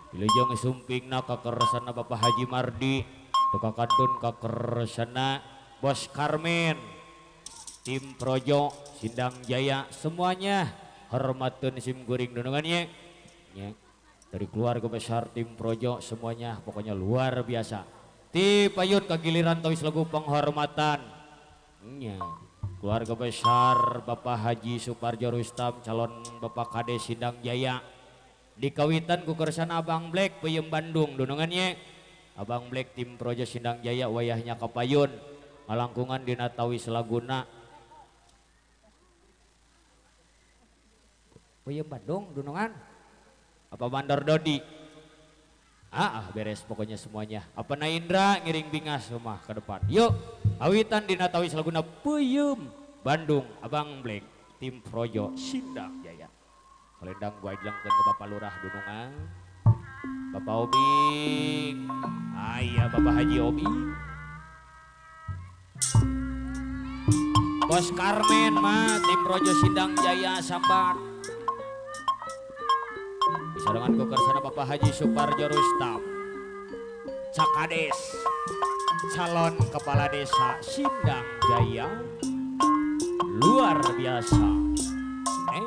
Wilujeng sumpingna ka keresana Bapak Haji Mardi Tuka kantun ka keresana Bos Karmen tim Projo Sindang Jaya semuanya hormatun sim guring dunungannya ya. Dari keluarga besar tim Projo semuanya pokoknya luar biasa ti payut kagiliran tawis lagu penghormatan ya. Keluarga besar Bapak Haji Suparjo Rustam calon Bapak Kades Sindang Jaya dikawitan ku kersana Abang Black Peyem Bandung dunungannya Abang Black tim Projo Sindang Jaya wayahnya Kapayun ngalangkungan dina Tawi Selaguna. Peuyeum Bandung dunungan. Apa Bandar Dodi? Beres pokoknya semuanya. Apa Naindra ngiring bingas rumah ke depan. Yuk, awitan dina Tawi Selaguna peuyeum Bandung Abang Black tim Projo Sindang Jaya. Selendang gua jelengkeun ke Bapak Lurah dunungan. Bapak Obing. Iya Bapak Haji Obing. Bos Karmen mah tim Projo Sindang Jaya sambat. Bisa dengan kukersana Bapak Haji Suparjo Rustam. Cakades calon kepala desa Sindang Jaya luar biasa. Hei,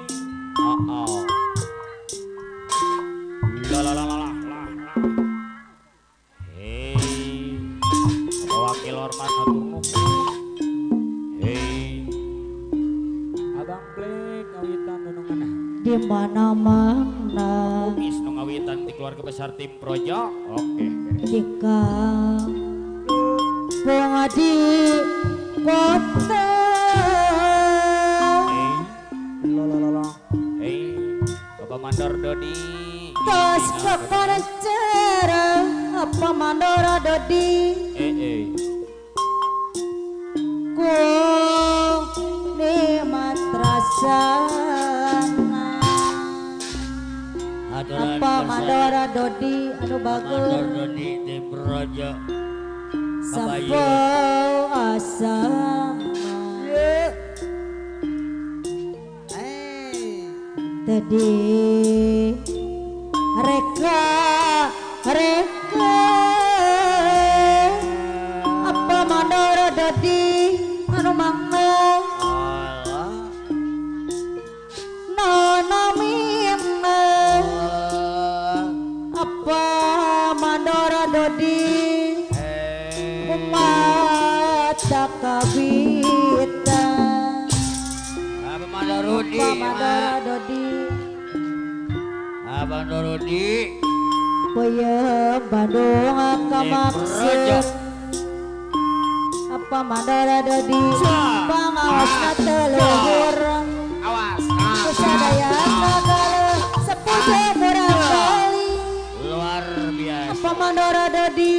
wakil hormat atur nuhun. Hei, Abang Black ngawitan dunungan.
Di mana-mana
Kumis nu ngawitan di keluarga besar tim Projo. Oke.
jika bunga di kota
Hei, Bapak Mandor Dodi.
tos kepada cara apa mandora dodi ku nikmat rasana apa mandora dodi anu bagus
Mandor Dodi tim Projo
sampo asa tadi reka apa mandora dodi anu mangga nona minna apa mandora dodi mata kabita
Abang Mandor Dodi
apa mandora dodi
Abang Mandor Dodi
peuyeum Bandung ka maksud apa mandora dodi pangawasna teu leuhur
Awas.
kesadayaan segala sepuluh murah kali
luar biasa.
apa mandora dodi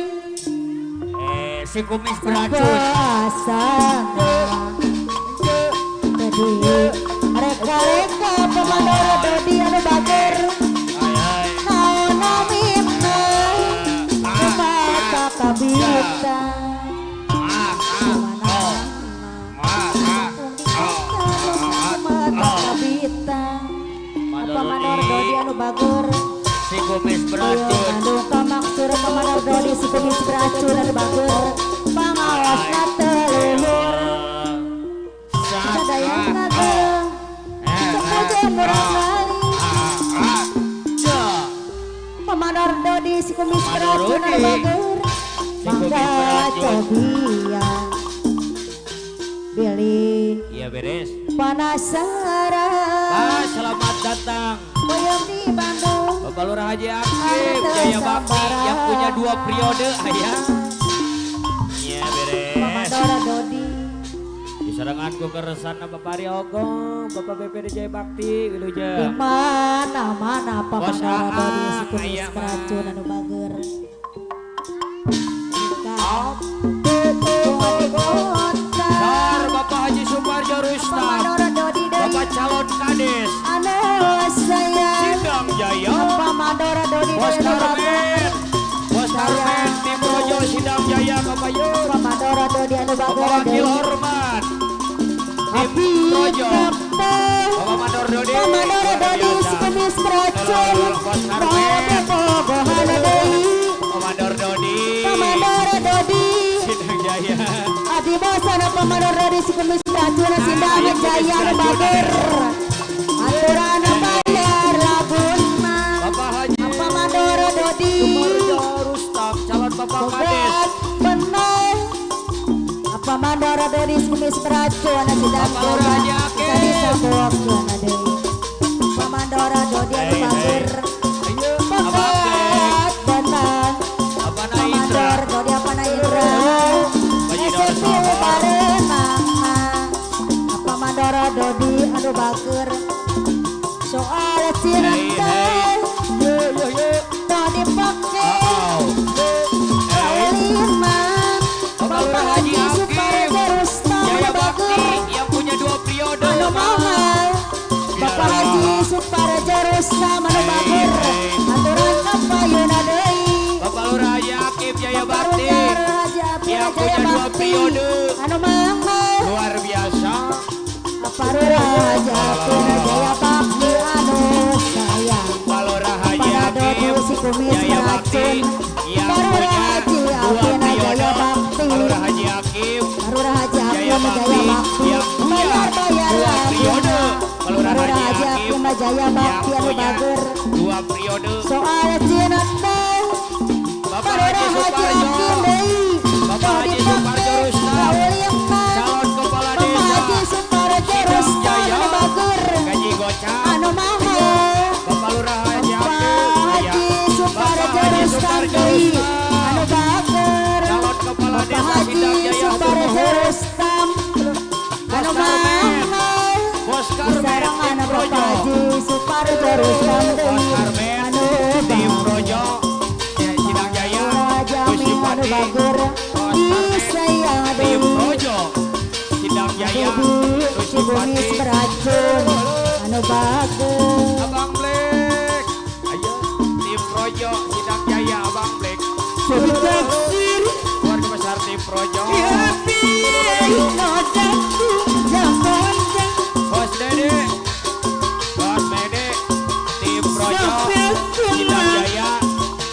Si kumis beracun.
puasana tadi reka apa mandora dodi anu bager naona minna mata kabita mata kabita apa mandor dodi anu bager
Si kumis beracun.
Bandung ka maksud ka mandor dodi si kumis beracun anu bager pangawasna teu leuhur sadayana teu sepuluh murah kali Pemandor dodi si kumis beracun anu bager mangga cobian Billy
Iya beres.
penasaran
Selamat datang
peuyeum di Bandung
Bapak Lurah Haji Akif Jaya Bakti yang punya 2 periode ayah. Iya beres.
Pemandor dodi
Diserangan ku keresana Bapak Riogo, Bapak BPD Jaya Bakti
di
Wiluja.
mana-mana
Bos
pemandor dodi si
Aang,
kumis
aya mah.
beracun anu bager
Dar Bapak Haji Suparjo Rustam,
Pemandor dodi deui
Bapak calon kades
anu sayang
Sindang Jaya,
Pemandor dodi
Bos
deui anu bager
Karmen tim Projo Sindang Jaya Kapayun,
Pemandor dodi anu
Bapak
bager
Wakil
deui
Hormat
Abi
tim Projo,
kapten
Bapak Mandor Dodi,
Pemandor dodi si kumis beracun
Bos Karmen,
bobogohan deui
Komandor Dodi,
Pemandor dodi
Sindang Jaya.
Adi bosana pemandor dodi si kumis beracun Sindang Jaya anu bager aturan bayar lagunna
Bapak Haji
Pemandor dodi
Suparjo Rustam, calon Bapak Kades.
bogat bener apa mandor dodi si kumis beracun Sindang
Bapak Lurah Haji
Jaya
Akif.
tadi sabokeun deui Pemandor dodi anu bager
Ayo, Abang Black,
bogat bener
Bapak Naindra,
bager soal cinta tak dipakai kalimat Bapak Haji Suparjo Rustam
Jaya Bakti
bager
yang punya 2 periode.
anu mahal Bapak Haji Suparjo Rustam anu bager aturan kapayuna deui
Bapak Lurah Haji Akif Jaya
Bapak
Bakti
Lurah Haji Akif
yang
Jaya
punya 2
Bakti
periode.
anu mahal
Luar biasa.
Bapak Lurah Haji Akif Jaya Bakti anu sayang
Bapak Lurah Haji
pada
Akif
dodo si kumis
Jaya Bakti
beracun
yang
Bapak
punya
Lurah Haji
2
Akif
periode.
Jaya Bakti
Bapak Lurah Haji Akif
Lurah Haji Akif
Jaya Bakti
Jaya Bakti
yang punya
bayar
2
lagi
periode. Bapak Lurah
Lurah
Haji
Haji
Akif
Akif Jaya
yang
Bakti anu
punya
bager
2 periode.
soal cinta
Bapak Haji Suparjo, Bapak Haji Suparjo Rustam, calon kepala desa Sidang Jaya, gaji gocap.
anu mahal
Bapak Lurah Haji
Bapak
Akif,
Haji Suparjo
Bapak Haji
Rustam
Suparjo
anu
Rustam,
bager
calon kepala
Bapak
desa
Haji
Sidang Jaya
Suparjo
Kunuhun,
Rustam anu
Bos Karmen,
mahal
Bos Karmen,
sareng
Tim
anak
Projo,
Bapak Haji Suparjo Rustam
Bos Karmen,
anu
Tim Projo, Sidang Jaya,
Raja
Gus
Amin anu
Bupati,
bager
Bos
di
Karmen,
saya
Tim
aduh
Projo, Sidang Jaya, Gus
si kumis
Bupati,
beracun anu bager
Abang Black, ayo Tim Projo, Sidang Jaya, Abang Black,
jadi taksir
keluarga besar Tim Projo,
hati no jatuh zaman
Bos Dede, Bos Mede, Tim Projo, Sidang Jaya,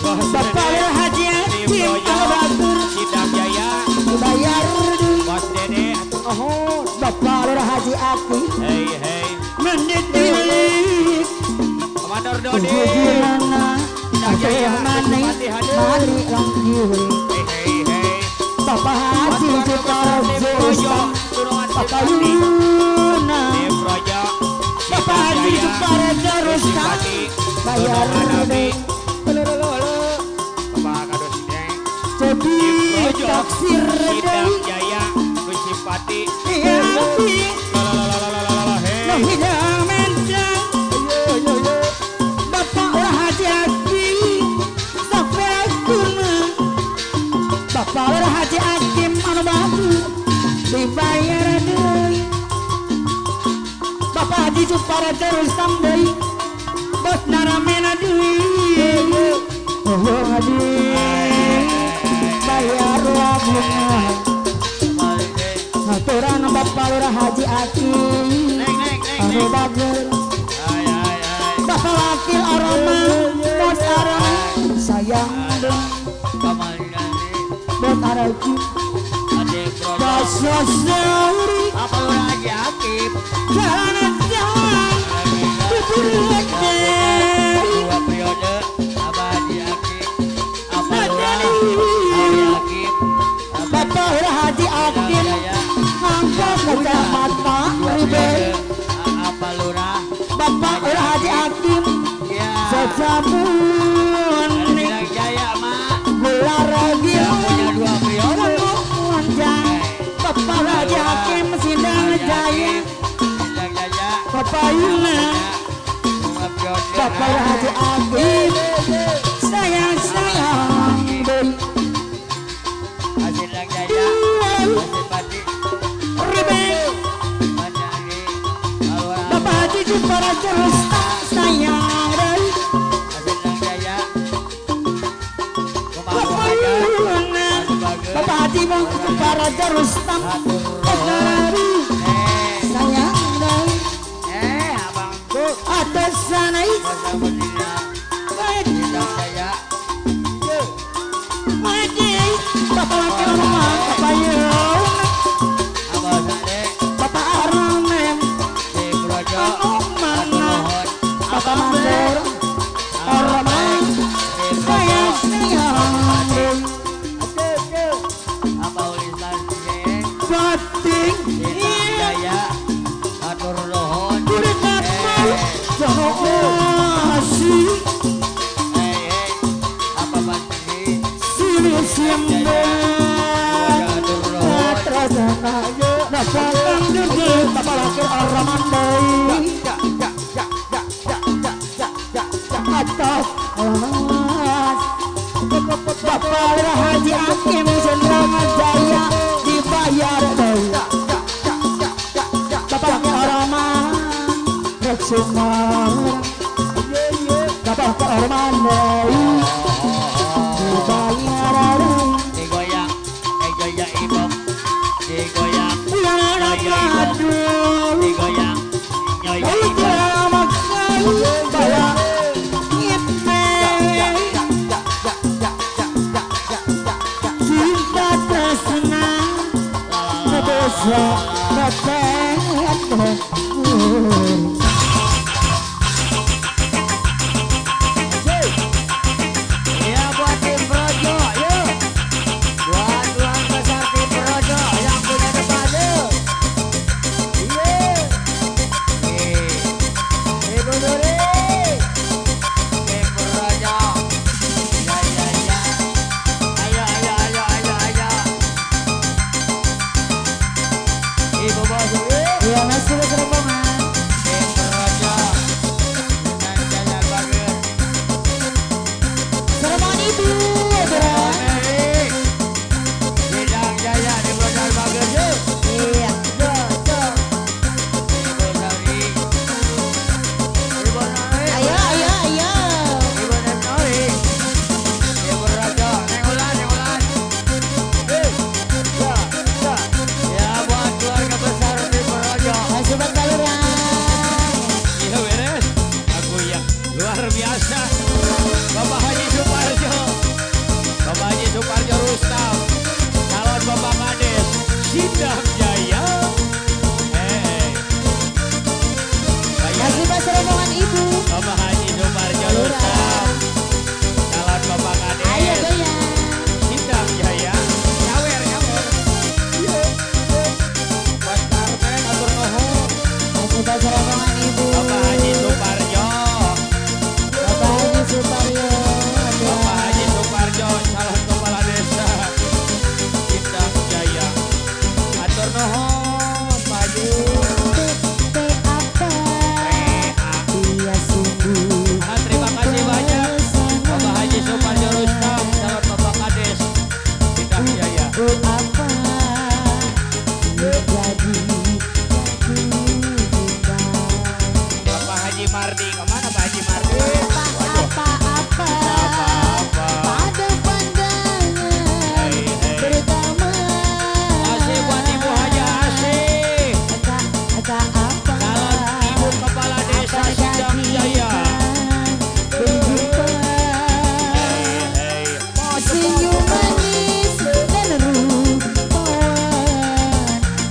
Bos
Bapak
Dede,
Lurah Haji
Tim
Akif
Projo,
anu bager
Sidang Jaya,
dibayar deui
Bos Dede,
oh Bapak Lurah Haji Akif
hey hey,
mendidik
Komandan Dodi,
Hujurana
Sidang Jaya,
mani
Bupati hadir,
mari lang diwe
hey hey hey,
Bapak Haji
Pasukan Tim Projo,
Suparjo
Turungan
Bapak
Simpati,
Yuna
Tim Projo,
Bapak
Sidang
Haji
Jaya,
Suparjo Rustam
Simpati,
bayar
Turungan Nabi,
deui
Bapak Kadus Deng,
jadi
Projo,
taksir
Sidang
deui
Jaya, Gus Simpati,
iya hati
lalalalalalala, hey,
no hidang mencang Bapak Lurah Haji Akif sampai kuna Bapak Lurah Haji Akif anu bagus dibayar deui Bapak Haji Suparjo Rustam deui bos naramena deui oh Haji bayar labungan aturan Bapak Lurah Haji Akif anu bager Bapak Wakil Aroma bos Aroma sayang dong bos Araji bos Sosori
Bapak Lurah Haji Akif,
jalan jalan kuburake
2 periode, Abah Haji Akif, Bapak Lurah Haji Akif,
Bapak Lurah Haji Akif angkot kecamatan Ribet
Bapak Lurah,
Bapak Lurah Haji Akif
ya,
sesabun
Sidang Jaya, Mak,
gula ragi
yang punya 2 periode,
Bapak Haji Akif Sidang Jaya
Sidang Jaya,
Bapak Yuna
2 periode,
Bapak Lurah Haji Akif sayang deui
Sidang Jaya, Gus Simpati,
Ribet
Haji Alwara,
Bapak Haji Suparjo Rustam sayang deui
Sidang Jaya,
Bapak
Kumaha
Yuna Bapak Haji Suparjo Rustam sayang deui
abangku,
atas sana
masa berdiri, Sidang Jaya,
Madi Bapak Wakil Rumah Bapak Yuna
Abah Sade,
Bapak Armen
Tim Projo,
Mana Bapak Mandor Orman
Tim
saya
Projo,
sayang deui
Abah Ulisan Jeng,
batik
Sidang Jaya, Atur Nuhun,
kulikat mau jono asih
hey, apa Bandri,
sini simbo
Atur Nuhun,
terasa Bapak Kang Gede Bapak
Balakir orang mandai atas alas Bapak Haji Hakim Sendrama Jaya dibayar doi Bapaknya Orman Reksumar Bapak Orman doi dibayar doi
Digoyang ibu digoyang digoyang nyoya ibu ya buat tim Projo yuk buat tuan besar tim Projo yang punya depan yuk iya ibu Duri tim Projo ya ayo ibu bos
ya masih bergerombongan
tim Projo dengan jaya bagus
seremoni ibu
Bidang jaya di Brodar bagus yuk
iya
Ibu Nori Ibu Nori
ayo
Ibu Nori Ibu Raja Neng Ulan ya buat keluarga besar Ibu Raja
masih berbaluran
Iya beres. Aku yang luar biasa. Bapak Haji Suparjo. Bapak Haji Suparjo Rustam. Calon Bapak Kades. Sidang Jaya.
masih bergerombongan ibu
Bapak Haji Suparjo Rustam. Calon Bapak
ayo
Kades.
goyang
Sidang Jaya. Nyawer. Mas Karmen atur nuhun.
masih bergerombongan ibu
Bapak Haji Suparjo.
Bapak Haji Suparyo
Bapak Haji Suparjo, calon kepala desa Sidang Jaya. Atur nuhun, Pak Haji.
apa dia sungguh
Terima kasih banyak, Bapak Haji Suparjo Rustam, calon Bapak Kades Sidang Jaya.
apa jadi
Bapak Haji Mardi, kemana Pak Haji Mardi? Waduh,
apa-apa
apa-apa.
pada pandangan
Hei.
pertama
Masih buat Ibu Haji Asih,
apa
calon Ibu Kepala Desa Sidang Jaya. Hei.
senyum manis dan rupawan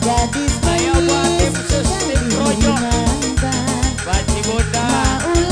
gadis
Ayo buat tim sus, tim Projo.
menyenangkan
Baci Bunda.
maulah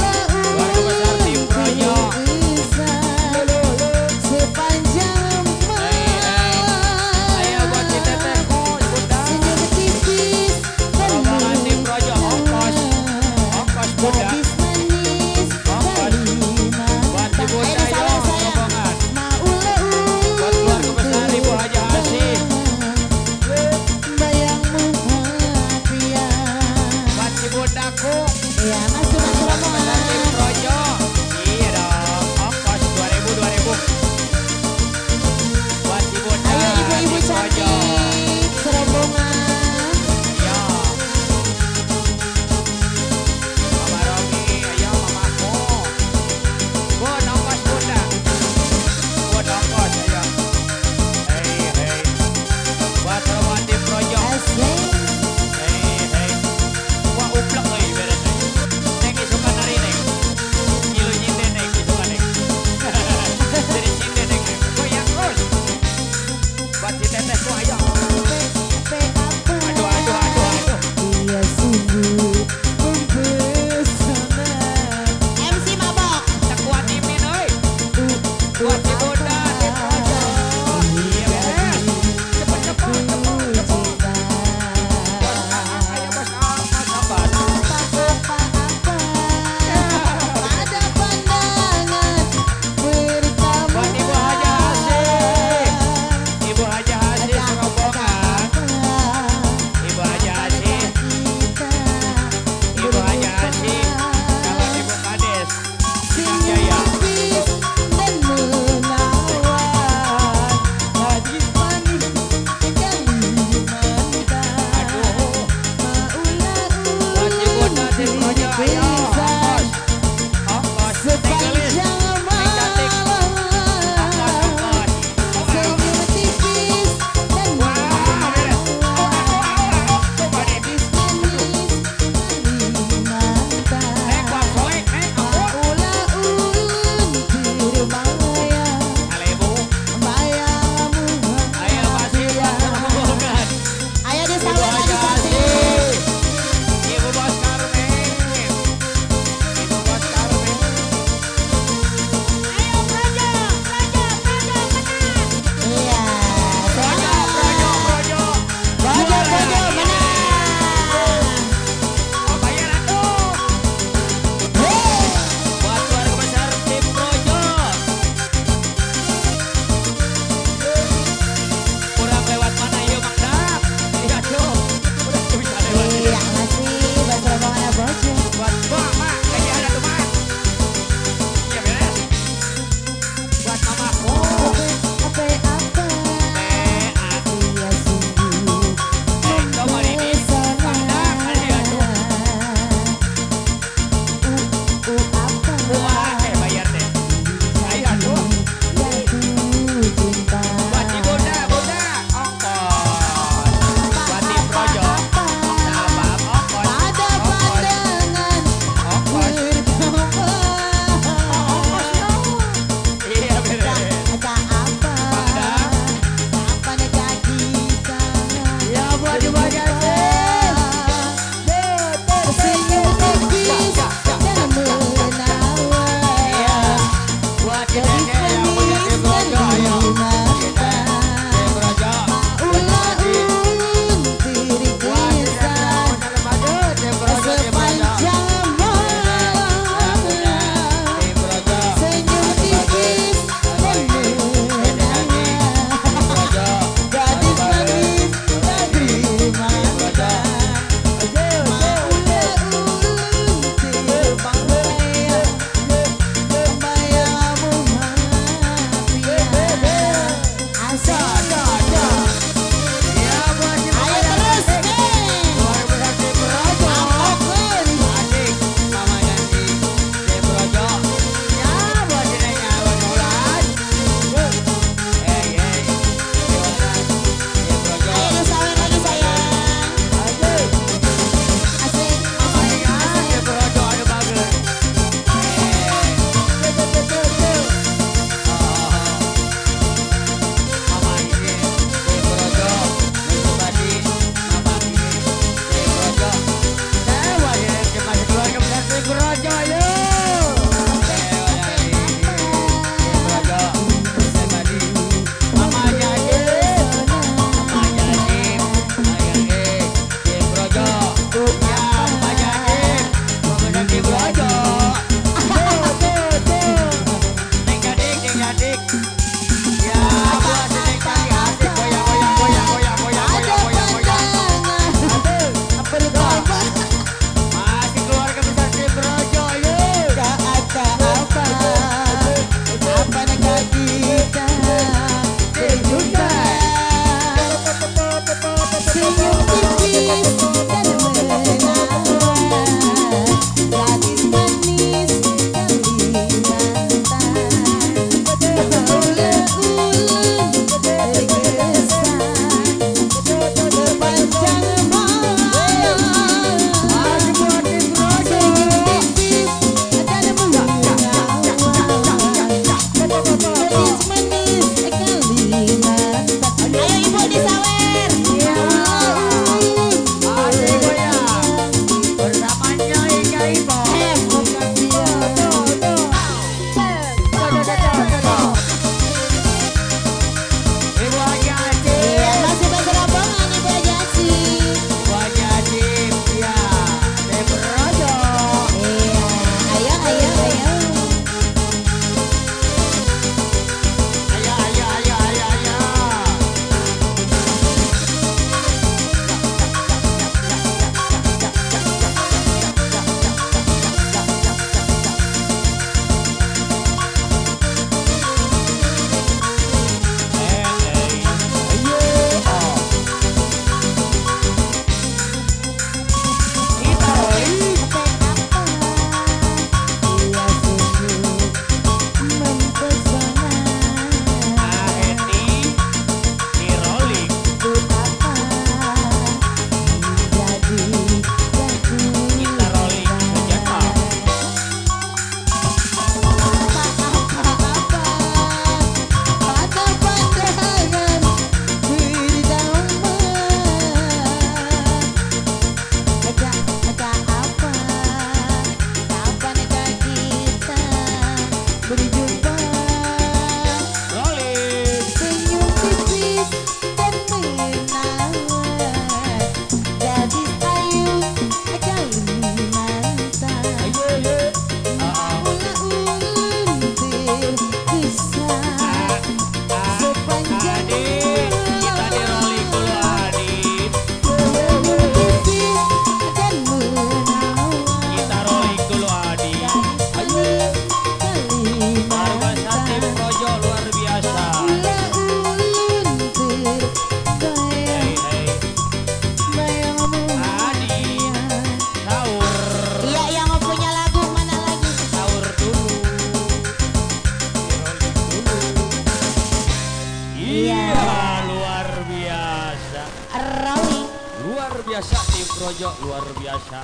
biasa tim Projo, luar biasa.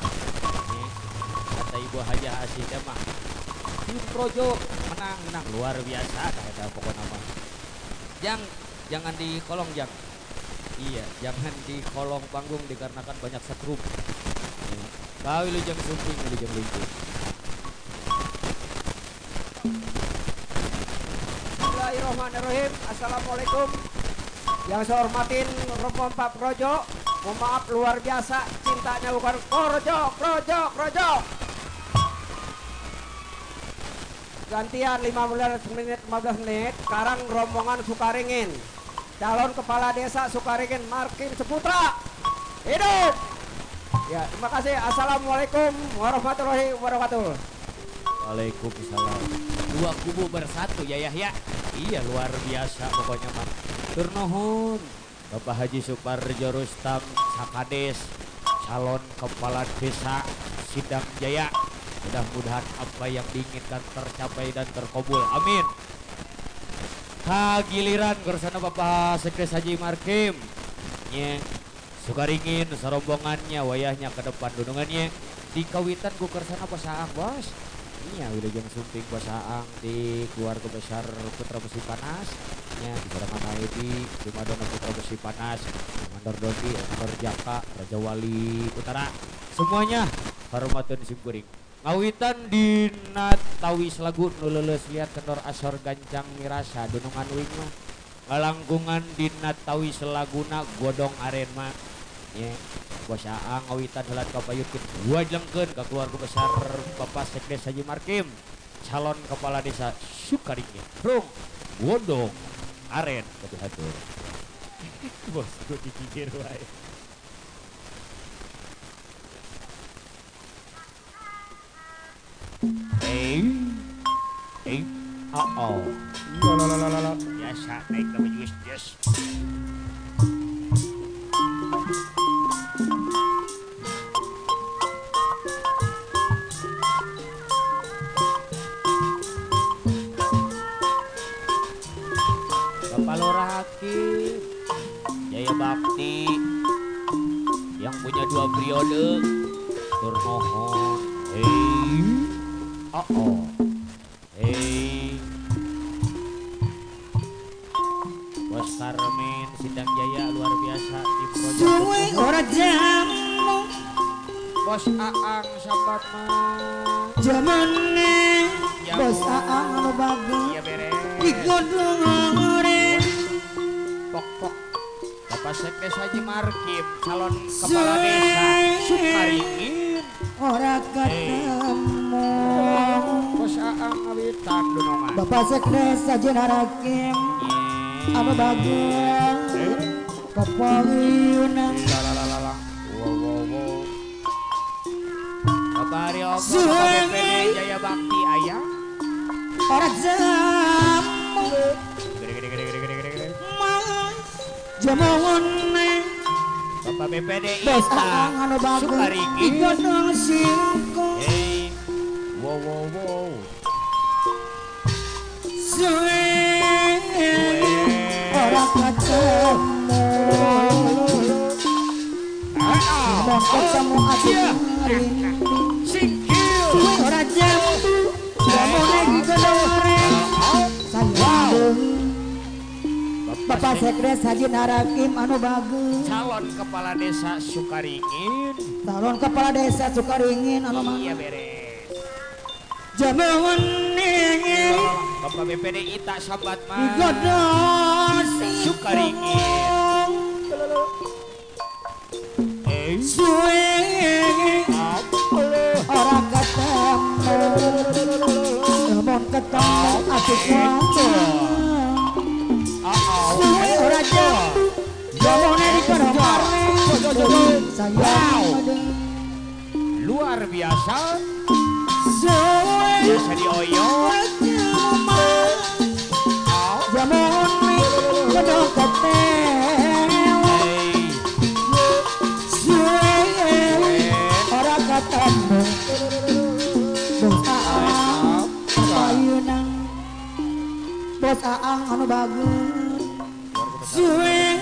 Nih, kata Ibu Haja Asida mah tim Projo menang luar biasa kata pokoknya mah. Jangan di kolong jang. Iya, jangan di kolong panggung dikarenakan banyak setrum. Ya. Kau Wilujeng Sumping, Wilujeng Lumpur.
Bismillahirrahmanirrahim. Assalamualaikum. Yang saya hormatin Romo Pak Projo. Mohon maaf luar biasa cintanya bukan Projo. Gantian 15 menit. Sekarang rombongan Sukaringin. Calon kepala desa Sukaringin Markim Seputra. Hidup. Ya, terima kasih. Assalamualaikum warahmatullahi wabarakatuh.
Waalaikumsalam. Dua kubu bersatu ya Yahya. Iya luar biasa pokoknya mah. Turnuhun Bapak Haji Suparjo Rustam Sakades, calon kepala desa Sidang Jaya. Mudah-mudahan apa yang diinginkan tercapai dan terkabul. Amin. Giliran kersana Bapak Sekdes Haji Markim. Nye Sukaringin serombongannya wayahnya ke depan dunungannya. Di kawitan ku kersana pasaang bos. Iya Wilujeng Sumping pasaang di keluarga besar Putra Besi Panas. Ya di Sarangan Edi, di Madonna Putra Besi Panas, Mandor Dodi, Mandor Jaka, Raja Wali Utara. Semuanya hormatan simkuring. Ngawitan di Natawi Selagu nuleles lihat kendor asor gancang mirasa dunungan uing mah. Ngalangkungan di Natawi Selaguna godong aren mah. Ye, bos Aang ngawitan helat kapayukeun wajengkeun ka keluarga besar Bapak Sekdes Haji Markim, calon kepala desa Sukaringin. Rung godong aren kabeh hatur. Bos gua dikikir wae. Oh. Biasa naik ke jus. Bapak Lurah Hakim, Jaya Bakti, yang punya 2 periode, turnohon. Bos Karmen Sidang Jaya luar biasa di proyek. Bos Aang sambat mah.
Jamane bos Aang anu bagus.
Iya beres.
Digodong ngoreng.
Pok. Bapak Sekdes Haji Markim, calon kepala desa Sukaringin.
Ora ketemu.
Bos Aang ngawitan dunungan.
Bapak Sekdes Haji Harakim anu bagus. Kepaliunan.
Wow. Bapak Haryo Bapak BPD Jaya Bakti ayah.
Ora jamu.
Gede.
Mas jamuane.
Bapak BPD
Bos
Ita
Aang anu bagus.
Sukaringin.
Digodong singkong.
Wow.
Suwe ora ketemu. Ora ketemu atuh
Singkil.
ora jamu. Jamune digodong oreng. Sayang. Bapak Sekdes Haji Harakim anu bagus.
Calon kepala desa Sukaringin.
Calon kepala desa Sukaringin anu
Iya
bagus.
beres.
Jamune
Bapak BPD Ita Sabat mah.
digodong
Sukaringin.
Suwe ora ketemu. Namun ketemu atuh suwe ora jamu. Jamune digodong oreng. Sayang
Luar biasa.
suwe
Biasa dioyo.
jamune digodong ketemu. Suwe ora ketemu. Bos Aang payunang. Bos Aang anu bagus. Suwe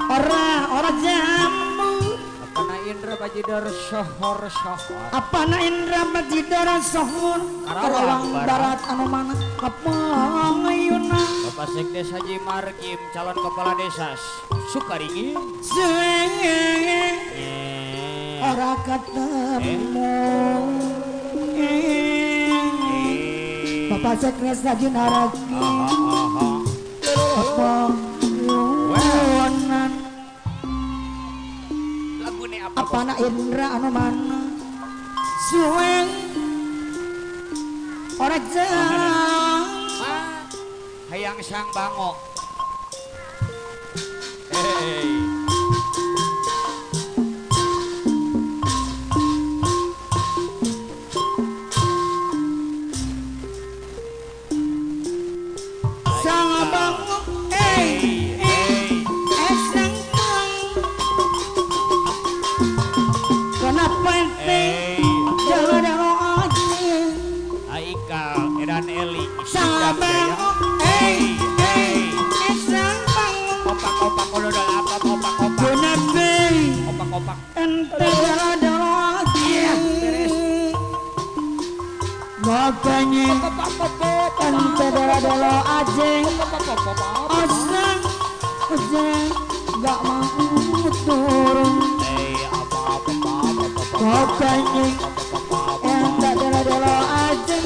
Panas.
ora jamu.
Apana Indra Bajidar Sohor.
Apana Indra Bajidar Sohor. Karawang Barat anu mana kapangayun.
Bapak Sekdes Haji Markim calon kepala desa Sukaringin.
Ora ketemu Bapak Sekdes Haji Naraki apa wonan
Lagu ini apa?
apa na Indra anu mana sueng ora jang
Hayang Sang Bango. Hey.
sang bango sang kenapa ente jangan ada aja
Aikal Edan Eli
sang bango sang bango
Opak dodol apa opak
kenapa
opak
ente jangan ada aja makanya ente dolo aja asang gak mau turun makanya ente dolo aja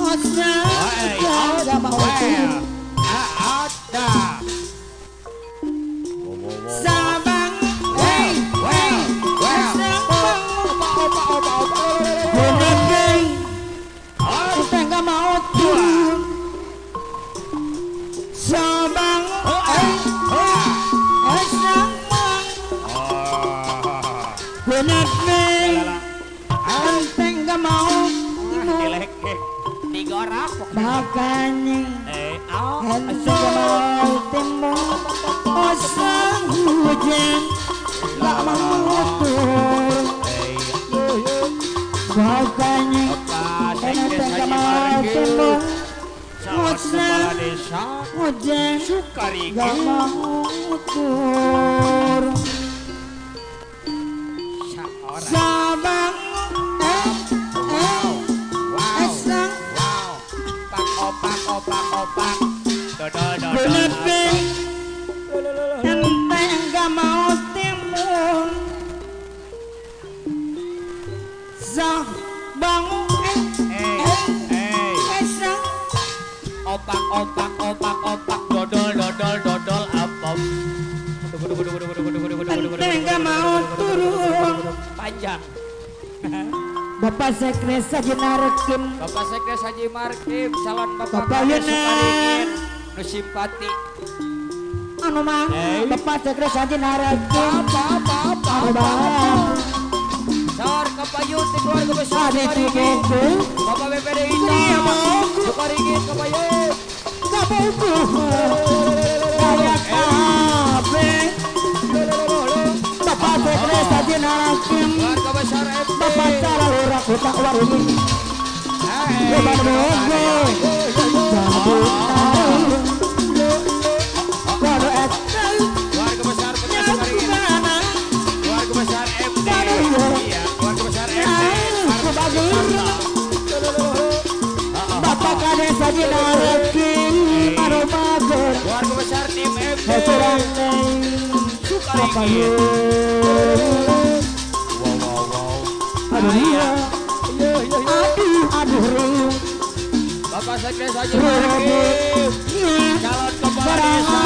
asang gak mau turun
ada
sabang kita gak mau turun sabang ente gak mau
digorap
makanya ente gak mau timbul osang hujan gak mau turun makanya ente gak mau timbul
kepala desa
hujan
Sukaringin
gak mau turun sabang esang
opak dodol
Lebih ente gak mau timbul Zah bangun esang
opak dodol apa
ente gak mau turun
panjang.
Bapak Sekdes Haji Narkim
Bapak Sekdes Haji Markim calon Bapak
Bapak
Kades
Yuna.
Sukaringin nu simpati
anu mah Bapak Sekdes Haji Narkim apa
Sar Kapayun di keluarga besar
Adi
Sukaringin
Tubuku
Bapak BPD Indah Sukaringin Kapayun
Kabuku Kaya kabe Bapak Sekdes Haji Narkim
keluarga besar FD
Bapak cara lurak utak warung Bapak Bogo Waduh ekstral
keluarga besar Kota Sukaringin keluarga besar FD iya keluarga besar FD
Bapak Kades Haji Narkim Aduh bagus
keluarga besar tim FD
Hecurang
Sukaringin
Aduh iya Aduh riuh
Bapak Sekdes Haji Markim calon kepala desa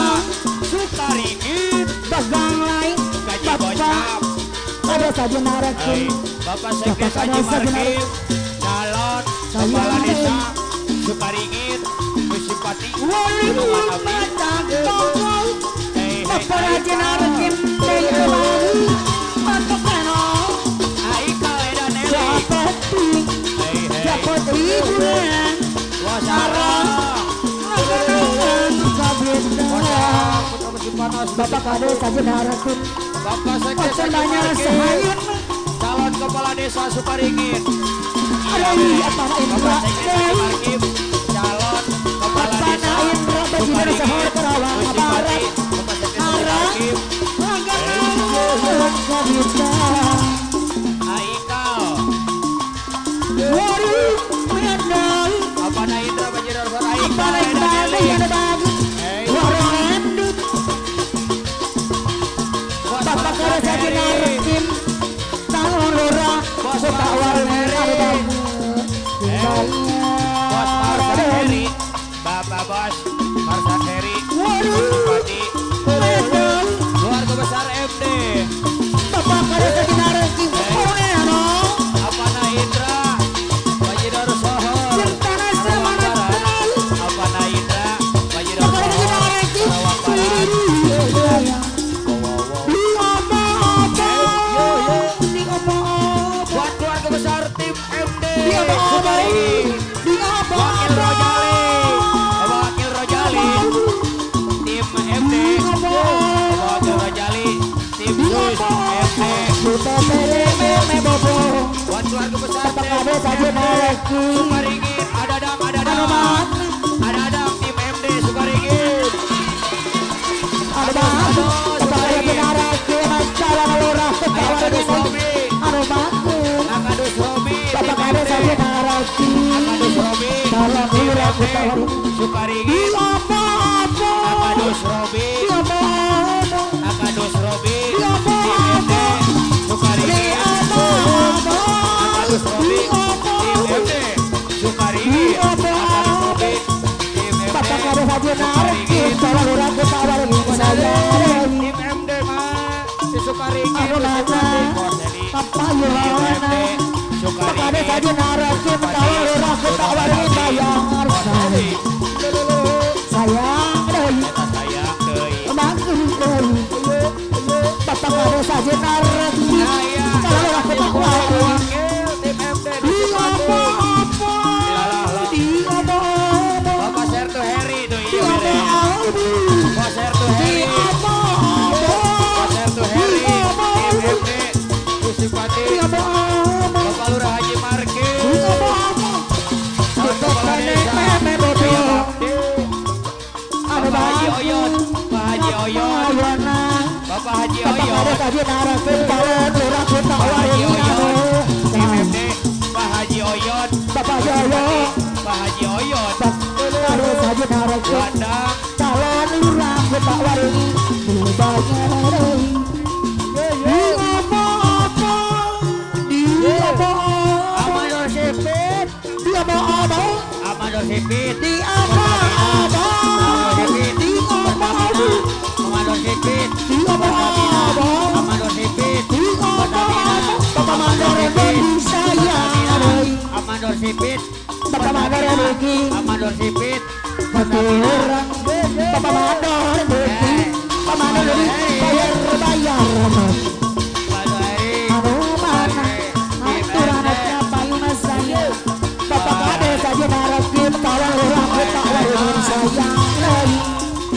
Sukaringin
Pegang lain
gaji
Bapak
gocap
Kades Haji Narkim
Bapak Sekdes Haji Markim calon kepala desa Sukaringin Musipati Gunungan Api
Bapak Haji Narkim Dari kemarin Bapak Kano
Aikal Edan Eli
Japati Dapat hiburan
Wasara Putra Mesin Panas
Bapak Kades Haji Narkim
Bapak Sekdes Haji
Ocenanya
Markim
sehayun
calon kepala desa Sukaringin
Ada apa Indra
Bapak Sekdes Haji Markim calon kepala
Apa
desa
Indra Bajidara Sahor Kerawang Barat
Bapak Sekdes Haji Markim Aikal Apa Indra Bajidar Aikal Edan Eli
naraki
Sukaringin, ada dam,
anu mah
tim MD Sukaringin.
anu mah bapak haji naraki calon lurah
Akadus Robi,
anu mah
Akadus Robi,
bapak kades haji naraki
Akadus Robi,
calon lurah
Sukaringin,
apa-apa
Akadus Robi,
apa-apa
Akadus Robi,
apa-apa
tim MD Sukaringin, Akadus Robi, tim MD Sukaringin, Akadus Robi, tim MD
bapak kades haji naraki calon lurah ketawarin saya
tim MD mah si Sukaringin,
anu mana apa yulana Pakade saja narasi betawar lurah ketawarin bayar sayang deui
sayang deui.
makin deui bapak kade saja narasi kalau lurah ketawarin
Tim MD
di apa-apa di apa-apa
Bapak Sertu Heri itu
di
iya bere.
apa-apa
Bapak Sertu
di
Heri,
apa-apa
Bapak Sertu Heri, tim MD Kusipati,
di apa-apa
Bapak Lurah Haji Markis,
di apa-apa
Calon Kepala Desa, Jaya Bakti, Bapak Haji Oyot, Pak Haji Oyot, Bapak Haji Oyot, Pak Haji Oyot, tim MD, Pak Haji Oyot,
Bapak Joyo,
Pak Haji Oyot,
Kado saja narasi
Wadang,
calon lurah kita waringi dibayar di apa-apa di apa-apa
Amador Sipit,
di apa-apa
Amador Sipit,
di apa-apa di apa-apa
Amador Sipit,
di apa-apa
Amador Sipit,
di apa-apa Bapak Mandor Dedi saya
Amador Sipit,
Bapak Mandor Dedi
Amador Sipit,
Orang Bapak Mandor Dedi Bapak Mandor Dedi bayar
Pak Heri,
anu mana aturan payuna saya Bapak kades saja narasi kalau orang kita warin saya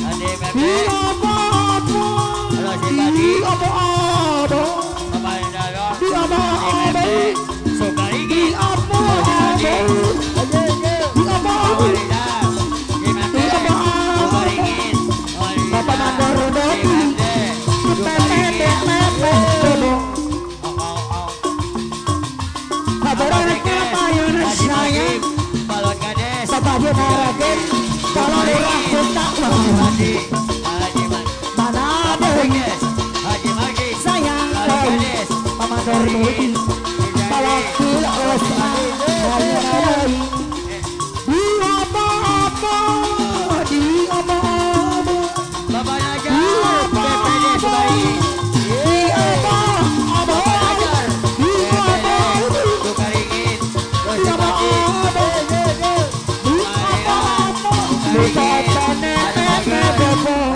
Ade
di
Bebe,
apa-apa
Halo si
di
Badi,
apa-apa
Bapak Indaro,
di apa-apa
Sukarigi,
di apa-apa di apa-apa
Walida, Jimete, Sukaringin,
Bapak Mandor Dedi
Balon Kades,
Bapak Jenaragen kalau lurah kita
Haji, Haji
mana ada
Markis, Haji Markis,
sayang
Balon Kades,
Mama Dormi kalau tidak usah di apa-apa di apa-apa
Bapak Najar, BPD Sukaringin,
di apa-apa
Bapak Najar,
di
BPD
apa-apa
Sukaringin,
di
Kusipati,
apa-apa di apa-apa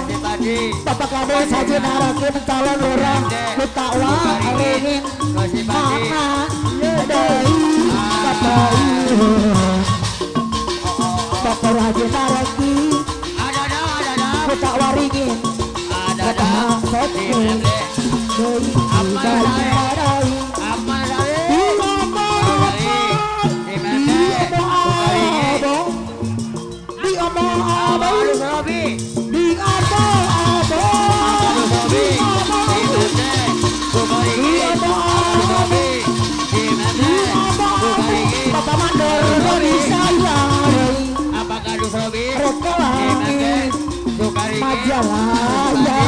Kusipati,
Bapak kades haji narakin calon orang kita waringin
Kusipati,
mana dari bapak Bapak haji naraki
ada,
kita waringin
ada,
bapak kotkul dari bayi
Amal Sari,
di apa-apa
tim
di
MD, Sukaringin,
apa-apa di apa-apa
Amalus Robi,
di apa-apa
Amalus Robi, tim MD, Sukaringin, Amalus Robi, tim MD, Sukaringin,
Bapak Mandor dari saya
apa Kadus Robi,
Reka
tim MD,
langit
Sukaringin,
Majalaya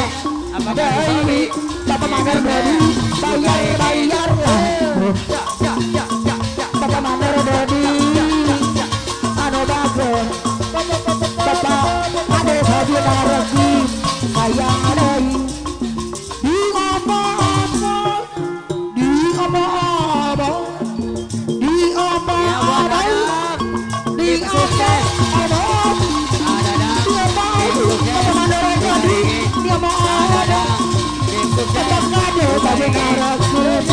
apa Kadus Robi,
Bapak Mandor dari bayar Bapak Mandor dari anu bagus Bapak ada haji narasi sayang dari di apa-apa di apa-apa di apa-apa di apa-apa Bapak Mandor dari di apa-apa Bapak kades saja narasi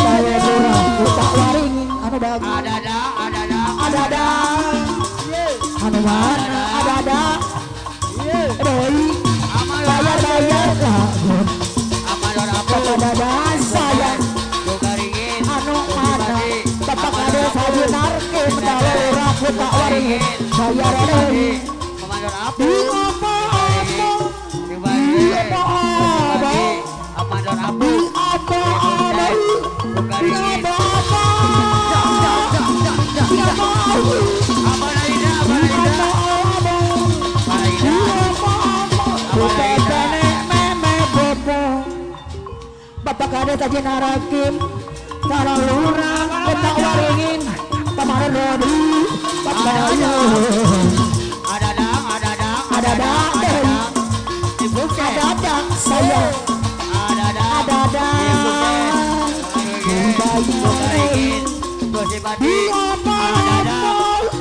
Kita waringin saya Raden
Komandan
Di
Apu
apa-apa
Dibagi
Di apa-apa
Komandan Apu
Di apa-apa
Bukan
Di
ini
apa-apa Di apa-apa
Abang Aida Abang Aida Abang Aida
Bapak kade tadi narakim Kalau lurang kita waringin Kemarin Rodi Bapak ayo
Ada dang
Ada dang Ada dang saya
Ada dang
Ada dang
Bukarin Gosip Adi
Di apa-apa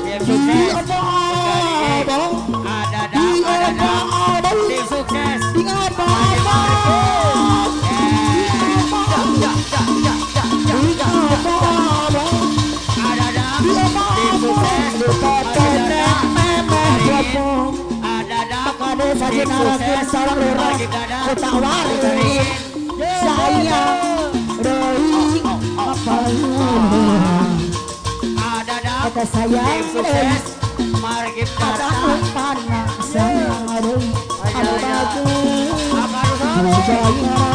Tim
Di
sukses
apa-apa
Ada
Di
dang
apa-apa
Tim sukses
Di apa-apa
Ada dang Tim sukses Ada dang
Kade saja narakin sarang lurah Kita waringin Saya Roi Apa
Ada dang
Kata saya
Tim sukses Mari kita
Ada panah Sayang Roi Ada baju
Apa
Saya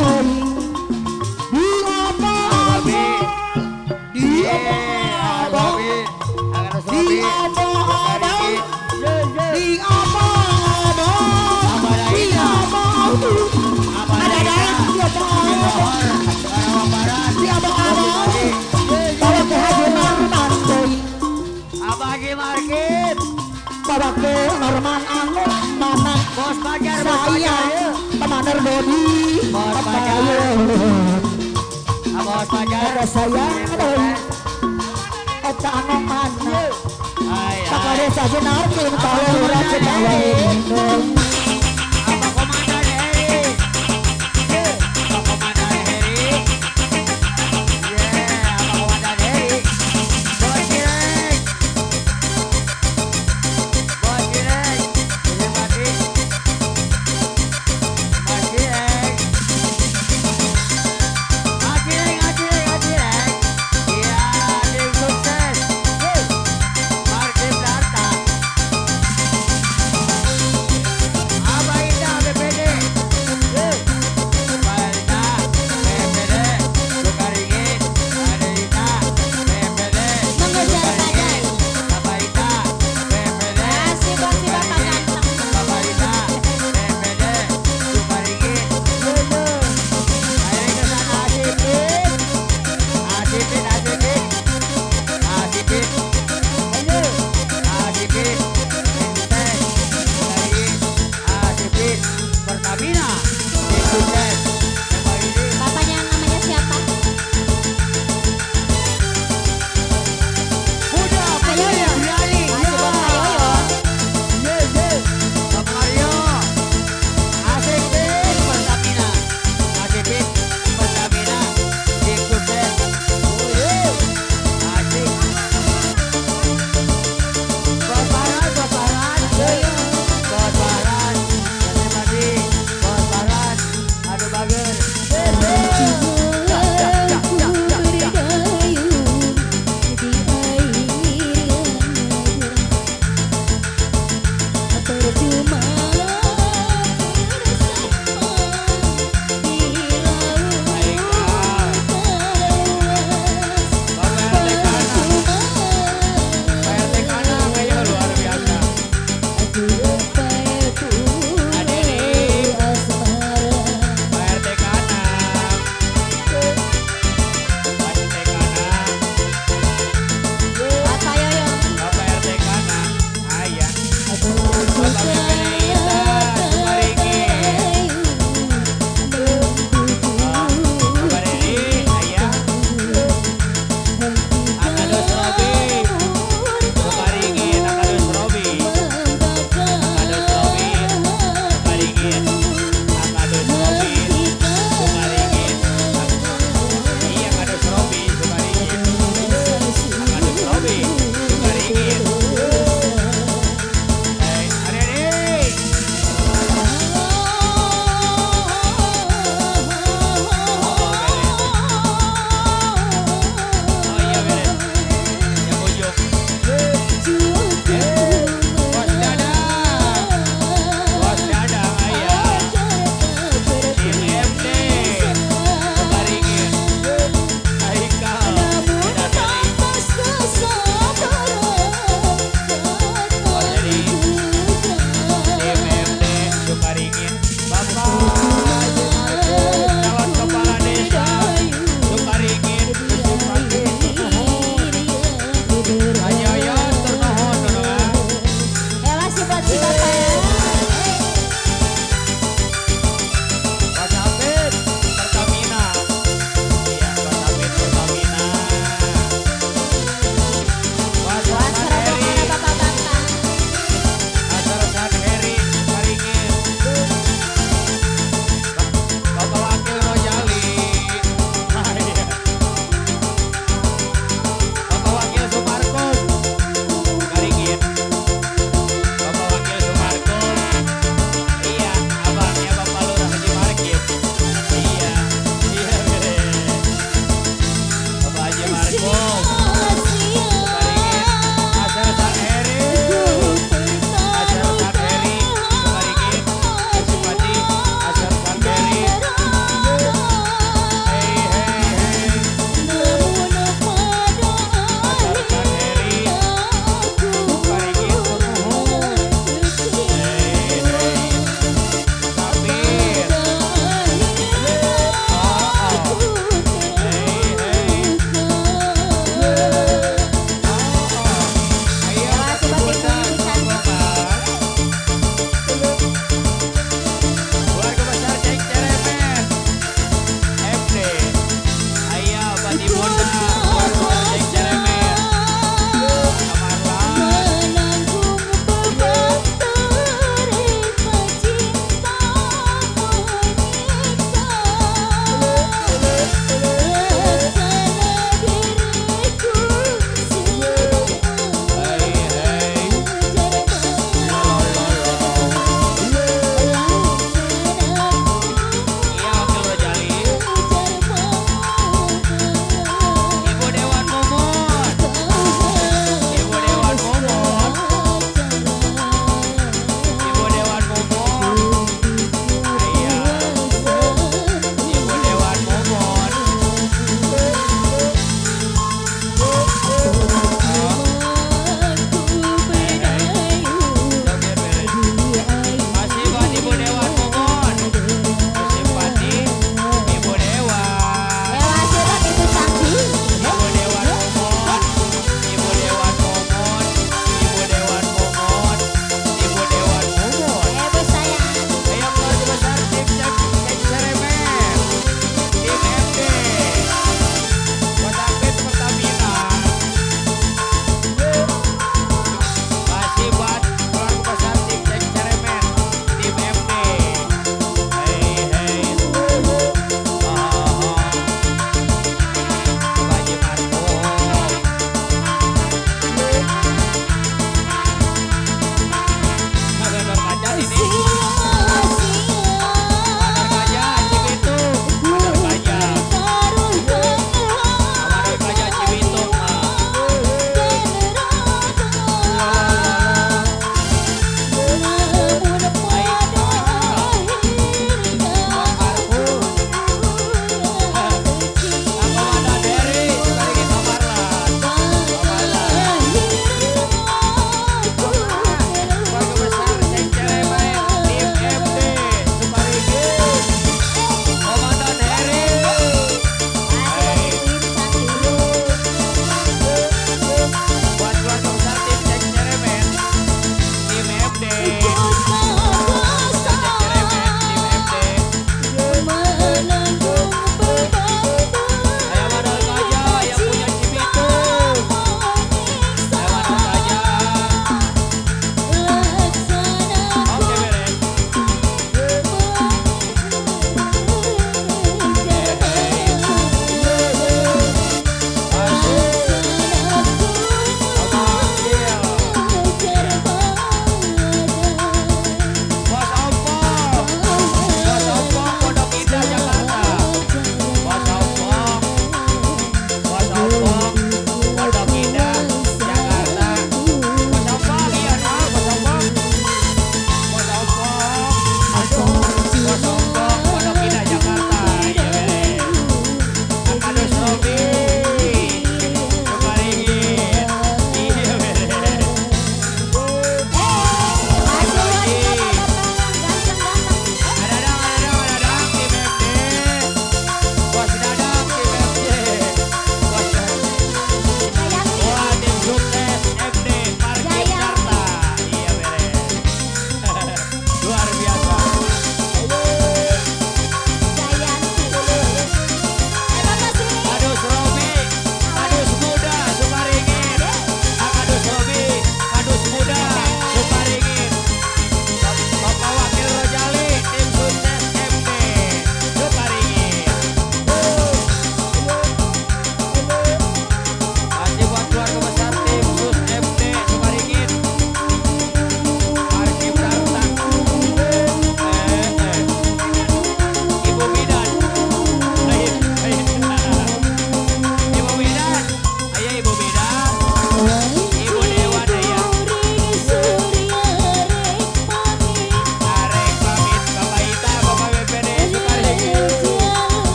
Roi Di apa-apa Di apa-apa Di apa-apa Di apa-apa Di apa-apa Ada darah Di apa-apa Di apa-apa Bawa ke Haji Norman Doi
Abah Haji Markit
Bawa ke Norman Angut Mana
Bos Pajar
saya Pemaner Dodi
Bos
Apa
Pajar.
ya
Bos Pajar
Ada saya Doi Eta anu mana Maka desa jenarkin Kalau urat sedawain
Apa Komandan Heri Apa Komandan Heri Apa Komandan Heri Bos Kireng Bos Kireng Terima kasih Mas Kireng Mas Kireng Iya tim sukses Markim Darta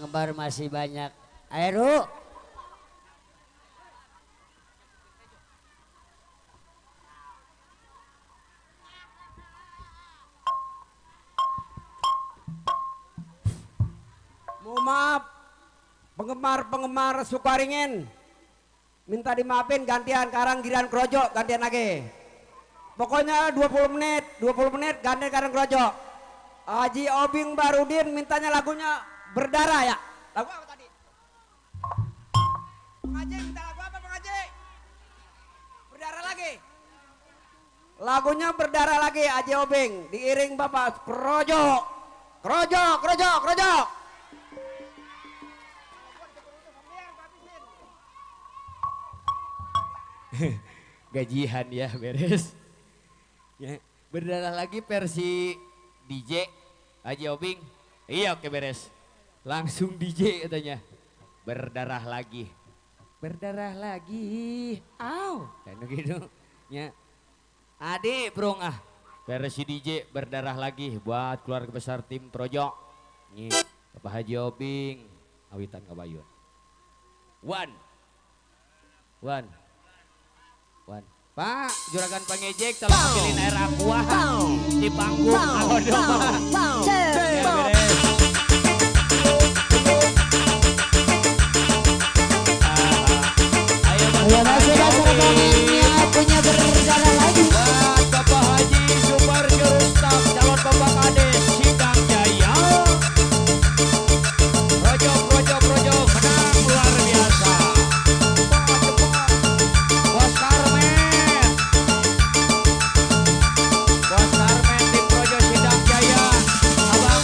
penggemar masih banyak. Aero.
Mohon maaf, penggemar Sukaringin, minta dimaafin gantian Karang Giran Krojo, gantian lagi. Pokoknya 20 menit gantian Karang Krojo. Haji Obing Barudin mintanya lagunya Berdarah ya. Lagu apa tadi? Pengaji minta lagu apa pengaji? Berdarah lagi. Lagunya Berdarah lagi Haji Obing, diiring Bapak Krojo. Krojo.
Gajian ya beres. Ya, berdarah lagi versi DJ Haji Obing. Iya oke beres. Langsung DJ katanya. Berdarah lagi. Berdarah lagi. Aw. Kayak gitu. Ya. Adik brong ah. Versi DJ berdarah lagi buat keluarga besar tim Projo. Nih Bapak Haji Obing. Awitan Kabayun. One. Pak, juragan pengejek tolong ambilin air aqua di panggung Alodo Pak. Ya, beres. Ayo
masih yang punya berdarah lagi.
buat Bapak Haji Super Jurustak calon Bapak Kades Sidang Jaya. Projo menang luar biasa. Bos Karmen tim Projo Sidang Jaya. Abang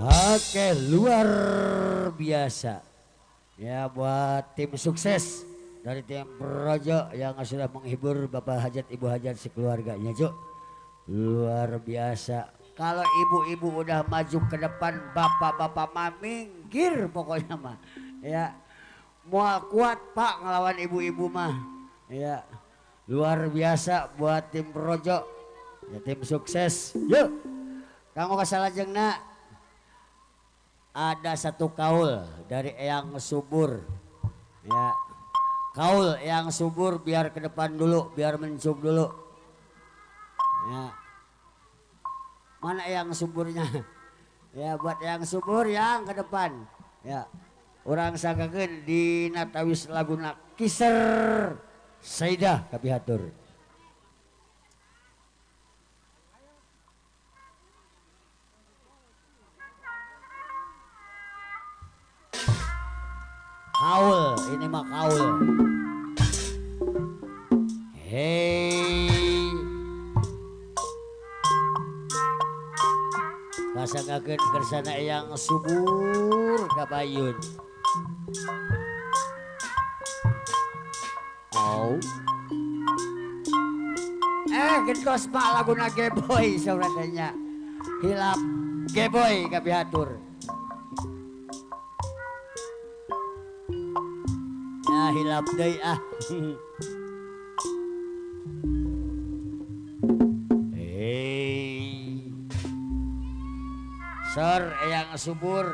Oke, luar biasa. Ya, buat tim sukses dari tim Projo yang sudah menghibur Bapak Hajat, Ibu Hajat sekeluarganya, Cuk. Luar biasa. Kalau ibu-ibu udah maju ke depan, bapak-bapak mah minggir pokoknya mah. Ya, mau kuat Pak ngelawan ibu-ibu mah. Ya, luar biasa buat tim Projo. Ya, tim sukses. Yuk, kamu kasalajengna. Ada satu kaul dari Eyang Subur. Ya, kaul Eyang Subur biar ke depan dulu, biar mencub dulu. Ya, mana Eyang Suburnya? Ya, buat Eyang Subur yang ke depan. Ya, orang sangkakeun di natawis laguna Kiser Saidah kapihatur. Kaul, ini mah kaul. Hei, kasanggakeun kersana Eyang Subur kabayun. Oh, gentos Pak laguna Geboy sauratanya. Hilap Geboy kapihatur. Ya, hilap deui ah. Hei, Sor Eyang Subur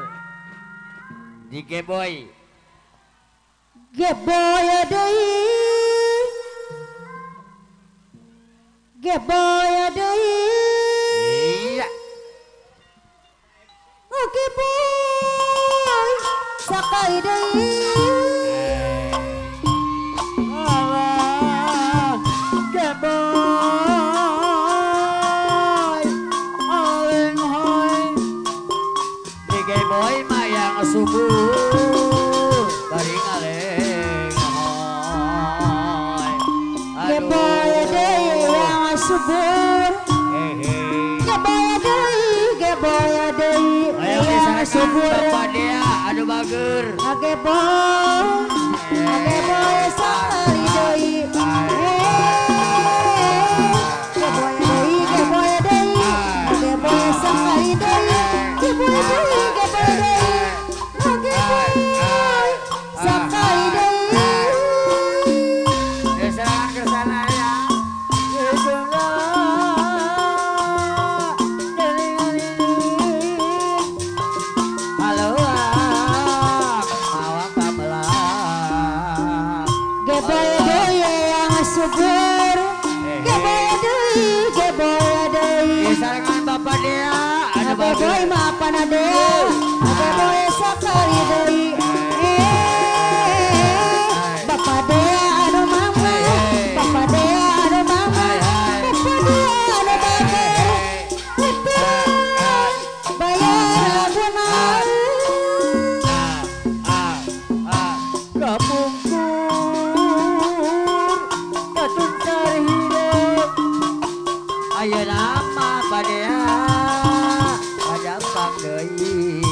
di Geboy.
Geboy deui. Geboy deui.
Iya.
Oh geboy sakali deui.
Subur bari ngaleng hoy.
Geboy deui yang subur. Geboy deui
Ayo
yang subur.
Bapak dia anu bager.
Geboy sakali deui. Geboy deui Geboy sakali deui. Geboy deui sakali deui.
Serangan ke sana ya. Halo, mawang kabelah.
Geboy deui yang subur. Geboy deui.
Serangan Bapak dia anu
Geboy
bager.
mah panadea. Geboy sakali deui. Bapak dea anu mama. Bapak dea anu mama. Bapak dea anu bager. Bayar laguna.
Kapungkur katun cari hidup. Ayo nama padea padampang deui.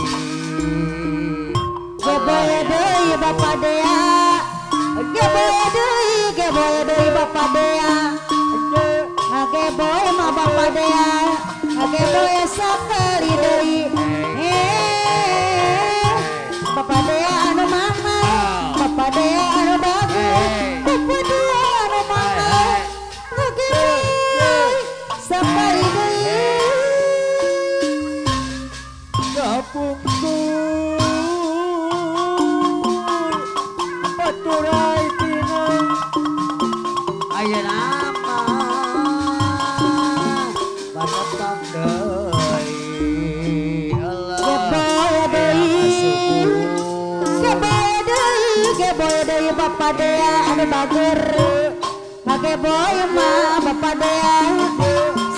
Geboy deui Bapak dea. Geboy deui Bapak dea. Geboy mah Bapak dea. Geboy sakali deui. Bapak dea anu mama. Bapak dea anu bagus. Bapak dea anu mama. Geboy sakali deui.
Kapungkur paturai tinang. Ayo nama padampang deui.
Geboy deui Bapak dea anu bager. Geboy mah Bapak dea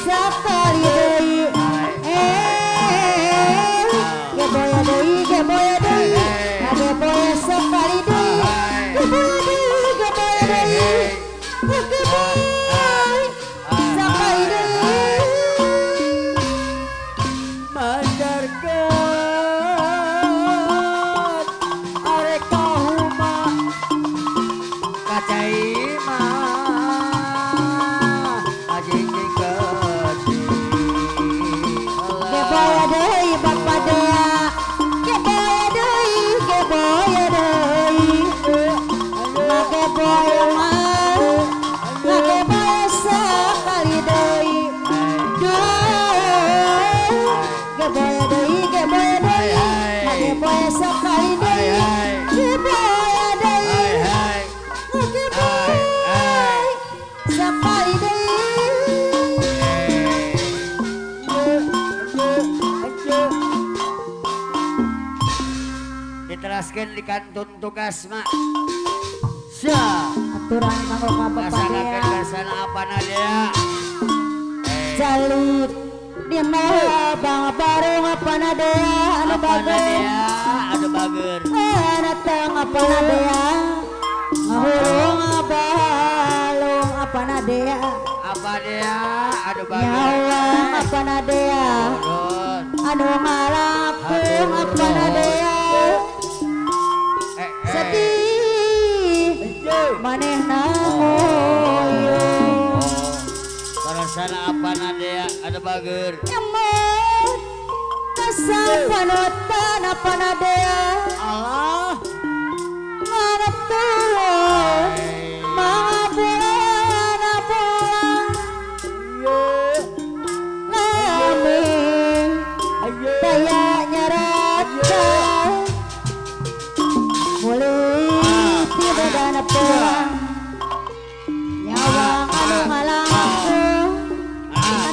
sakali deui. Geboy deui Geboy sakali deui. Geboy deui sakali deui.
Mandarkan
nage boy deui nage boy sakali deui nage boy deui nage boy sakali
diteraskeun di kantun tugas mak sia
aturan kanggo
laksanakeun
kabapadea
kasana apana dia
Jaluk di bang bareng apa nadea anu
apana
bager
dia ada bager
datang apa nadea ngahulung abalung apa nadea
apa dia ada bager
nyawang apa nadea
Turun.
anu ngalakung apa nadea sedih manehna moyong
sana apa dia ada bager
emot kasang panutan apa nadea
Allah
ngaretulun mga bulan lami daya nyerata mulai tidak dana pulang nyawang anu ngalang aku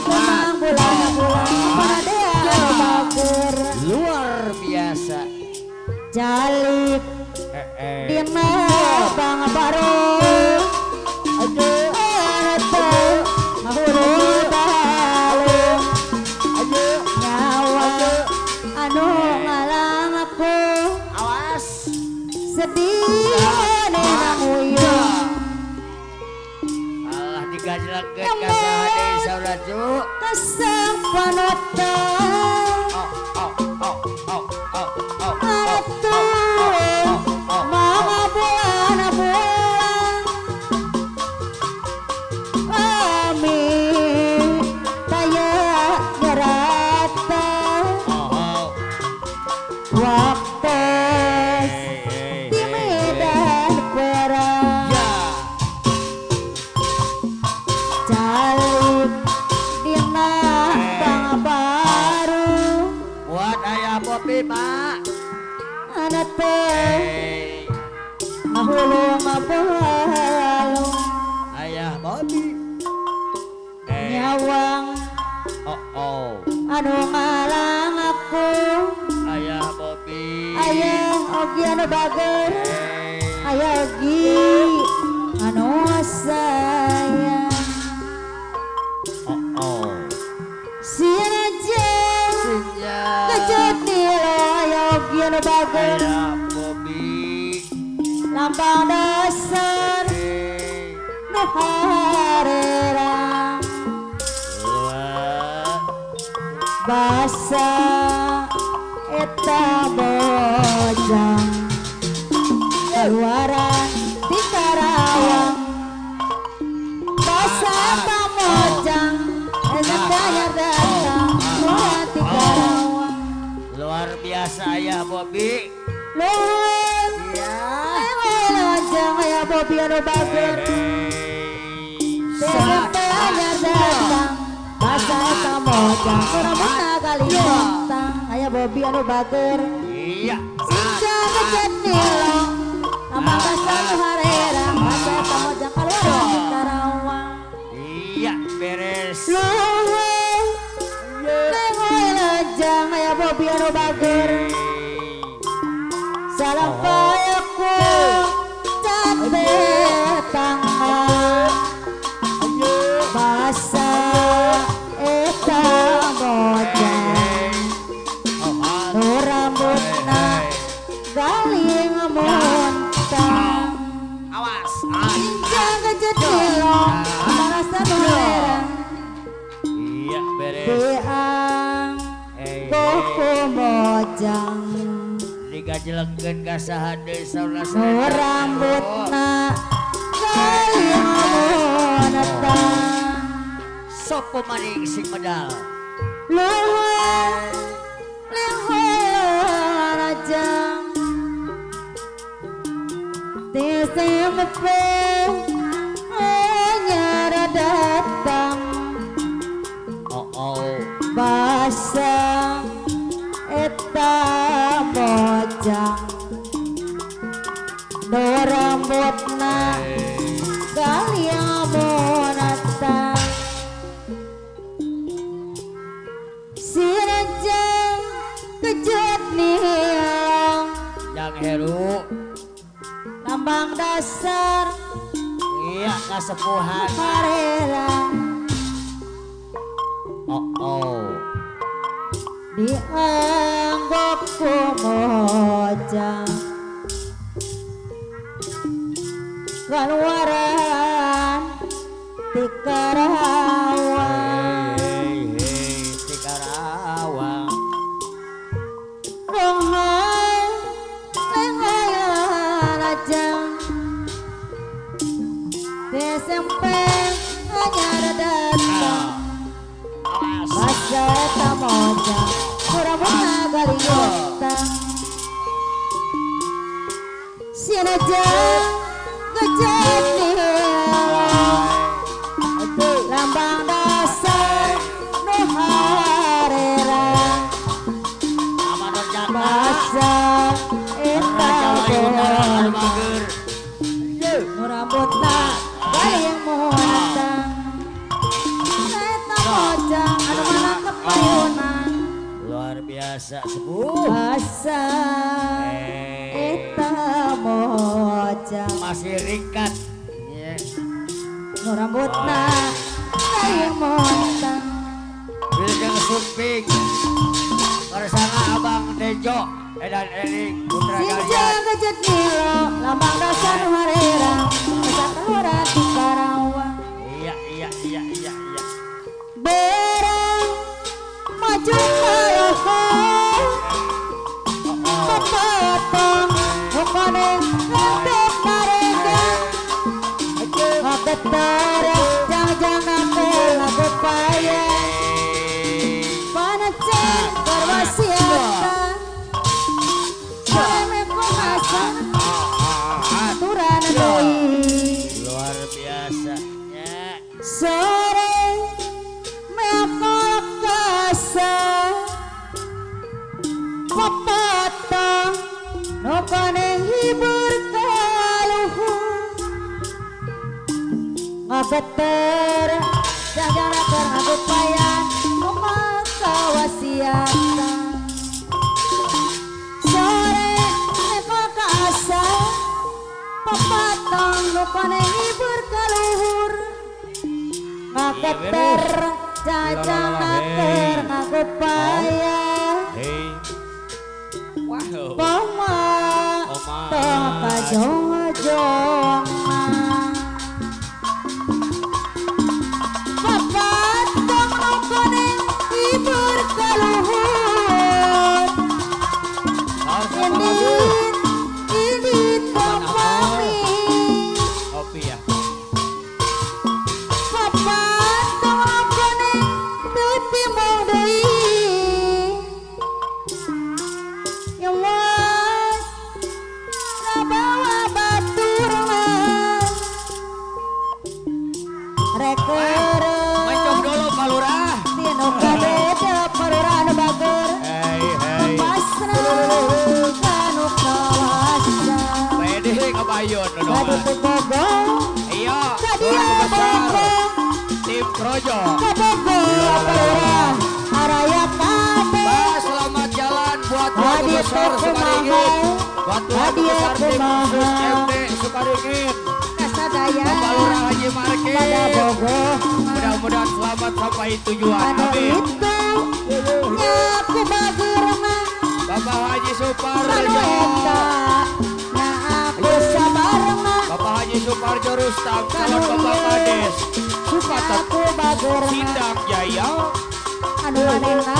tenang bulan pada dia anu bager
luar biasa
jalip di bang baru aduh mahulu balung nyawa anu ngalang aku
awas
sedih nena muyung
Allah digajlakeun ka saha deui sauraju
kesang panutan atur mga bulan amin daya nyerata waktu di medan perang jaluk dina bang baru
buat ayah Bobi mak
anak teh mahulu mabalung
ayah Bobi
nyawang anu ngalang aku
ayah Bobi
ayah ogi anu bager ayah ogi anu sayang sieun aja
senja
kecut nilo ayah ogi anu bager
ayah Bobi
lambang dasar nu harerang basa eta bojang keluaran di Karawang basa eta bojang daya datang keluaran di Karawang
luar biasa ayah Bobi
luhur lojang aya Bobi anu bager Daya datang basa eta mojang Surabaya Kalimantan aya Bobi anu bager
iya
Sinca kejet nilong lambang basa nu harerang basa eta mojang keluaran di Karawang
iya beres
luhur lengoy lojang aya Bobi anu bager salam payaku capek tangan basa eta bojang nu rambutna galing montang
awas
injang kejedilong marasa nu herang
iya beres
biang kuku mojang
digajlekeun ka saha deui saudara
nu rambutna galing montang
sopo maning sing medal
luhur rajang tisem pe nyara datang basa eta bojang nu rambutna galia monata si rejang kejut nilang
Jang Heru
lambang dasar
iya kasepuhan
harera
oh
dianggap kumojang keluaran di Karawang
di Karawang
rohai lengayan aja di SMP hanya datang masa eta mojang kurang galiotang sinajang kejadian lambang dasar nu harera masa eta bojang nu rambutna galiang monatang eta mojang anu mana kepayunan
luar biasa sepuh
masa eta mojang
masih ringkat
nu rambutna galiang monatang
Wilujeng Suping bersama Abang Tejo Edan Erik Putra
sinjang
Galian
kejut nilo lambang dasar nu harera masa keluaran di Karawang
iya
berang maju malohong pepotong rukone ngadep narengang ngagetar jangan lagu paya panacen berwasiatan Meme kumasan aturan deui
luar biasa
sore meakal kasa pepotong nu kone hibur kaluhur ngageter jajarakeun ngagupayan kumaha wasiatan sore meakal kasa pepotong nu kone hibur kaluhur ngageter jajarakeun ngagupaya Poma tong kajong-jong papat tong nukuning hibur kaluhur ini tong pami
Kopi ya.
papat tong nukuning tuti mau deui yang was rabawa baturna rekereun
Mancung dulu Pak Lurah.
tinu kabeda perurana bager
Hei.
pasrah kanu kawasa
Pede kabayun
gadu
dodongan.
tugogo
Iya.
kadia
keluarga besar
bogo
Tim Projo.
kabogo perurah araya kade
Pak, selamat jalan buat keluarga
Hadiah
besar Sukaringin.
kumaha.
Buat keluarga
Hadiah
besar tim
kumaha.
khusus MD Sukaringin.
kasadaya
Bapak Lurah Haji
pada
Markin.
bogo
Mudah-mudahan selamat sampai tujuan.
anu
Amin.
itu nyaku bagerna
Bapak Haji
anu
Suparjo.
eta nya aku sabarna
Bapak Haji Suparjo Rustam. Calon Bapak Kades. Sukatat
aku bagerna
Sindang Jaya.
anu manehna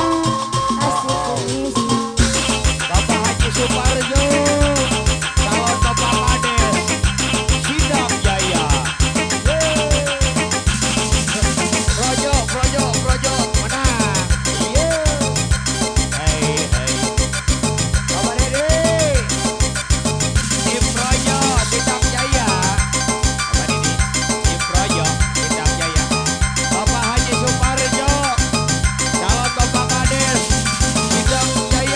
asih kumisna
Bapak Haji Suparjo. Calon Bapak Kades. Sindang Jaya. Projo. Menang. Hei. Bapak Dede. Tim Projo. Sindang Jaya. Bapak Dede. Tim Projo. Sindang Jaya. Bapak Haji Suparjo. Calon Bapak Kades. Sindang Jaya.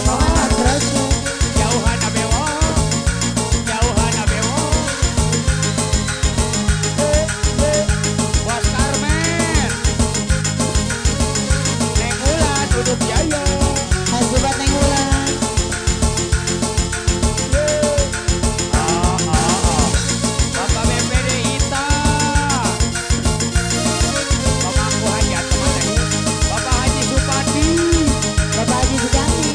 Muhammad Rasul.
Jauhan abewo. Jauhan abewo. Bos Karmen. Neng Ulan duduk jayo.
Haji buat Neng Ulan.
Bapak BPD Ita. Pemangku hajat teman-teman. Bapak Haji Supadi.
Bapak Haji Sujati.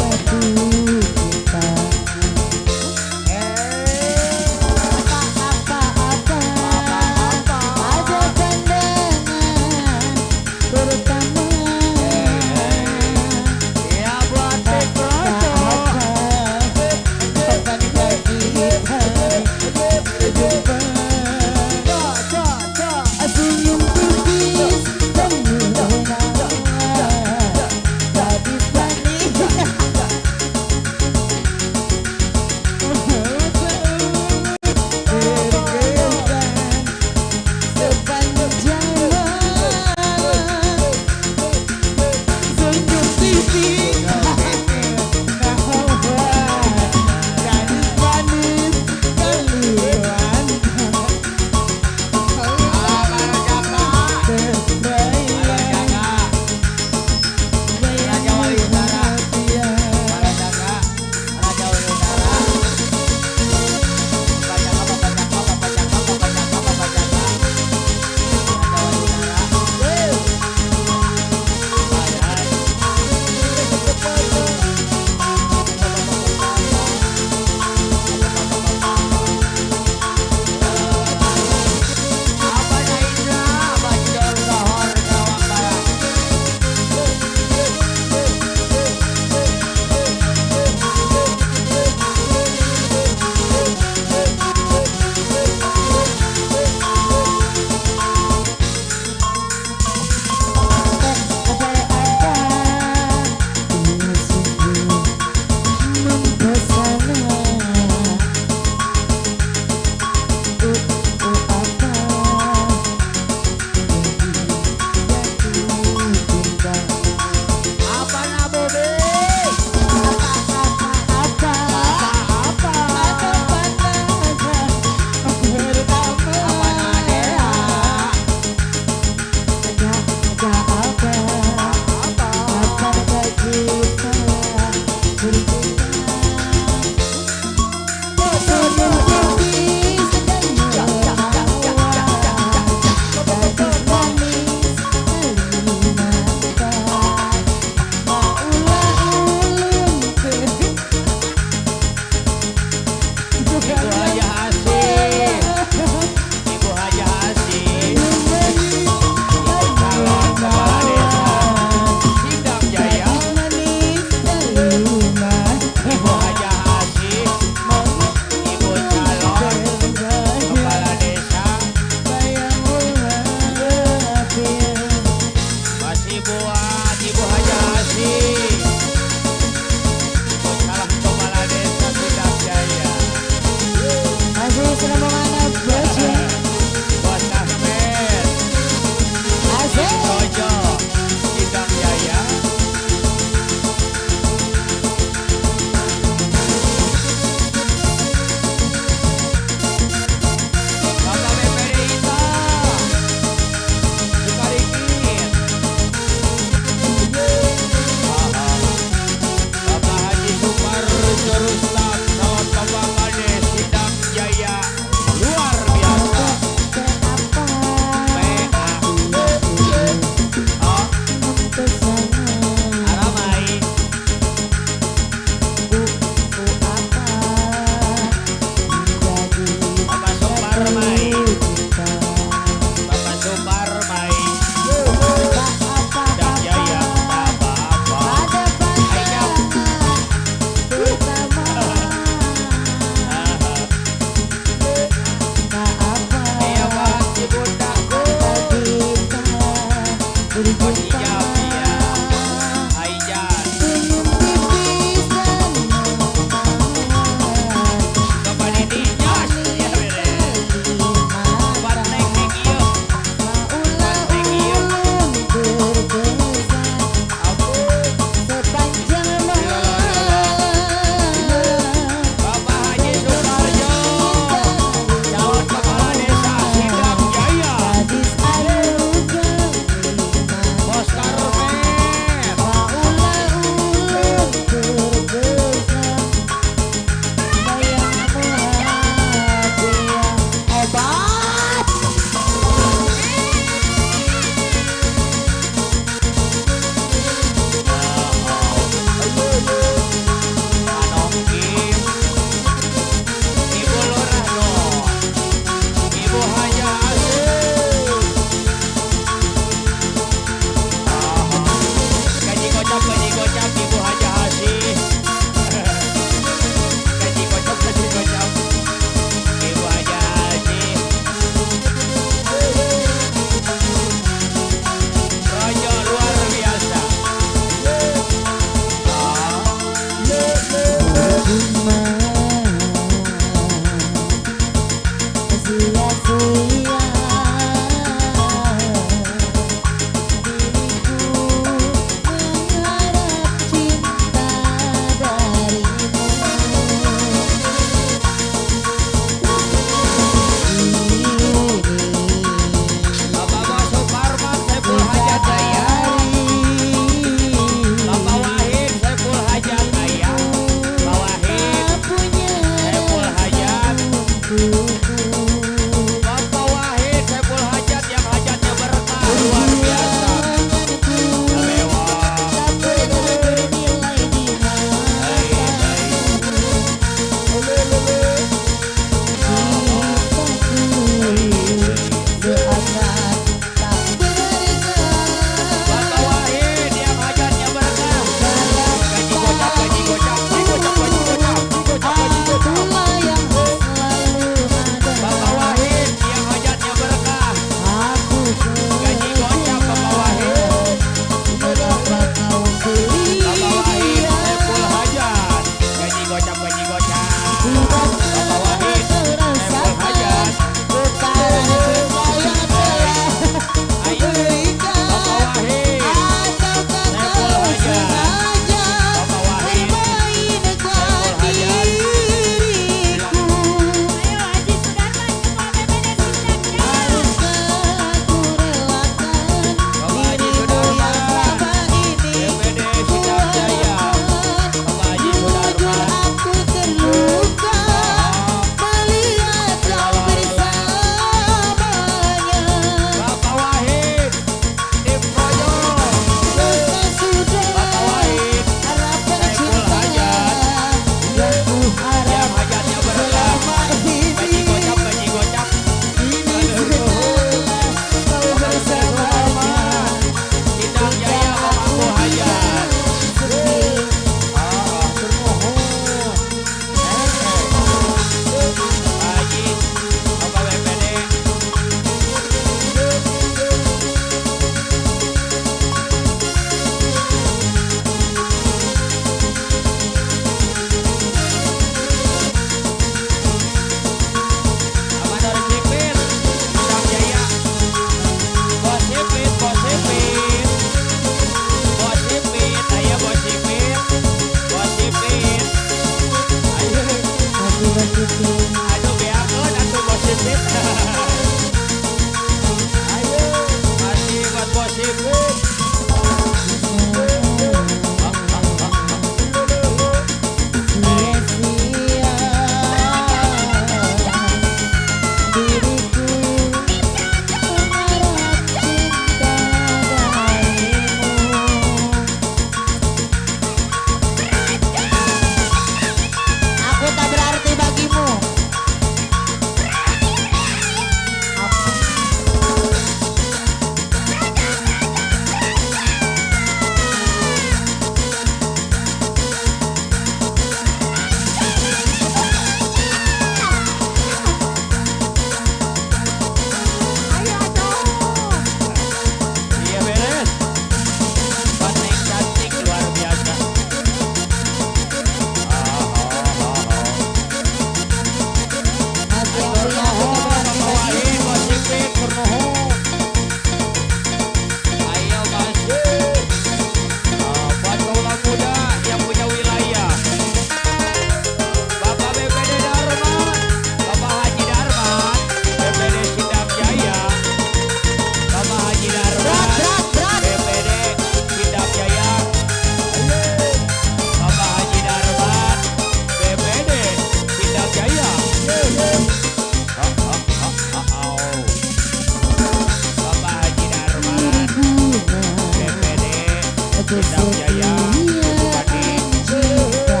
Idam Jaya, Ibu Kadi,
cinta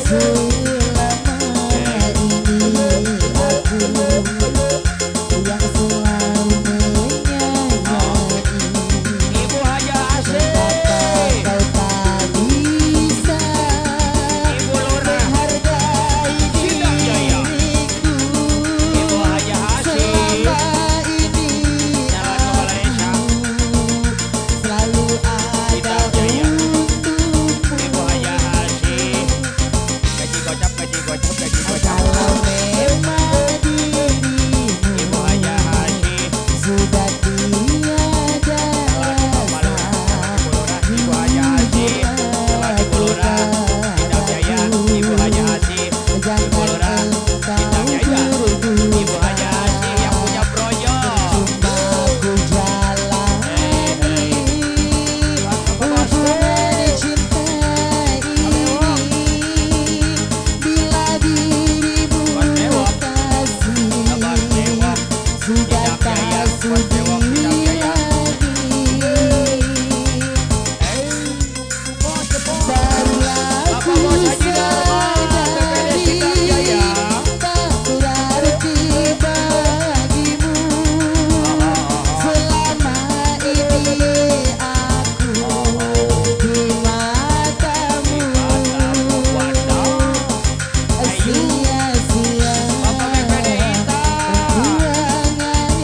selama ini aku yang selalu menyayangi.
Ibu Haja Asih,
Kau tak bisa
Ibu Lurah,
menghargai
Idam Jaya,
diriku
Ibu Haja Asih,
selama ini.
Jalan Kepala Desa,
Selalu ada
Idam Jaya,
untukmu.
Ibu Haja Asih, gaji gocap, gaji gocap, gaji gocap.
Kalau memang dirimu
Ibu Haja Asih,
sudah tiada
Jalan Kepala
rasa,
Ibu Lurah, Ibu Haja Asih, Jalan Ibu Lurah, Idam Jaya, Ibu Haja Asih, Ibu Lurah, Idam Jaya, Ibu Haja Asih yang punya proyek.
cuma ku jalani hubungan cinta ini bila dirimu kasih sudah tak sudi lagi. Barulah ku sadari tak berarti bagimu selama ini aku di matamu sia-sia perjuangan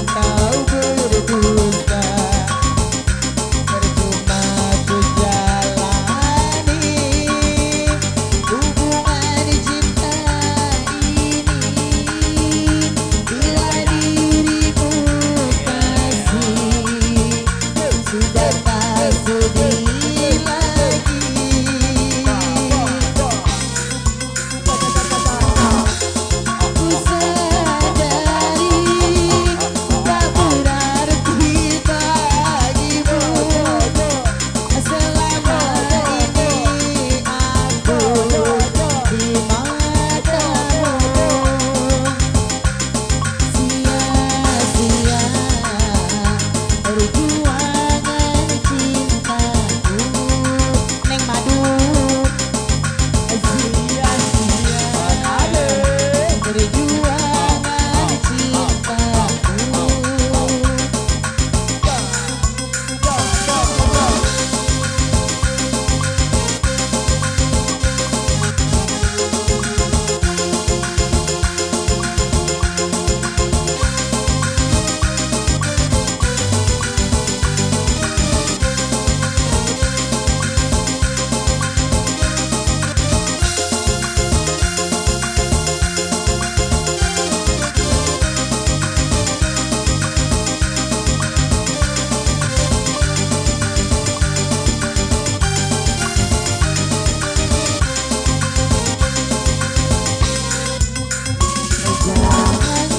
kau berdusta, percuma ku jalani hubungan cinta ini bila dirimu kasih sudah tak sedih lagi. Ku sadari tak berarti bagimu selama ini aku di matamu. Sia-sia perjuangan cintaku Neng Madu. Sia-sia perjuangan cintaku. Jangan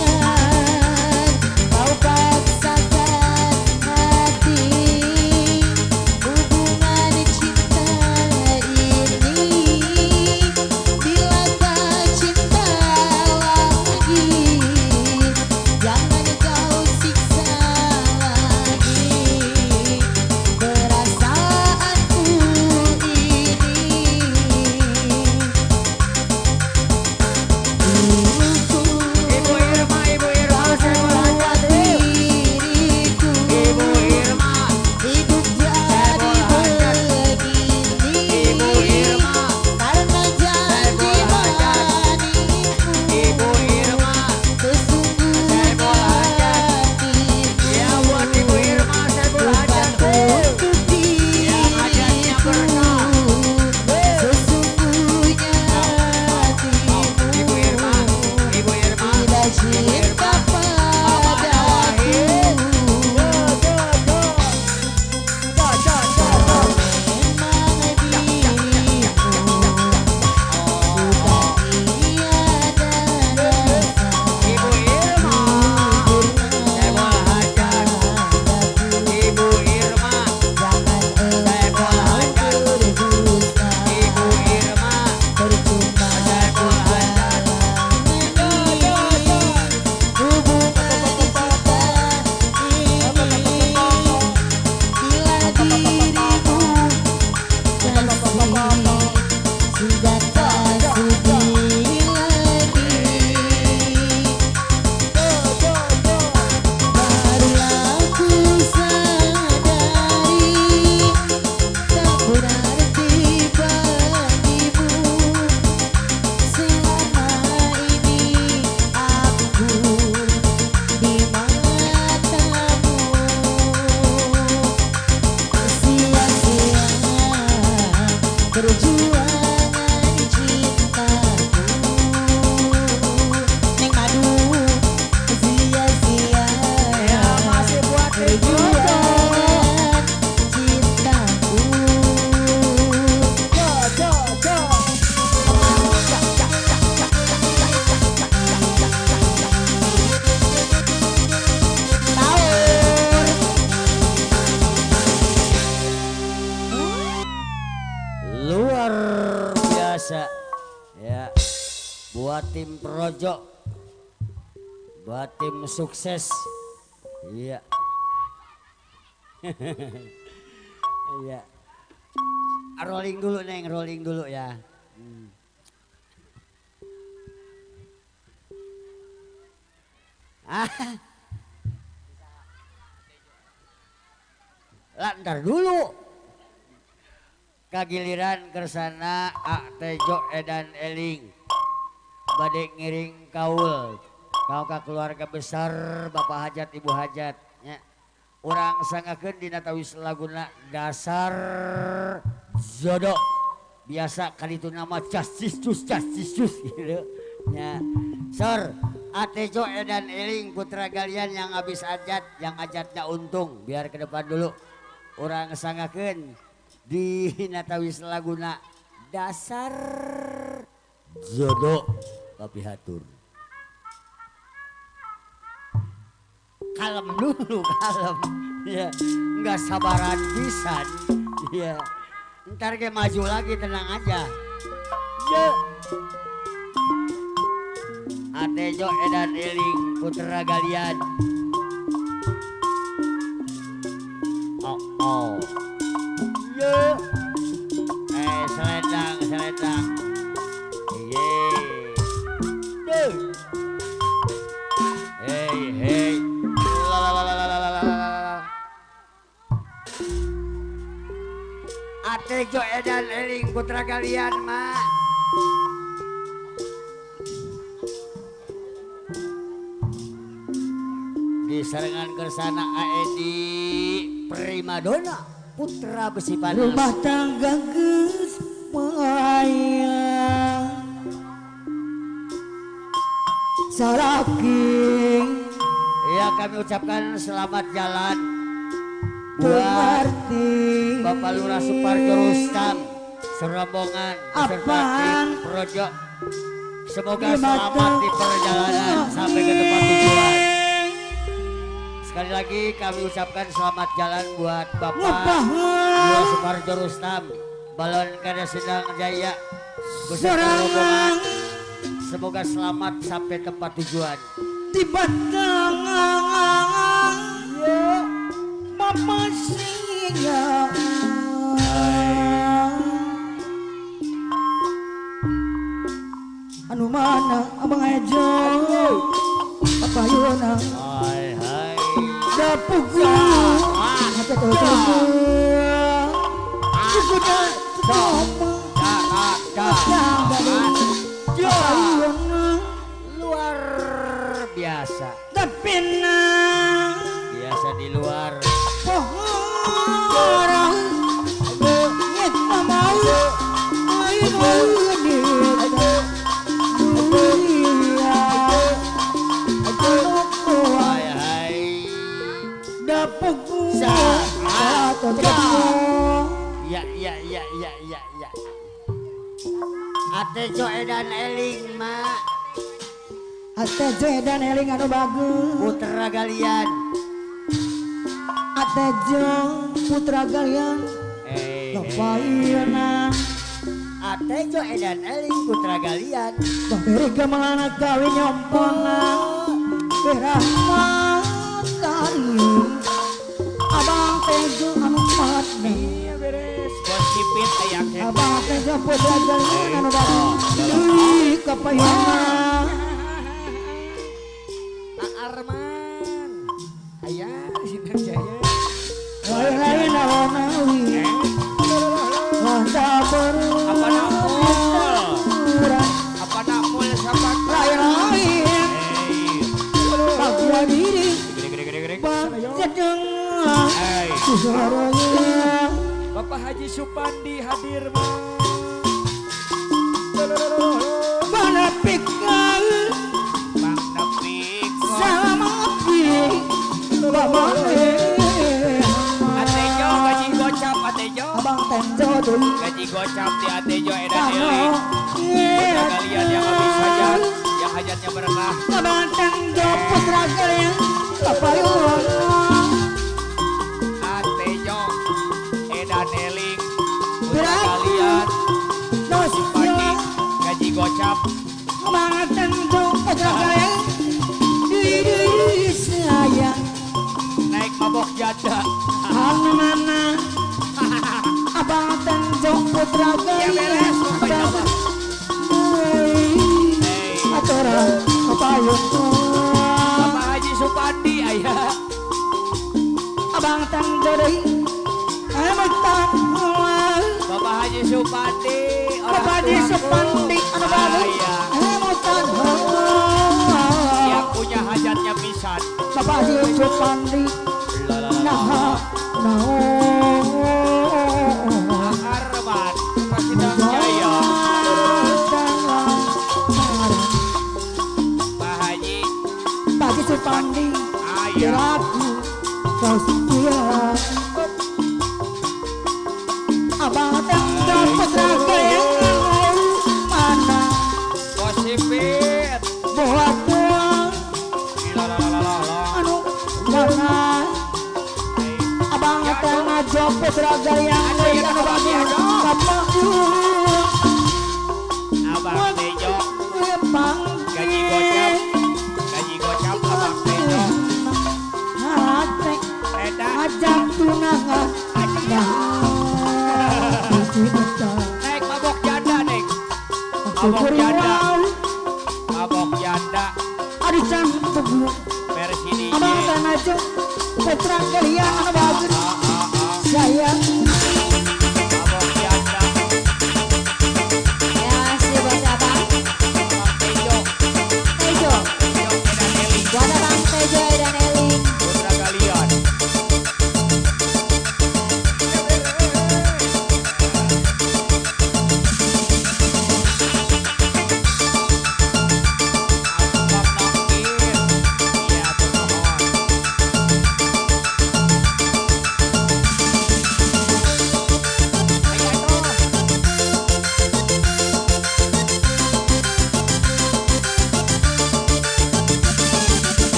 kau paksakan hati hubungan cinta ini bila tak cinta lagi. Jangan kau siksa lagi perasaanku ini.
Ibu Irma, Ibu Irma, Saiful Hajat.
Diriku
Ibu Irma,
hidup jadi begini
Ibu Irma,
karena janji manismu
Ibu Irma.
sesungguhnya hatiku
Ya buat Ibu Irma, Saiful Hajat.
untuk
hajatnya
diriku
berkah.
sesungguhnya hatimu
Ibu Irma, Ibu Irma.
tidak cinta padaku.
Ibu Irma, Saiful Hajat. Ibu Irma, Saiful Hajat. Ibu Irma, Saiful Hajat.
Sudah tak sedih lagi. Barulah ku sadari tak berarti bagimu selama ini aku di matamu. Sia-sia perjuangan cintaku Neng Madu. Sia-sia
masih buat
perjuangan cintaku.
Luar biasa ya, buat tim Projo, buat tim sukses. Iya. Iya. Rolling dulu Neng, rolling dulu ya. Lah ntar dulu. Kagiliran kersana A Tejo Edan Eling. Badek ngiring kaul. kau ka keluarga besar Bapak Hajat Ibu Hajat nya. Urang sangakeun dina tawis laguna dasar jodoh. Biasa kali itu nama cascis gitu nya. Sor Atejo Edan Eling putra galian yang habis ajat, yang ajatnya untung. Biar ke depan dulu. Urang sangakeun di Natawis Laguna dasar jodoh tapi hatur. Kalem dulu, kalem. Ya, nggak sabaran pisan. Ya, ntar ke maju lagi tenang aja. Ya. Atejo Edan Eling putra galian. Oh. Ya. Selendang. Yeay. Hey. Atejo Edan Eling putra galian mak. Di sarengan kersana Aedi Primadona putra besi panas.
Rumah tangga geus payah Salaking
Ya kami ucapkan selamat jalan buat Bapak Lurah Suparjo Rustam serombongan beserta tim Projo. Semoga selamat di perjalanan sampai ke tempat tujuan. Sekali lagi kami ucapkan selamat jalan buat Bapak Lurah Suparjo Rustam Balon Kada Sindang Jaya beserta rombongan. Semoga selamat sampai tempat tujuan.
Di batangan ya mama singa anu mana abang Ejo Papa Yona
Hai
dapugu hati tuh sudah
luar biasa.
Tapi
Biasa di luar.
orang kita mau
Hai.
dapugu
Ya. Atejo Edan Eling mak
Atejo dan Eling anu bagus
putra galian.
Atejo putra galian Nopaina
Atejo Edan Eling putra galian.
Beri gamelan kawin nyompona Berahmatari Abang Tejo anu matna
Gosipin ayang
Abang Tejo putra galian anu bagus Deui kapayana
Arman ayah Sindang Jaya
lain-lain nawi landa baru
apa namul sahabat
lain-lain bagua diri
gede
sedang
Hey.
suaranya
Bapak Haji Supandi hadir mah.
mana pikal
Bang Napik
sama pi bapak
Atejo gaji gocap Atejo
abang Tenjo tuh
gaji gocap di Atejo Edan Eling putra kalian yang habis hajat yang hajatnya berkah
abang Tenjo putra kalian kapayun
Atejo Edan Eling putra kalian
nosio
gaji gocap
abang Tenjo putra kalian diri sayang
naik mabok janda
anu mana abang Tenjo putra
ya
kalian
beres pokoknya mah
aturan kapayun
Bapak Haji Supandi ayah
abang Tenjo deui emang
Bapak Haji Supandi
Bapak Haji Supandi anu bagus
ayah
emang
yang nya hajatnya pisan.
Bapak Haji Supandi nah
Arman Pasidang Jaya. Pak Haji
Pak Haji Supandi
ayo.
Kiraku kau setia Abang dan putra yang mana
Posipit.
buat doang anu mana Abang dan ngajo putra gayang anu bagus bapak
Abang Tejo
Bang
gaji gocap Abang Tejo.
hati
Eda
ajak tunangan
naik mabok janda nih. Mabok janda. Mabok janda
Adi cantik
versi DJ.
Abang dan aja putra kalian anu bagus sayang
Mabok janda
Ya masih buat abang
Abang Tejo.
Tejo.
Tejo dan Eli
Buat abang Tejo dan Eli.
putra kalian. Abang Nongkin. Iya permohon.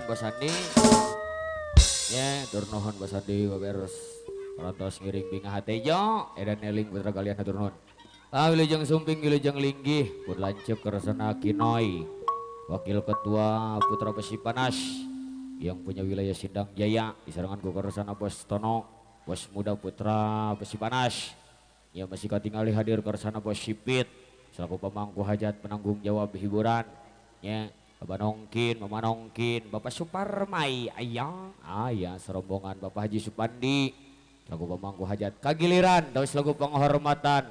Bos Andi. Ya, turnuhun Bos Andi beberes. Rontos ngiring bingah hatejo, edan eling putra kalian turnuhun. Wilujeng sumping wilujeng linggih, pun lancep keresana Kinoi. Wakil Ketua Putra Besi Panas yang punya wilayah Sindang Jaya disarangan ku keresana Bos Tono, Bos Muda Putra Besi Panas. Ya masih katingali hadir keresana Bos Sipit selaku pemangku hajat penanggung jawab hiburan. Ya, Bapak Nongkin, Mama Nongkin, Bapak Suparmai, ayah serombongan Bapak Haji Supandi selaku pemangku hajat kagiliran terus lagu penghormatan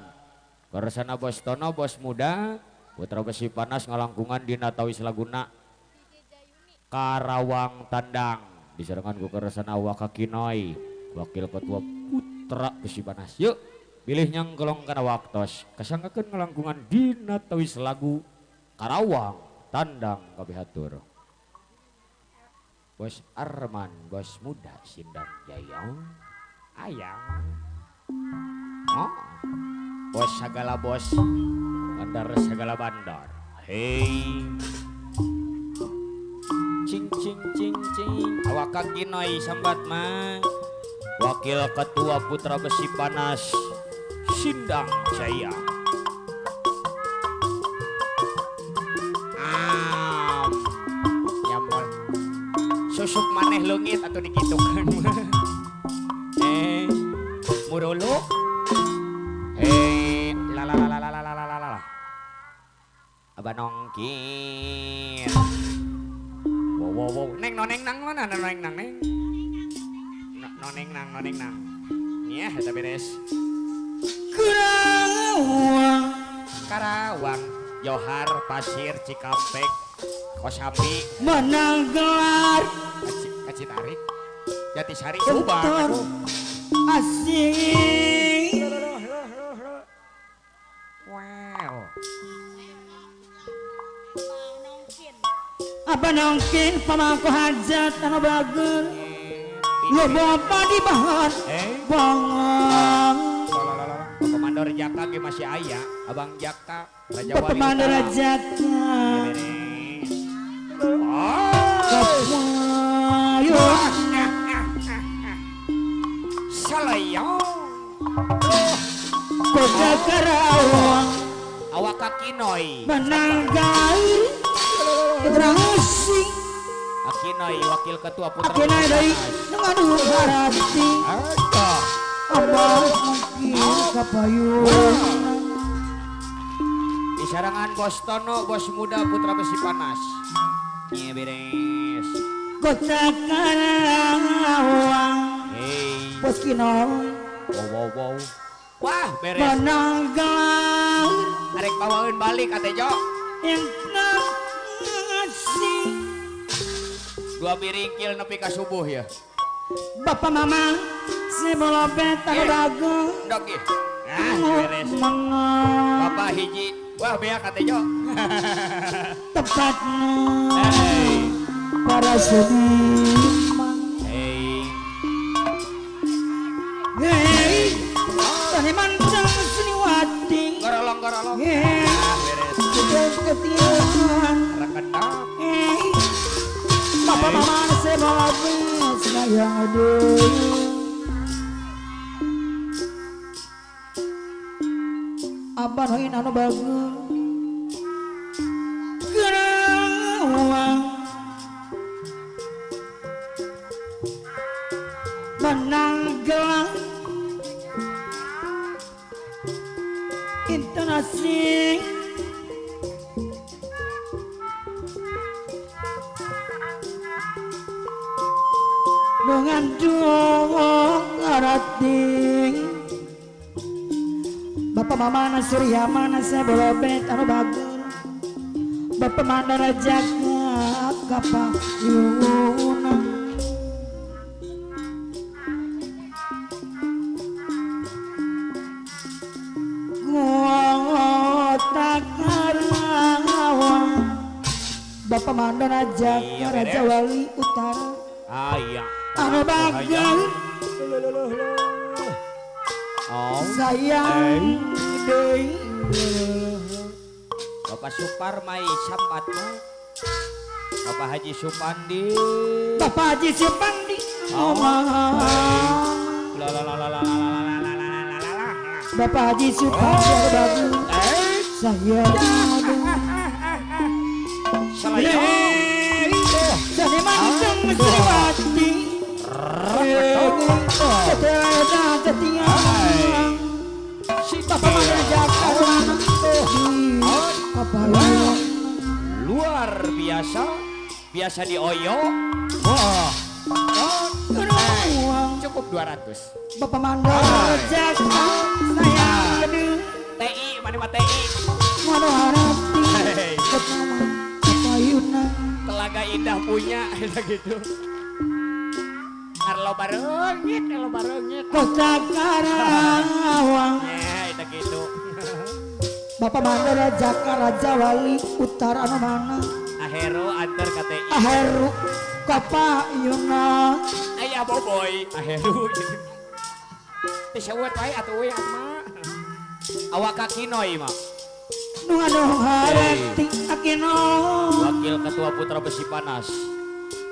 keresana Bos Tono, Bos Muda Putra Besi Panas ngalangkungan dina tawis laguna Karawang Tandang disarangan ku keresana Wakakinoi Wakil Ketua Putra Besi Panas. Yuk pilih nyang kelong kana waktos kasanggakeun ngalangkungan dina tawis lagu Karawang Tandang kabihatur. Bos Arman, Bos Muda Sindang Jaya. Ayang. Oh. Bos segala bos. Bandar segala bandar. Hei. Cing cing cing cing. Awak Kinoi sambat mah. Wakil Ketua Putra Besi Panas Sindang Jaya. Nyamol. Susuk maneh leungit atau dikitukan. Murulu. La. Abah Nongkin. Wow. Neng noneng nang mana noneng nang neng. Noneng nang. Nih eta beres. Karawang, Johar, Pasir, Cikampek, Kosambi,
Menanggar
Kacitarik, Jatisari, Subang.
asing
Wow.
Abah Nongkin pamangku hajat anu bageun loba apa di bahan bangang
Komandor Jaka ge masih aya, Abang Jaka, Raja Wali.
Komandor Jaka.
Salayang.
Kota Karawang.
Awak Kinoi.
Menanggai. Terasi.
Kinoi Wakil Ketua Putra.
Kinoi dari dengan harati. Abah mungkin kapayun.
Disarangan Bos Tono, Bos Muda Putra Besi Panas. Iya beres.
Kota Karawang.
Hei.
Bos Kinoi.
Wow. Wah beres.
Menanggai.
Arek bawain balik Atejo.
Yang ngasih.
2 biringkil nepi ka subuh ya.
Bapak mama sebelobet anu dagu
Ndok ieu. Nah, beres. Bapak hiji. Wah, beak Atejo.
Tepatnya
Hei.
para seniman.
Hei.
Hei, seniman sang seniwati.
Gorolong.
Hei,
Beres.
ketiauan.
Rekendak.
Hei, bapak mama sebelobet sayang aduh. Abah noin anu bagus Karawang Menanggalang Intonasi dengan dua arating Bapak mama na surya mana saya bolobet anu bagus Bapak mandara jaga kapayuna Kota Karawang Bapak mandara jaga Raja Wali Utara
Ayah.
anu bagus
Oh.
sayang deui
Bapak Suparmai sambat mah. Bapak Haji Supandi.
Bapak Haji Supandi. Bapak Haji Supandi bagus. Saya jadi mancung Sriwati. Bapak mana Jakarta.
Luar biasa. Biasa di Oyo. Cukup 200.
Bapak Mandor Jakarta. Saya
TI, mana TI?
Manoharati. Payuna.
Telaga Indah punya gitu. Karlo barengit.
Kota Karawang.
Itu gitu.
Bapak Mandor Jakarta Raja Wali Utara anu mana?
Ahero antar KTI.
Aheru Kapayuna.
Ayah boboy. Ahero. Tisawat wae atuh we mah. Awak kakinoi mah.
Nu harati akino.
Wakil Ketua Putra Besi Panas.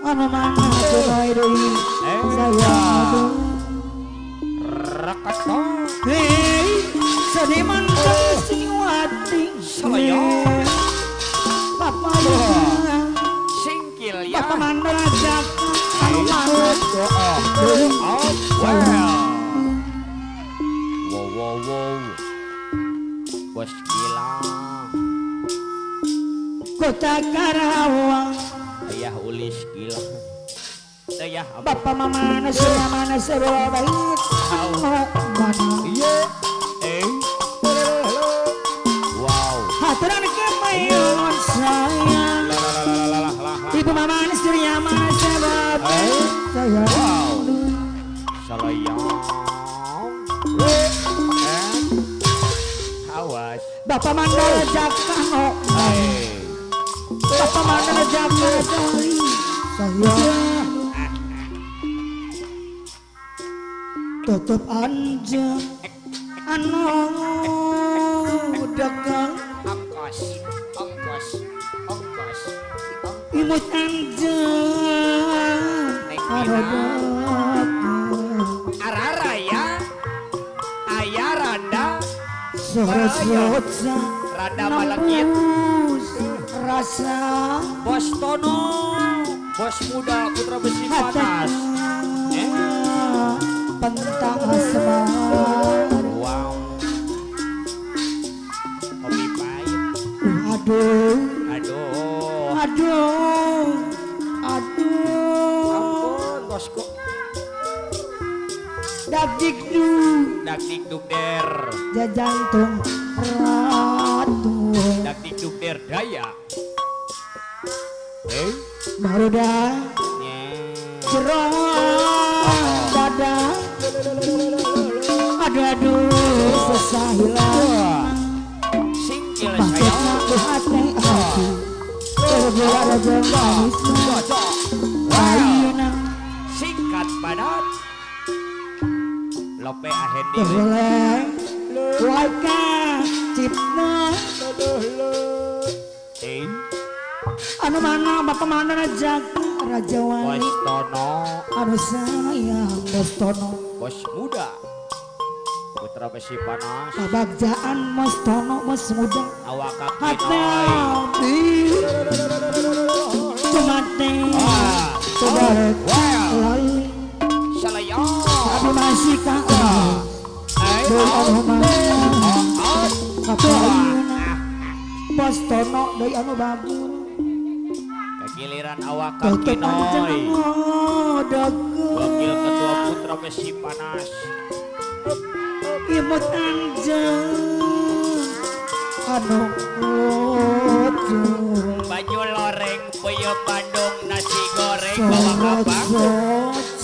Anu mana kumaha deui. Saya
Rakato.
hei seniman Sriwati.
Saya.
Bapak
Singkil ya.
Bapak Mandor Jakarta anu mana?
Wow. Bos Gilang.
Kota Karawang.
Ayah Ulis Gilang. Ayah
Bapak mana sebelah baik. Mana?
Wow.
Haturan kemayon saya. Ibu mama Surya mana sebab saya.
Wow. Salayang. Awas.
Bapak Mandor Jakarta. Bapak Mandor Jakarta. Saya tetap anja anu dagang
Ongkos.
imut anja anu dagang
Arara ya. Ayah Randa.
Sorot-sorotsa
Randa Malengit.
rasa
Bos Tono. Bos muda Putra Besi Panas.
pentang asmar.
Wow. Kopi pahit.
Aduh
Ampun bosku.
dakdikdu
Dakdikduk der.
jajantung ratu
Dakdikduk der daya.
barudak cerong dada aduh susah hilang
Singkil
maksudnya
sayang.
ku hati aku terbuat aja manis ayuna
Singkat padat. Lope ahendi.
terboleh waka cipta anu mana bapak mana Raja Wali
Bos Tono.
anu sayang Bos Tono
Bos muda Putra Besi Panas.
kabagjaan Mas Tono Mas muda
Awak
hati
kaki
cuma teh sebarek lali
Salayang.
tapi masih kakak dari anu mana apa ayuna Bos Tono dari anu bagus
Giliran awak
tetep
kaki
anjang dagang
Wakil Ketua Putra Besi Panas.
imut anjang anu lucu
Baju loreng, peyem Bandung, nasi goreng, bawa kapang.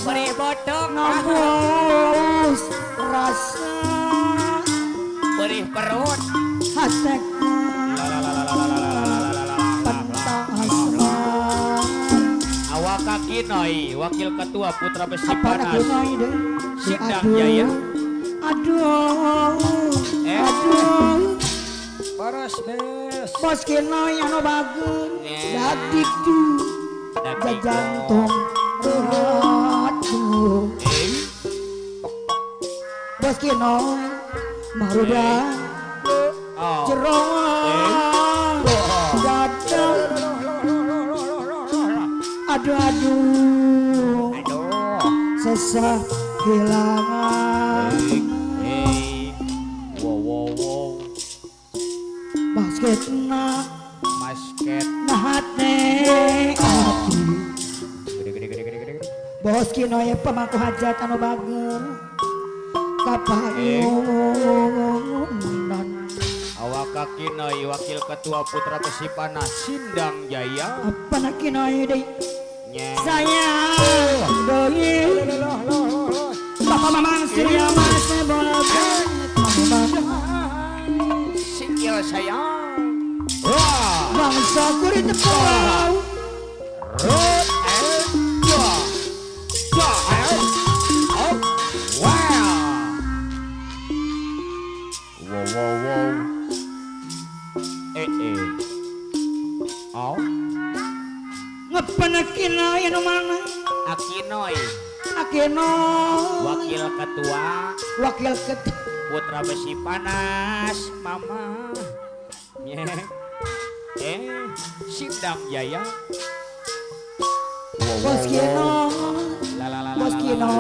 Beri bodong,
nabus rasa
beri perut.
hatek pentang asmar
Awak kaki noi, wakil ketua Putra Besi
apa nak
Panas.
lunai deh
Sindang Jaya.
aduh
Boros bes.
bos kena yang no bagus
Yeah.
dadik tuh Jantung ratu Bos Kinoy Maruda Jerong Dadang Aduh Sesah kehilangan
Wow
Basket na
basket
hati
gede
Bos Kinoy pemangku hajat anu bager kapayunan
awak kaki Noi wakil ketua putra Pesipana Sindang Jaya
apa nak Kinoy deh
nyeng
sayang doi bapak mamang surya mas boleh
sikil sayang
bangsa kulit tepung
wow
ngepenekin anu mana
Akinoy
Akino
wakil ketua
wakil ketua
putra besi panas mama nyeng Sindang Jaya
Bos Kino
la
Bos Kino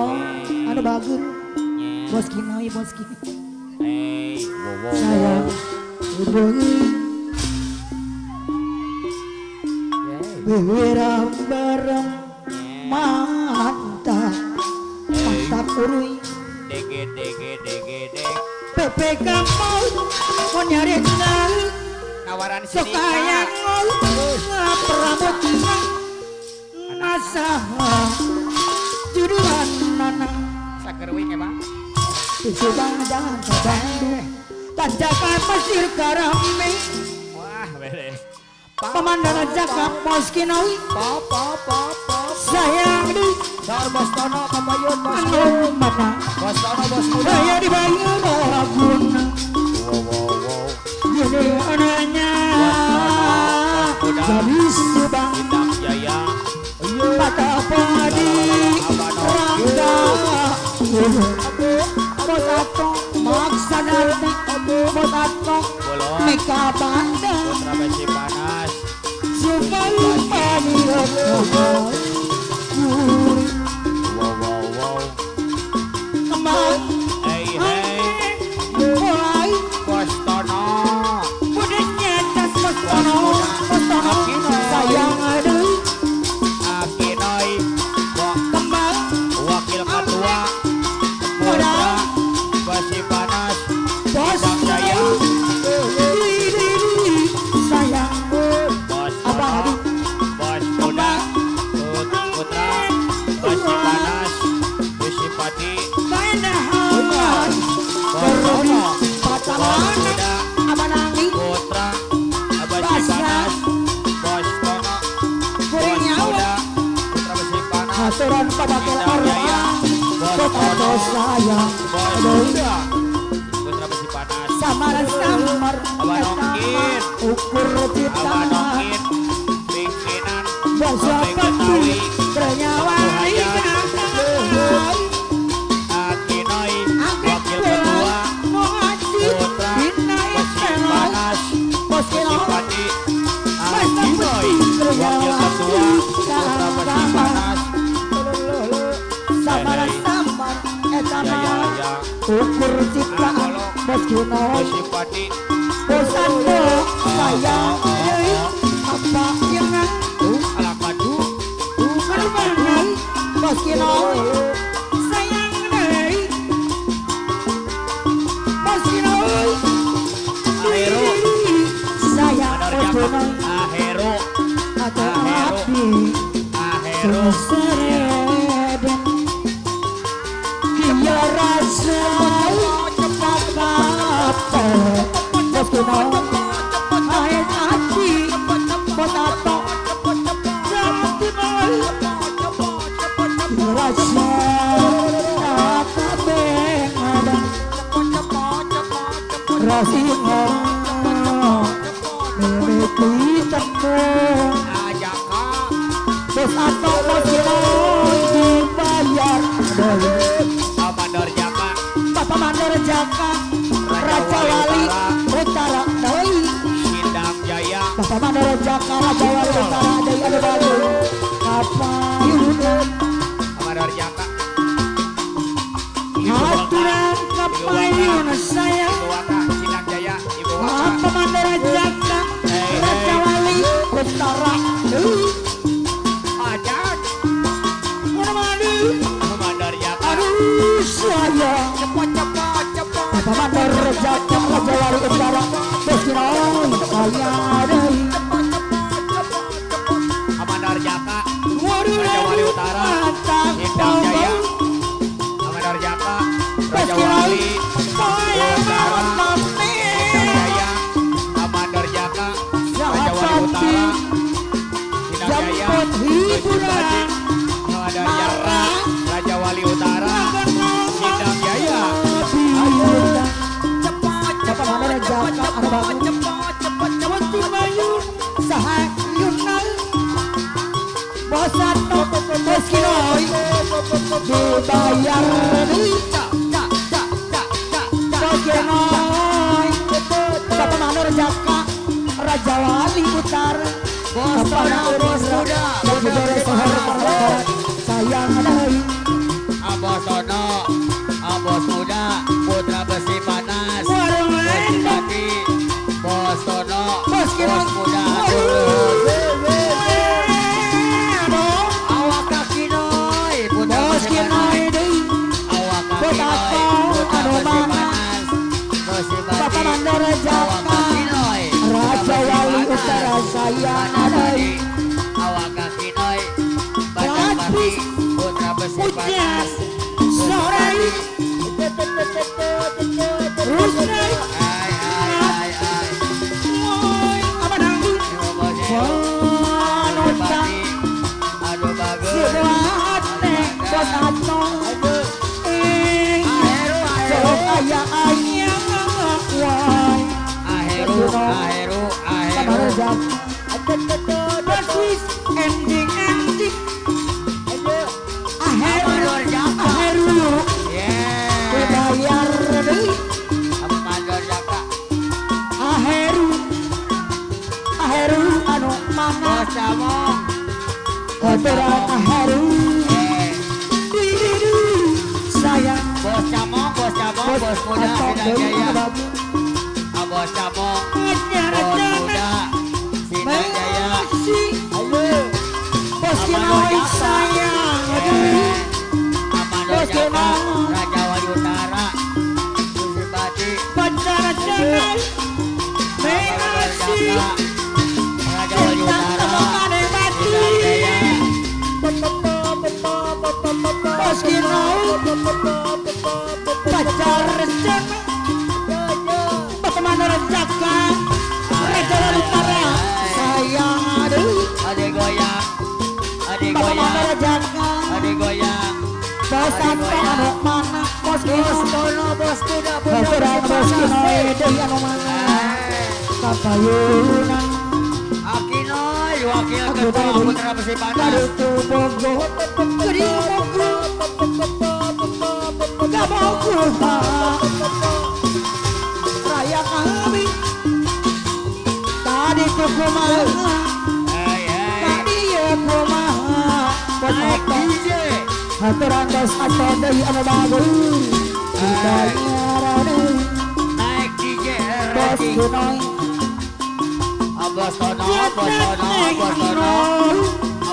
anu bagus
nyeng
Bos Kino Bos Kino
wow
sayang hubungi Bewira bareng mantap urui
dege
PPK mau nyari senang
nawaran
sok
sini
ayang ngaperamut nasaha juduan nanang
sakerwing emang
pisu bang jangan Bandung tanjakan pasir karame
wah beres
pemandangan Jakab Bos Kinoy sayang di
Dar Bos Tono kapayun Bos
anu mana
Bos Tono Bos Muda
saya dibayar laguna
wow
jadi anaknya jadi subang
Sindang Jaya
mata padi rangga bos atong maksa nanti bos atong
bolong
meka banda
putra besi panas
supaya panirat
wow
kembang
hey
mulai
Bos Tono
budeknya cas bos tono sayang ada
Akinoy
kembang
wakil ketua
muda
putra besi panas
bos
Sindang Jaya
sayang
Bos
apa
Tono
lagi
Bos Muda putra besi panas besi pati
Bandahan
Bos Tono
Patalan
Bos Muda
Apa nangi
putra besi panas Bos Tono Bos Muda putra besi panas
Aturan pada orang Kota sayang
Bos Muda putra besi panas
Samar
Abanongkin
Ukur kita
Abanongkin pimpinan
Bangsa
Kopeng
Betawi
Betawi
Bernyawa
Akinoy wakil ketua putra besi panas besi pati Akinoy wakil ketua putra besi panas
Samar
ya
Ukur ciptaan Bos Kinoy
besi pati
Bosando sayang apa yang
alakadu
Almanai Bos Kinoy sayang deh Bos Kinoy
Ahero
sayang
menerjang
Kinoy
Ahero
atau
Ahero.
api
Ahero
sereden dia rasa apa Bos Kinoy air hati potato jati boy rasa apa bengada rasinga memiliki tembok
ajaka
Bos atau bos Kinoy dibayar deui.
Mandor Jaka
Bapak Mandor Jaka Raja Wali Utara deui.
Sindang Jaya
Bapak Mandor Jaka Raja Wali Utara deui anu bagus. Kapayunan
Mandor Jaka
aturan kapayun saya.
Ibu Waka Sindang Jaya Ibu Waka
Bapak Mandor Jaka Raja Wali Utara deui.
Ajak
Anu madu
Mandor Jaka
aduh saya.
cepat
Bapak Mandor Jaka Raja Wali Utara Bos Kinoy saya deui.
Mandor Jaka
Waduh
Raja Wali Utara Sindang Jaya Mandor Jaka Raja Wali Utara Sindang Jaya Mandor Jaka Raja Wali Utara Sindang Jaya
hiburan
Mandor Jaka Raja Wali Utara Sindang Jaya
Bapak Mandor Jaka anu bagus. Wati Bayun sahayunan Bos Ato Bos Kinoy dibayar deui. Bos Kinoy Bapak Mandor Jaka Raja Wali Utara Bos Muda Bos Muda sayang deui.
Abosono Abos Muda Putra Besi Panas
Waduh
Bos Bati Bos Tono
Bos Kinoy
Muda Awak Kaki Noi Putra
Bos
Besi
Kinoy
Panas
deui.
Awak
Bos
Kaki Noi
Ato
Putra
anu
Besi
mana.
Panas Besi
Bapak
Bati
Mandor
Awak
Jaka
Kaki Noi
Raja Wali Utara sayang deui.
Awak Kaki Noi Badan Bati Putra Besi
Ujas
Panas
sore Rusnai
Ai
Moy apa nanggung Wanota
Aduh bagus
Sibuat nek Bos Ato Sok aya ayam Wai
Aheru
Bapak Mandor Jaka Persis ending Aheru dibayar deui. Aheru anu mana kotoran Aheru dididu sayang
Bos Camong, Bos Muda,
Ato
Sindang
deui
Jaya.
anu bagus.
Bos Camong,
Ajar
Bos
jana
Muda, Sindang Jaya.
masih Bos Kinoy sayang deui.
Mandor Jaka, Raja Wali Utara, Besi Bati,
Pacar jangan mengasih
Raja Wali Utara, Sindang Jaya.
Bos Kinoy pacar jangan Bapak Mandor Jaka Raja Wali Utara sayang deui.
Adik goyang,
Bapak Mandor Jaka
adik goyang.
Bos Ato anu mana Bos Kinoy
Bos Muda,
kotoran Bos Kinoy deui anu mana kapayunan
Akinoy, wakil ketua Putra Besi Panas.
Karutu Bogo Gede Bogo Gak Bogo Raya kami Tadi ku kumaha Tadi ya kumaha Bos Ato Haturan Bos Ato deui anu bagus dibayar deui.
Naik DJ
Bos
ranking.
Kinoy
Bos Tono, Bos Tono, Bos Tono.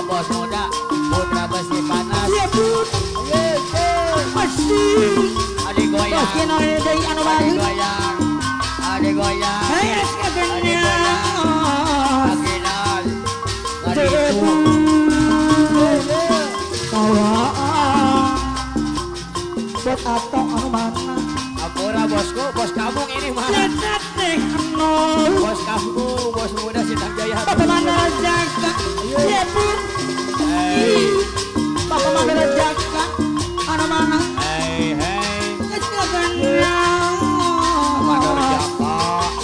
Bos Muda, Putra Besi Panas.
Iya pun masih
Adik
Bos
goyang,
Kinoy deui anu
adik
bagus.
goyang, adik goyang.
Hayas
Adik goyang.
kagenyang
Akinal, ngaditu.
Bos Ato anu mana
Ampura bosku, bos kampung ini mah.
Jadat teh nol
Bos kampung, Bos Muda Sindang Jaya.
Bapak Mandor Jaka iya pun Bapak Mandor Jaka anu mana
Hei,
kagenyang
Mandor Jaka.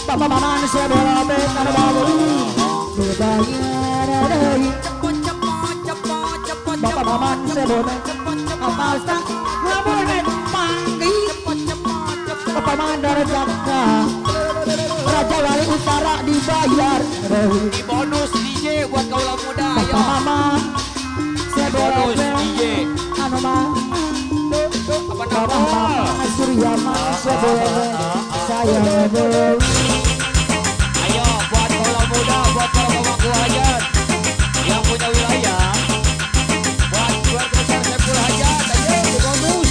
Bapak Maman saya bola bet anu bagus dibayar deui.
Cepot, cepot, cepot.
sebone kapal sang lamun panggih Bapak Mandar Jaka Raja Wali Utara dibayar
Di bonus DJ buat kaula muda
Bapak
ayo.
Mama
Bonus DJ.
anu mah
Apa
Bapak
nama?
Mama Surya mah sebone saya ngedol
Ayo buat kaula muda, buat para pemangku hajat yang punya wilayah. Buat keluarga besar Saiful Hajat, ayo di bonus.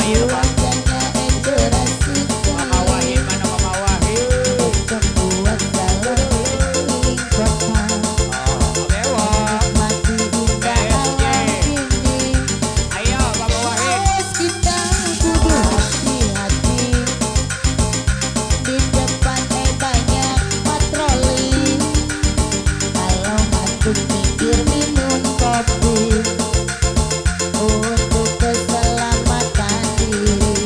Ayo Bang.
Wajahnya endurasi
Mama Wahid mana Mama Wahid?
membuat jalan keliling kota.
Dewa.
Mati indah alam ini.
Ayo Mama Wahid.
Awas kita kudu hati-hati. Di depan banyak patroli. Kalau ngantuk minggir minum kopi. Untuk keselamatan diri.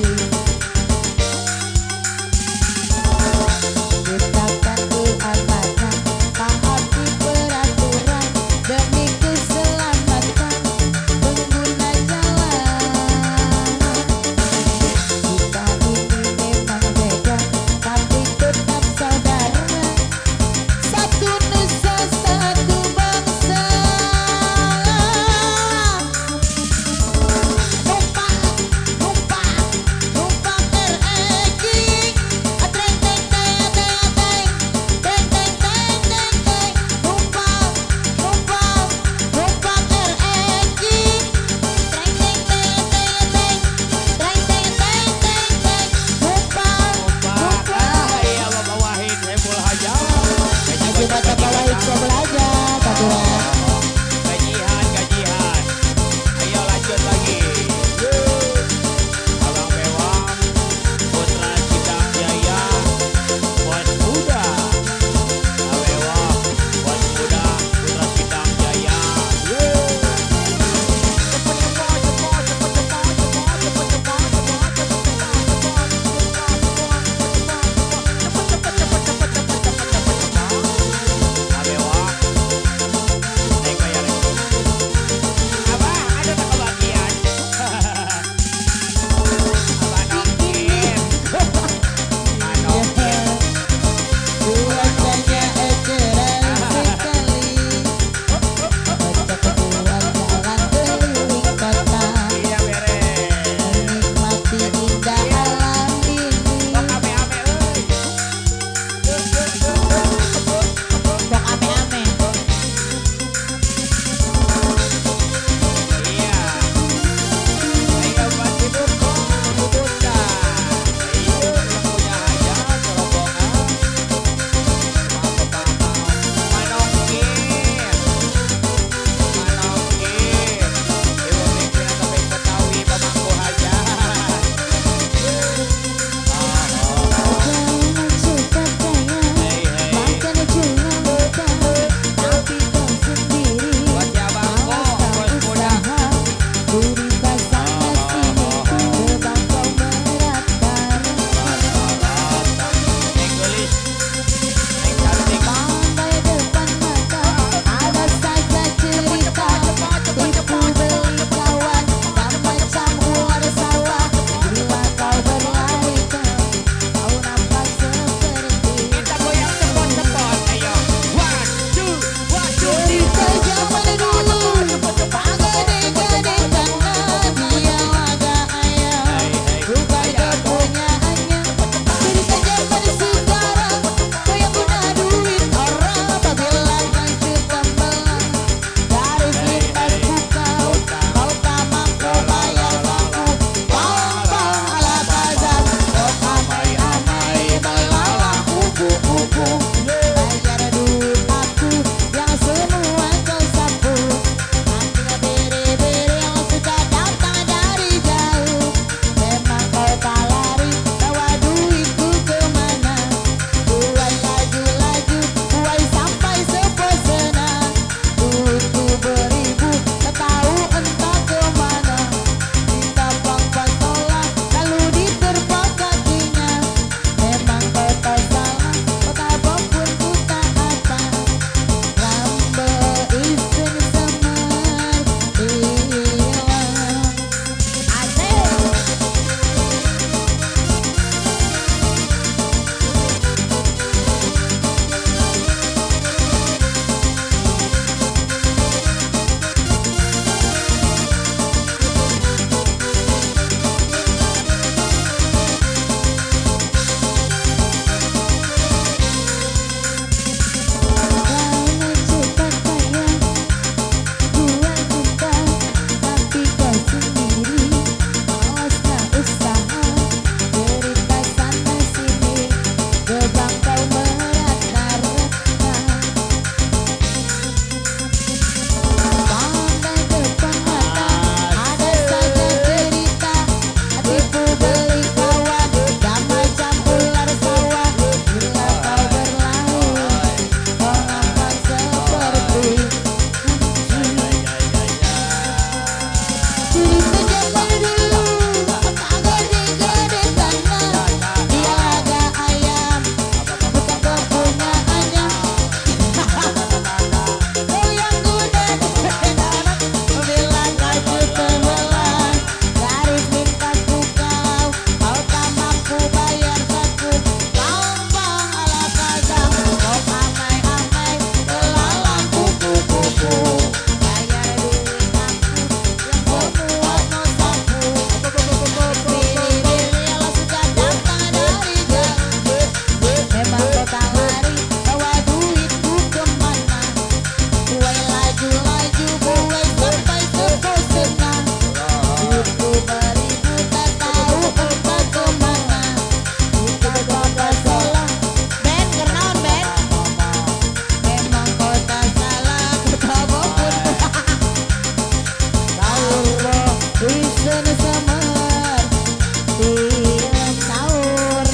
tiap sahur.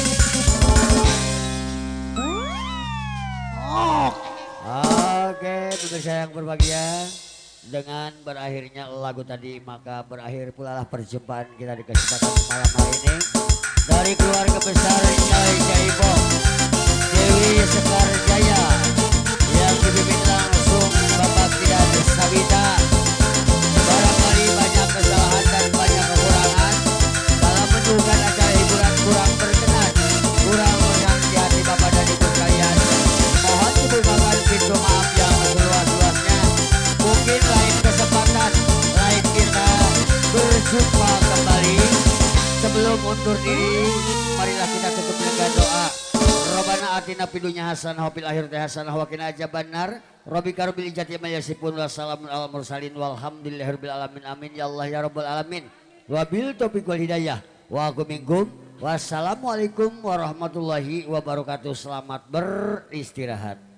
Oke, pemirsa yang berbahagia, dengan berakhirnya lagu tadi maka berakhir pula lah perjumpaan kita di kesempatan malam hari ini dari keluarga besar Nyai Jaibo Dewi Sekar Jaya yang dipimpin langsung Bapak Kiai Sabita. Barangkali banyak kesalahan dan banyak kekurangan dalam menunjukkan acara hiburan kurang berkenan, kurang mengerti hati Bapak dan Ibu sekalian. Mohon dibukakan pintu maaf yang seluas-luasnya. Mungkin lain kesempatan, lain kita berjumpa kembali. Sebelum undur diri, marilah kita tutup dengan doa. Robbana atina fid dunya hasanah wa fil akhirati hasanah wa qina adzabannar. Rabbika rabbil izzati amma yasifun wa salamun alal mursalin walhamdulillahirabbil alamin. Amin ya Allah ya rabbal alamin. Wabil taufiq wal hidayah. Wa aku minkum. Wassalamualaikum warahmatullahi wabarakatuh. Selamat beristirahat.